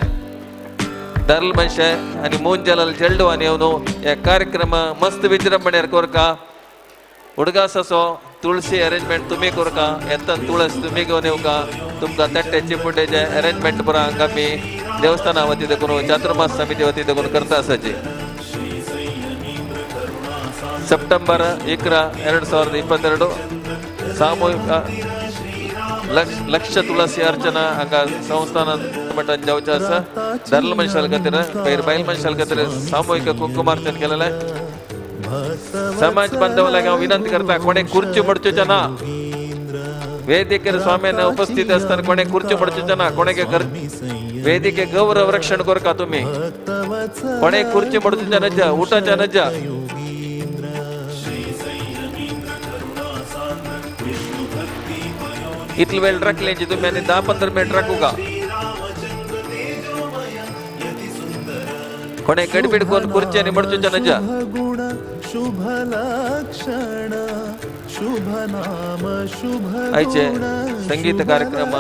दारल मनशे आनी मुंजलाल चेडवान येवन हे कार्यक्रम मस्त विजृंभणेर करका. उडगासाचो तुळशी अरेंजमेंट तुमी करका. येता तुळस तुमी घेवन येवका. तुमकां तट्टे चिपुटेचे अरेंजमेंट पुरा हांगा आमी देवस्थाना वती देखून चातुर्मास समिती वती देखून करता आसाची. सप्टेंबर 11, 2022 सामूहिक लक्ष तुळसी अर्चना हांगा संस्थान मठान जावचें आसा. दादलो मनशां खातीर पयर बायल मनशां खातीर सामूहिक कुंकुमार्चन केलेलें. समाज बांधव लागीं हांव विनंती करता कोणे खुर्ची मोडचें ना. वेदिकेर स्वाम्यान उपस्थित आसतना कोणे खुर्ची मोडचें ना. कोणे वेदिके गौरव रक्षण करका तुमी. कोणे खुर्ची मोडचें नजा, उठाच्या नजा. इतलो वेळ राखले तुमी आनी 10-15 मिनट राखू का. कोणे गडबीड करून खुर्ची आनी मोडचें नजा. शुभ लक्षण शुभ नाम शुभ आयचे संगीत कार्यक्रम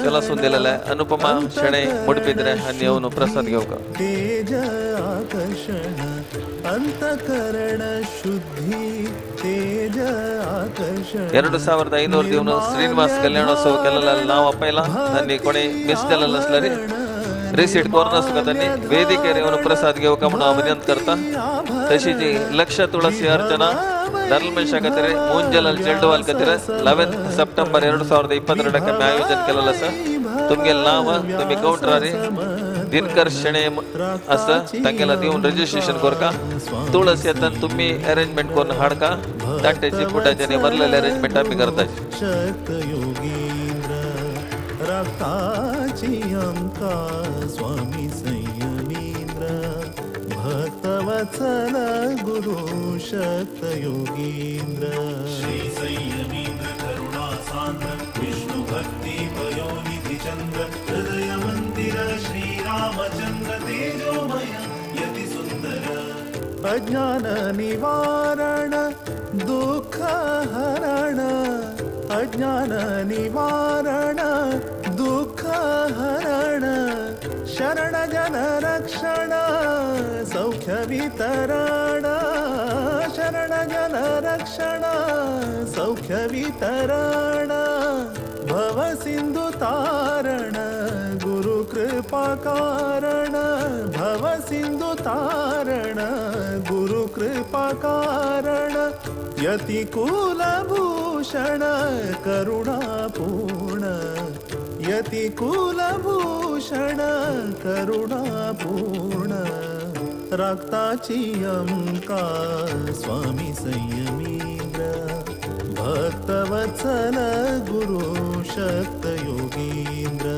चलासून दिलेला आहे. अनुपमा शणे मुडपिद्रे आनी येवन प्रसाद घेवका. तेज आकर्षण अंतकरण शुद्धी तेज आकर्षण 2500 दिवन श्रीनिवास कल्याणोत्सव केलेला नाव आपयला आनी कोणी मिस केलेलं आसल्यार रिसीट करून आसता तांणी वेदिकेर येवन प्रसाद घेवका म्हणून हांव विनंती करता. तशीच लक्ष तुळसी अर्चना दारल मनशा खातीर मुंजलाल चेडवाल खातीर 11 सप्टेंबर 2022 आमी आयोजन केलेलें आसा. तुमगेलें नांव तुमी कावंटरार दिनकर शेणे आसा तांगेला दिवन रजिस्ट्रेशन करका. तुळस येतना तुमी अरेंजमेंट करून हाडका. ताट्याची फुटाचे आनी मरलेले अरेंजमेंट आमी करता. स्वामी संयमींद्र भक्तवत्सल गुरु शक्त योगींद्र. श्री संयमींद्र करुणा सांद्र विष्णु भक्ति पयोनिधि चंद्र हृदय मंदिर श्री रामचंद्र तेजोमय यति सुंदर. अज्ञान निवारण दुःख हरण अज्ञान निवारण दुःख हरण शरण जन रक्षण सौख्य वितरण शरण जन रक्षण सौख्य वितरण भव सिंधु तारण गुरु कृपा कारण भव सिंधु तारण गुरु कृपा कारण यति कुलभूषण करुणापूर्ण यति कुलभूषण करुणापूर्ण रागताची अंका स्वामी संयमींद्र भक्तवत्सल गुरु शक्त योगींद्र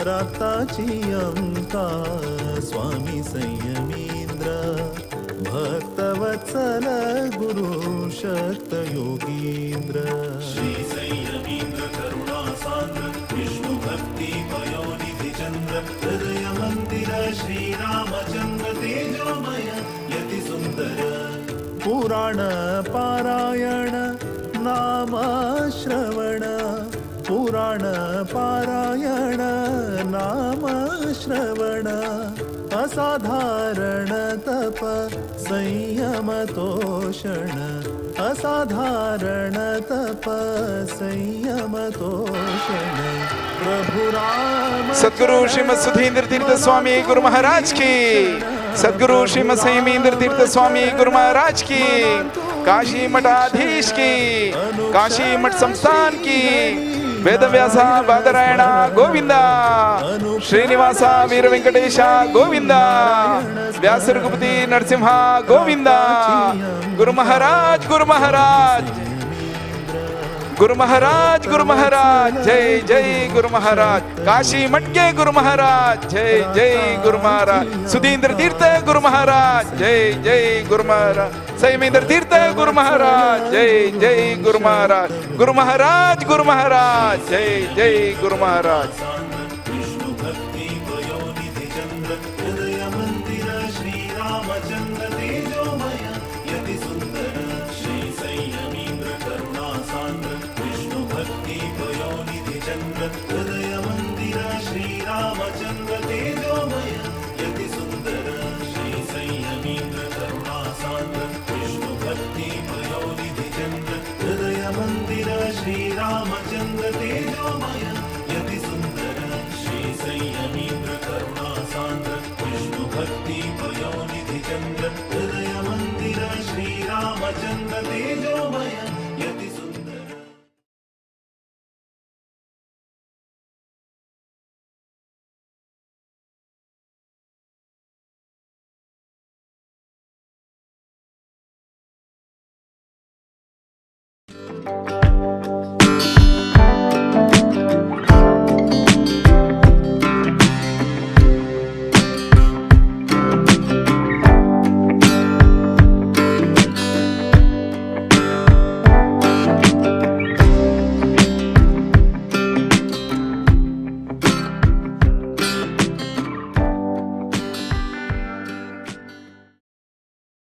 रागताची अंका स्वामी संयमींद्र भक्तवत्सल गुरु शक्त योगींद्र. श्री संयमींद्र करुणा सांद्र विष्णु भक्ति पयोनिधि चंद्र हृदय मंदिर श्री रामचंद्र तेजोमय यति सुंदर. पुराण पारायण नाम श्रवण पुराण पारायण नाम श्रवण असाधारण तप संयम तोषण असाधारण तप संयम तोषण प्रभु राम. सद्गुरु श्रीमद सुधींद्र तीर्थ स्वामी गुरु महाराज की. सद्गुरु श्रीमद संयमींद्र तीर्थ स्वामी गुरु महाराज की. काशी मठाधीश की. काशी मठ संस्थान की. वेदव्यास बादरायण गोविंदा श्रीनिवास वीर वेंकटेश गोविंदा व्यास रघुपति नरसिंह गोविंदा गुरु महाराज गुरु महाराज। गुरु महाराज, गुरु महाराज, जय जय गुरु महाराज। काशी मठ के गुरु महाराज, जय जय गुरु महाराज। सुधींद्र तीर्थ गुरु महाराज, जय जय गुरु महाराज। संयमेंद्र तीर्थ गुरु महाराज, जय जय गुरु महाराज। गुरु महाराज, गुरु महाराज, जय जय गुरु महाराज। विष्णु भक्ति पयोनिधि चंद्र हृदय मंदिर श्री रामचंद्र तेजोमय यति सुंदर श्री संयमीन्द्र करुणा सान्द्र विष्णु भक्ति पयोनिधि चंद्र हृदय मंदिर श्री रामचंद्र तेजोमय यति सुंदर श्री संयमीन्द्र करुणा सान्द्र विष्णु भक्ति पयोनिधि चंद्र हृदय मंदिर श्री रामचंद्र तेजोमय।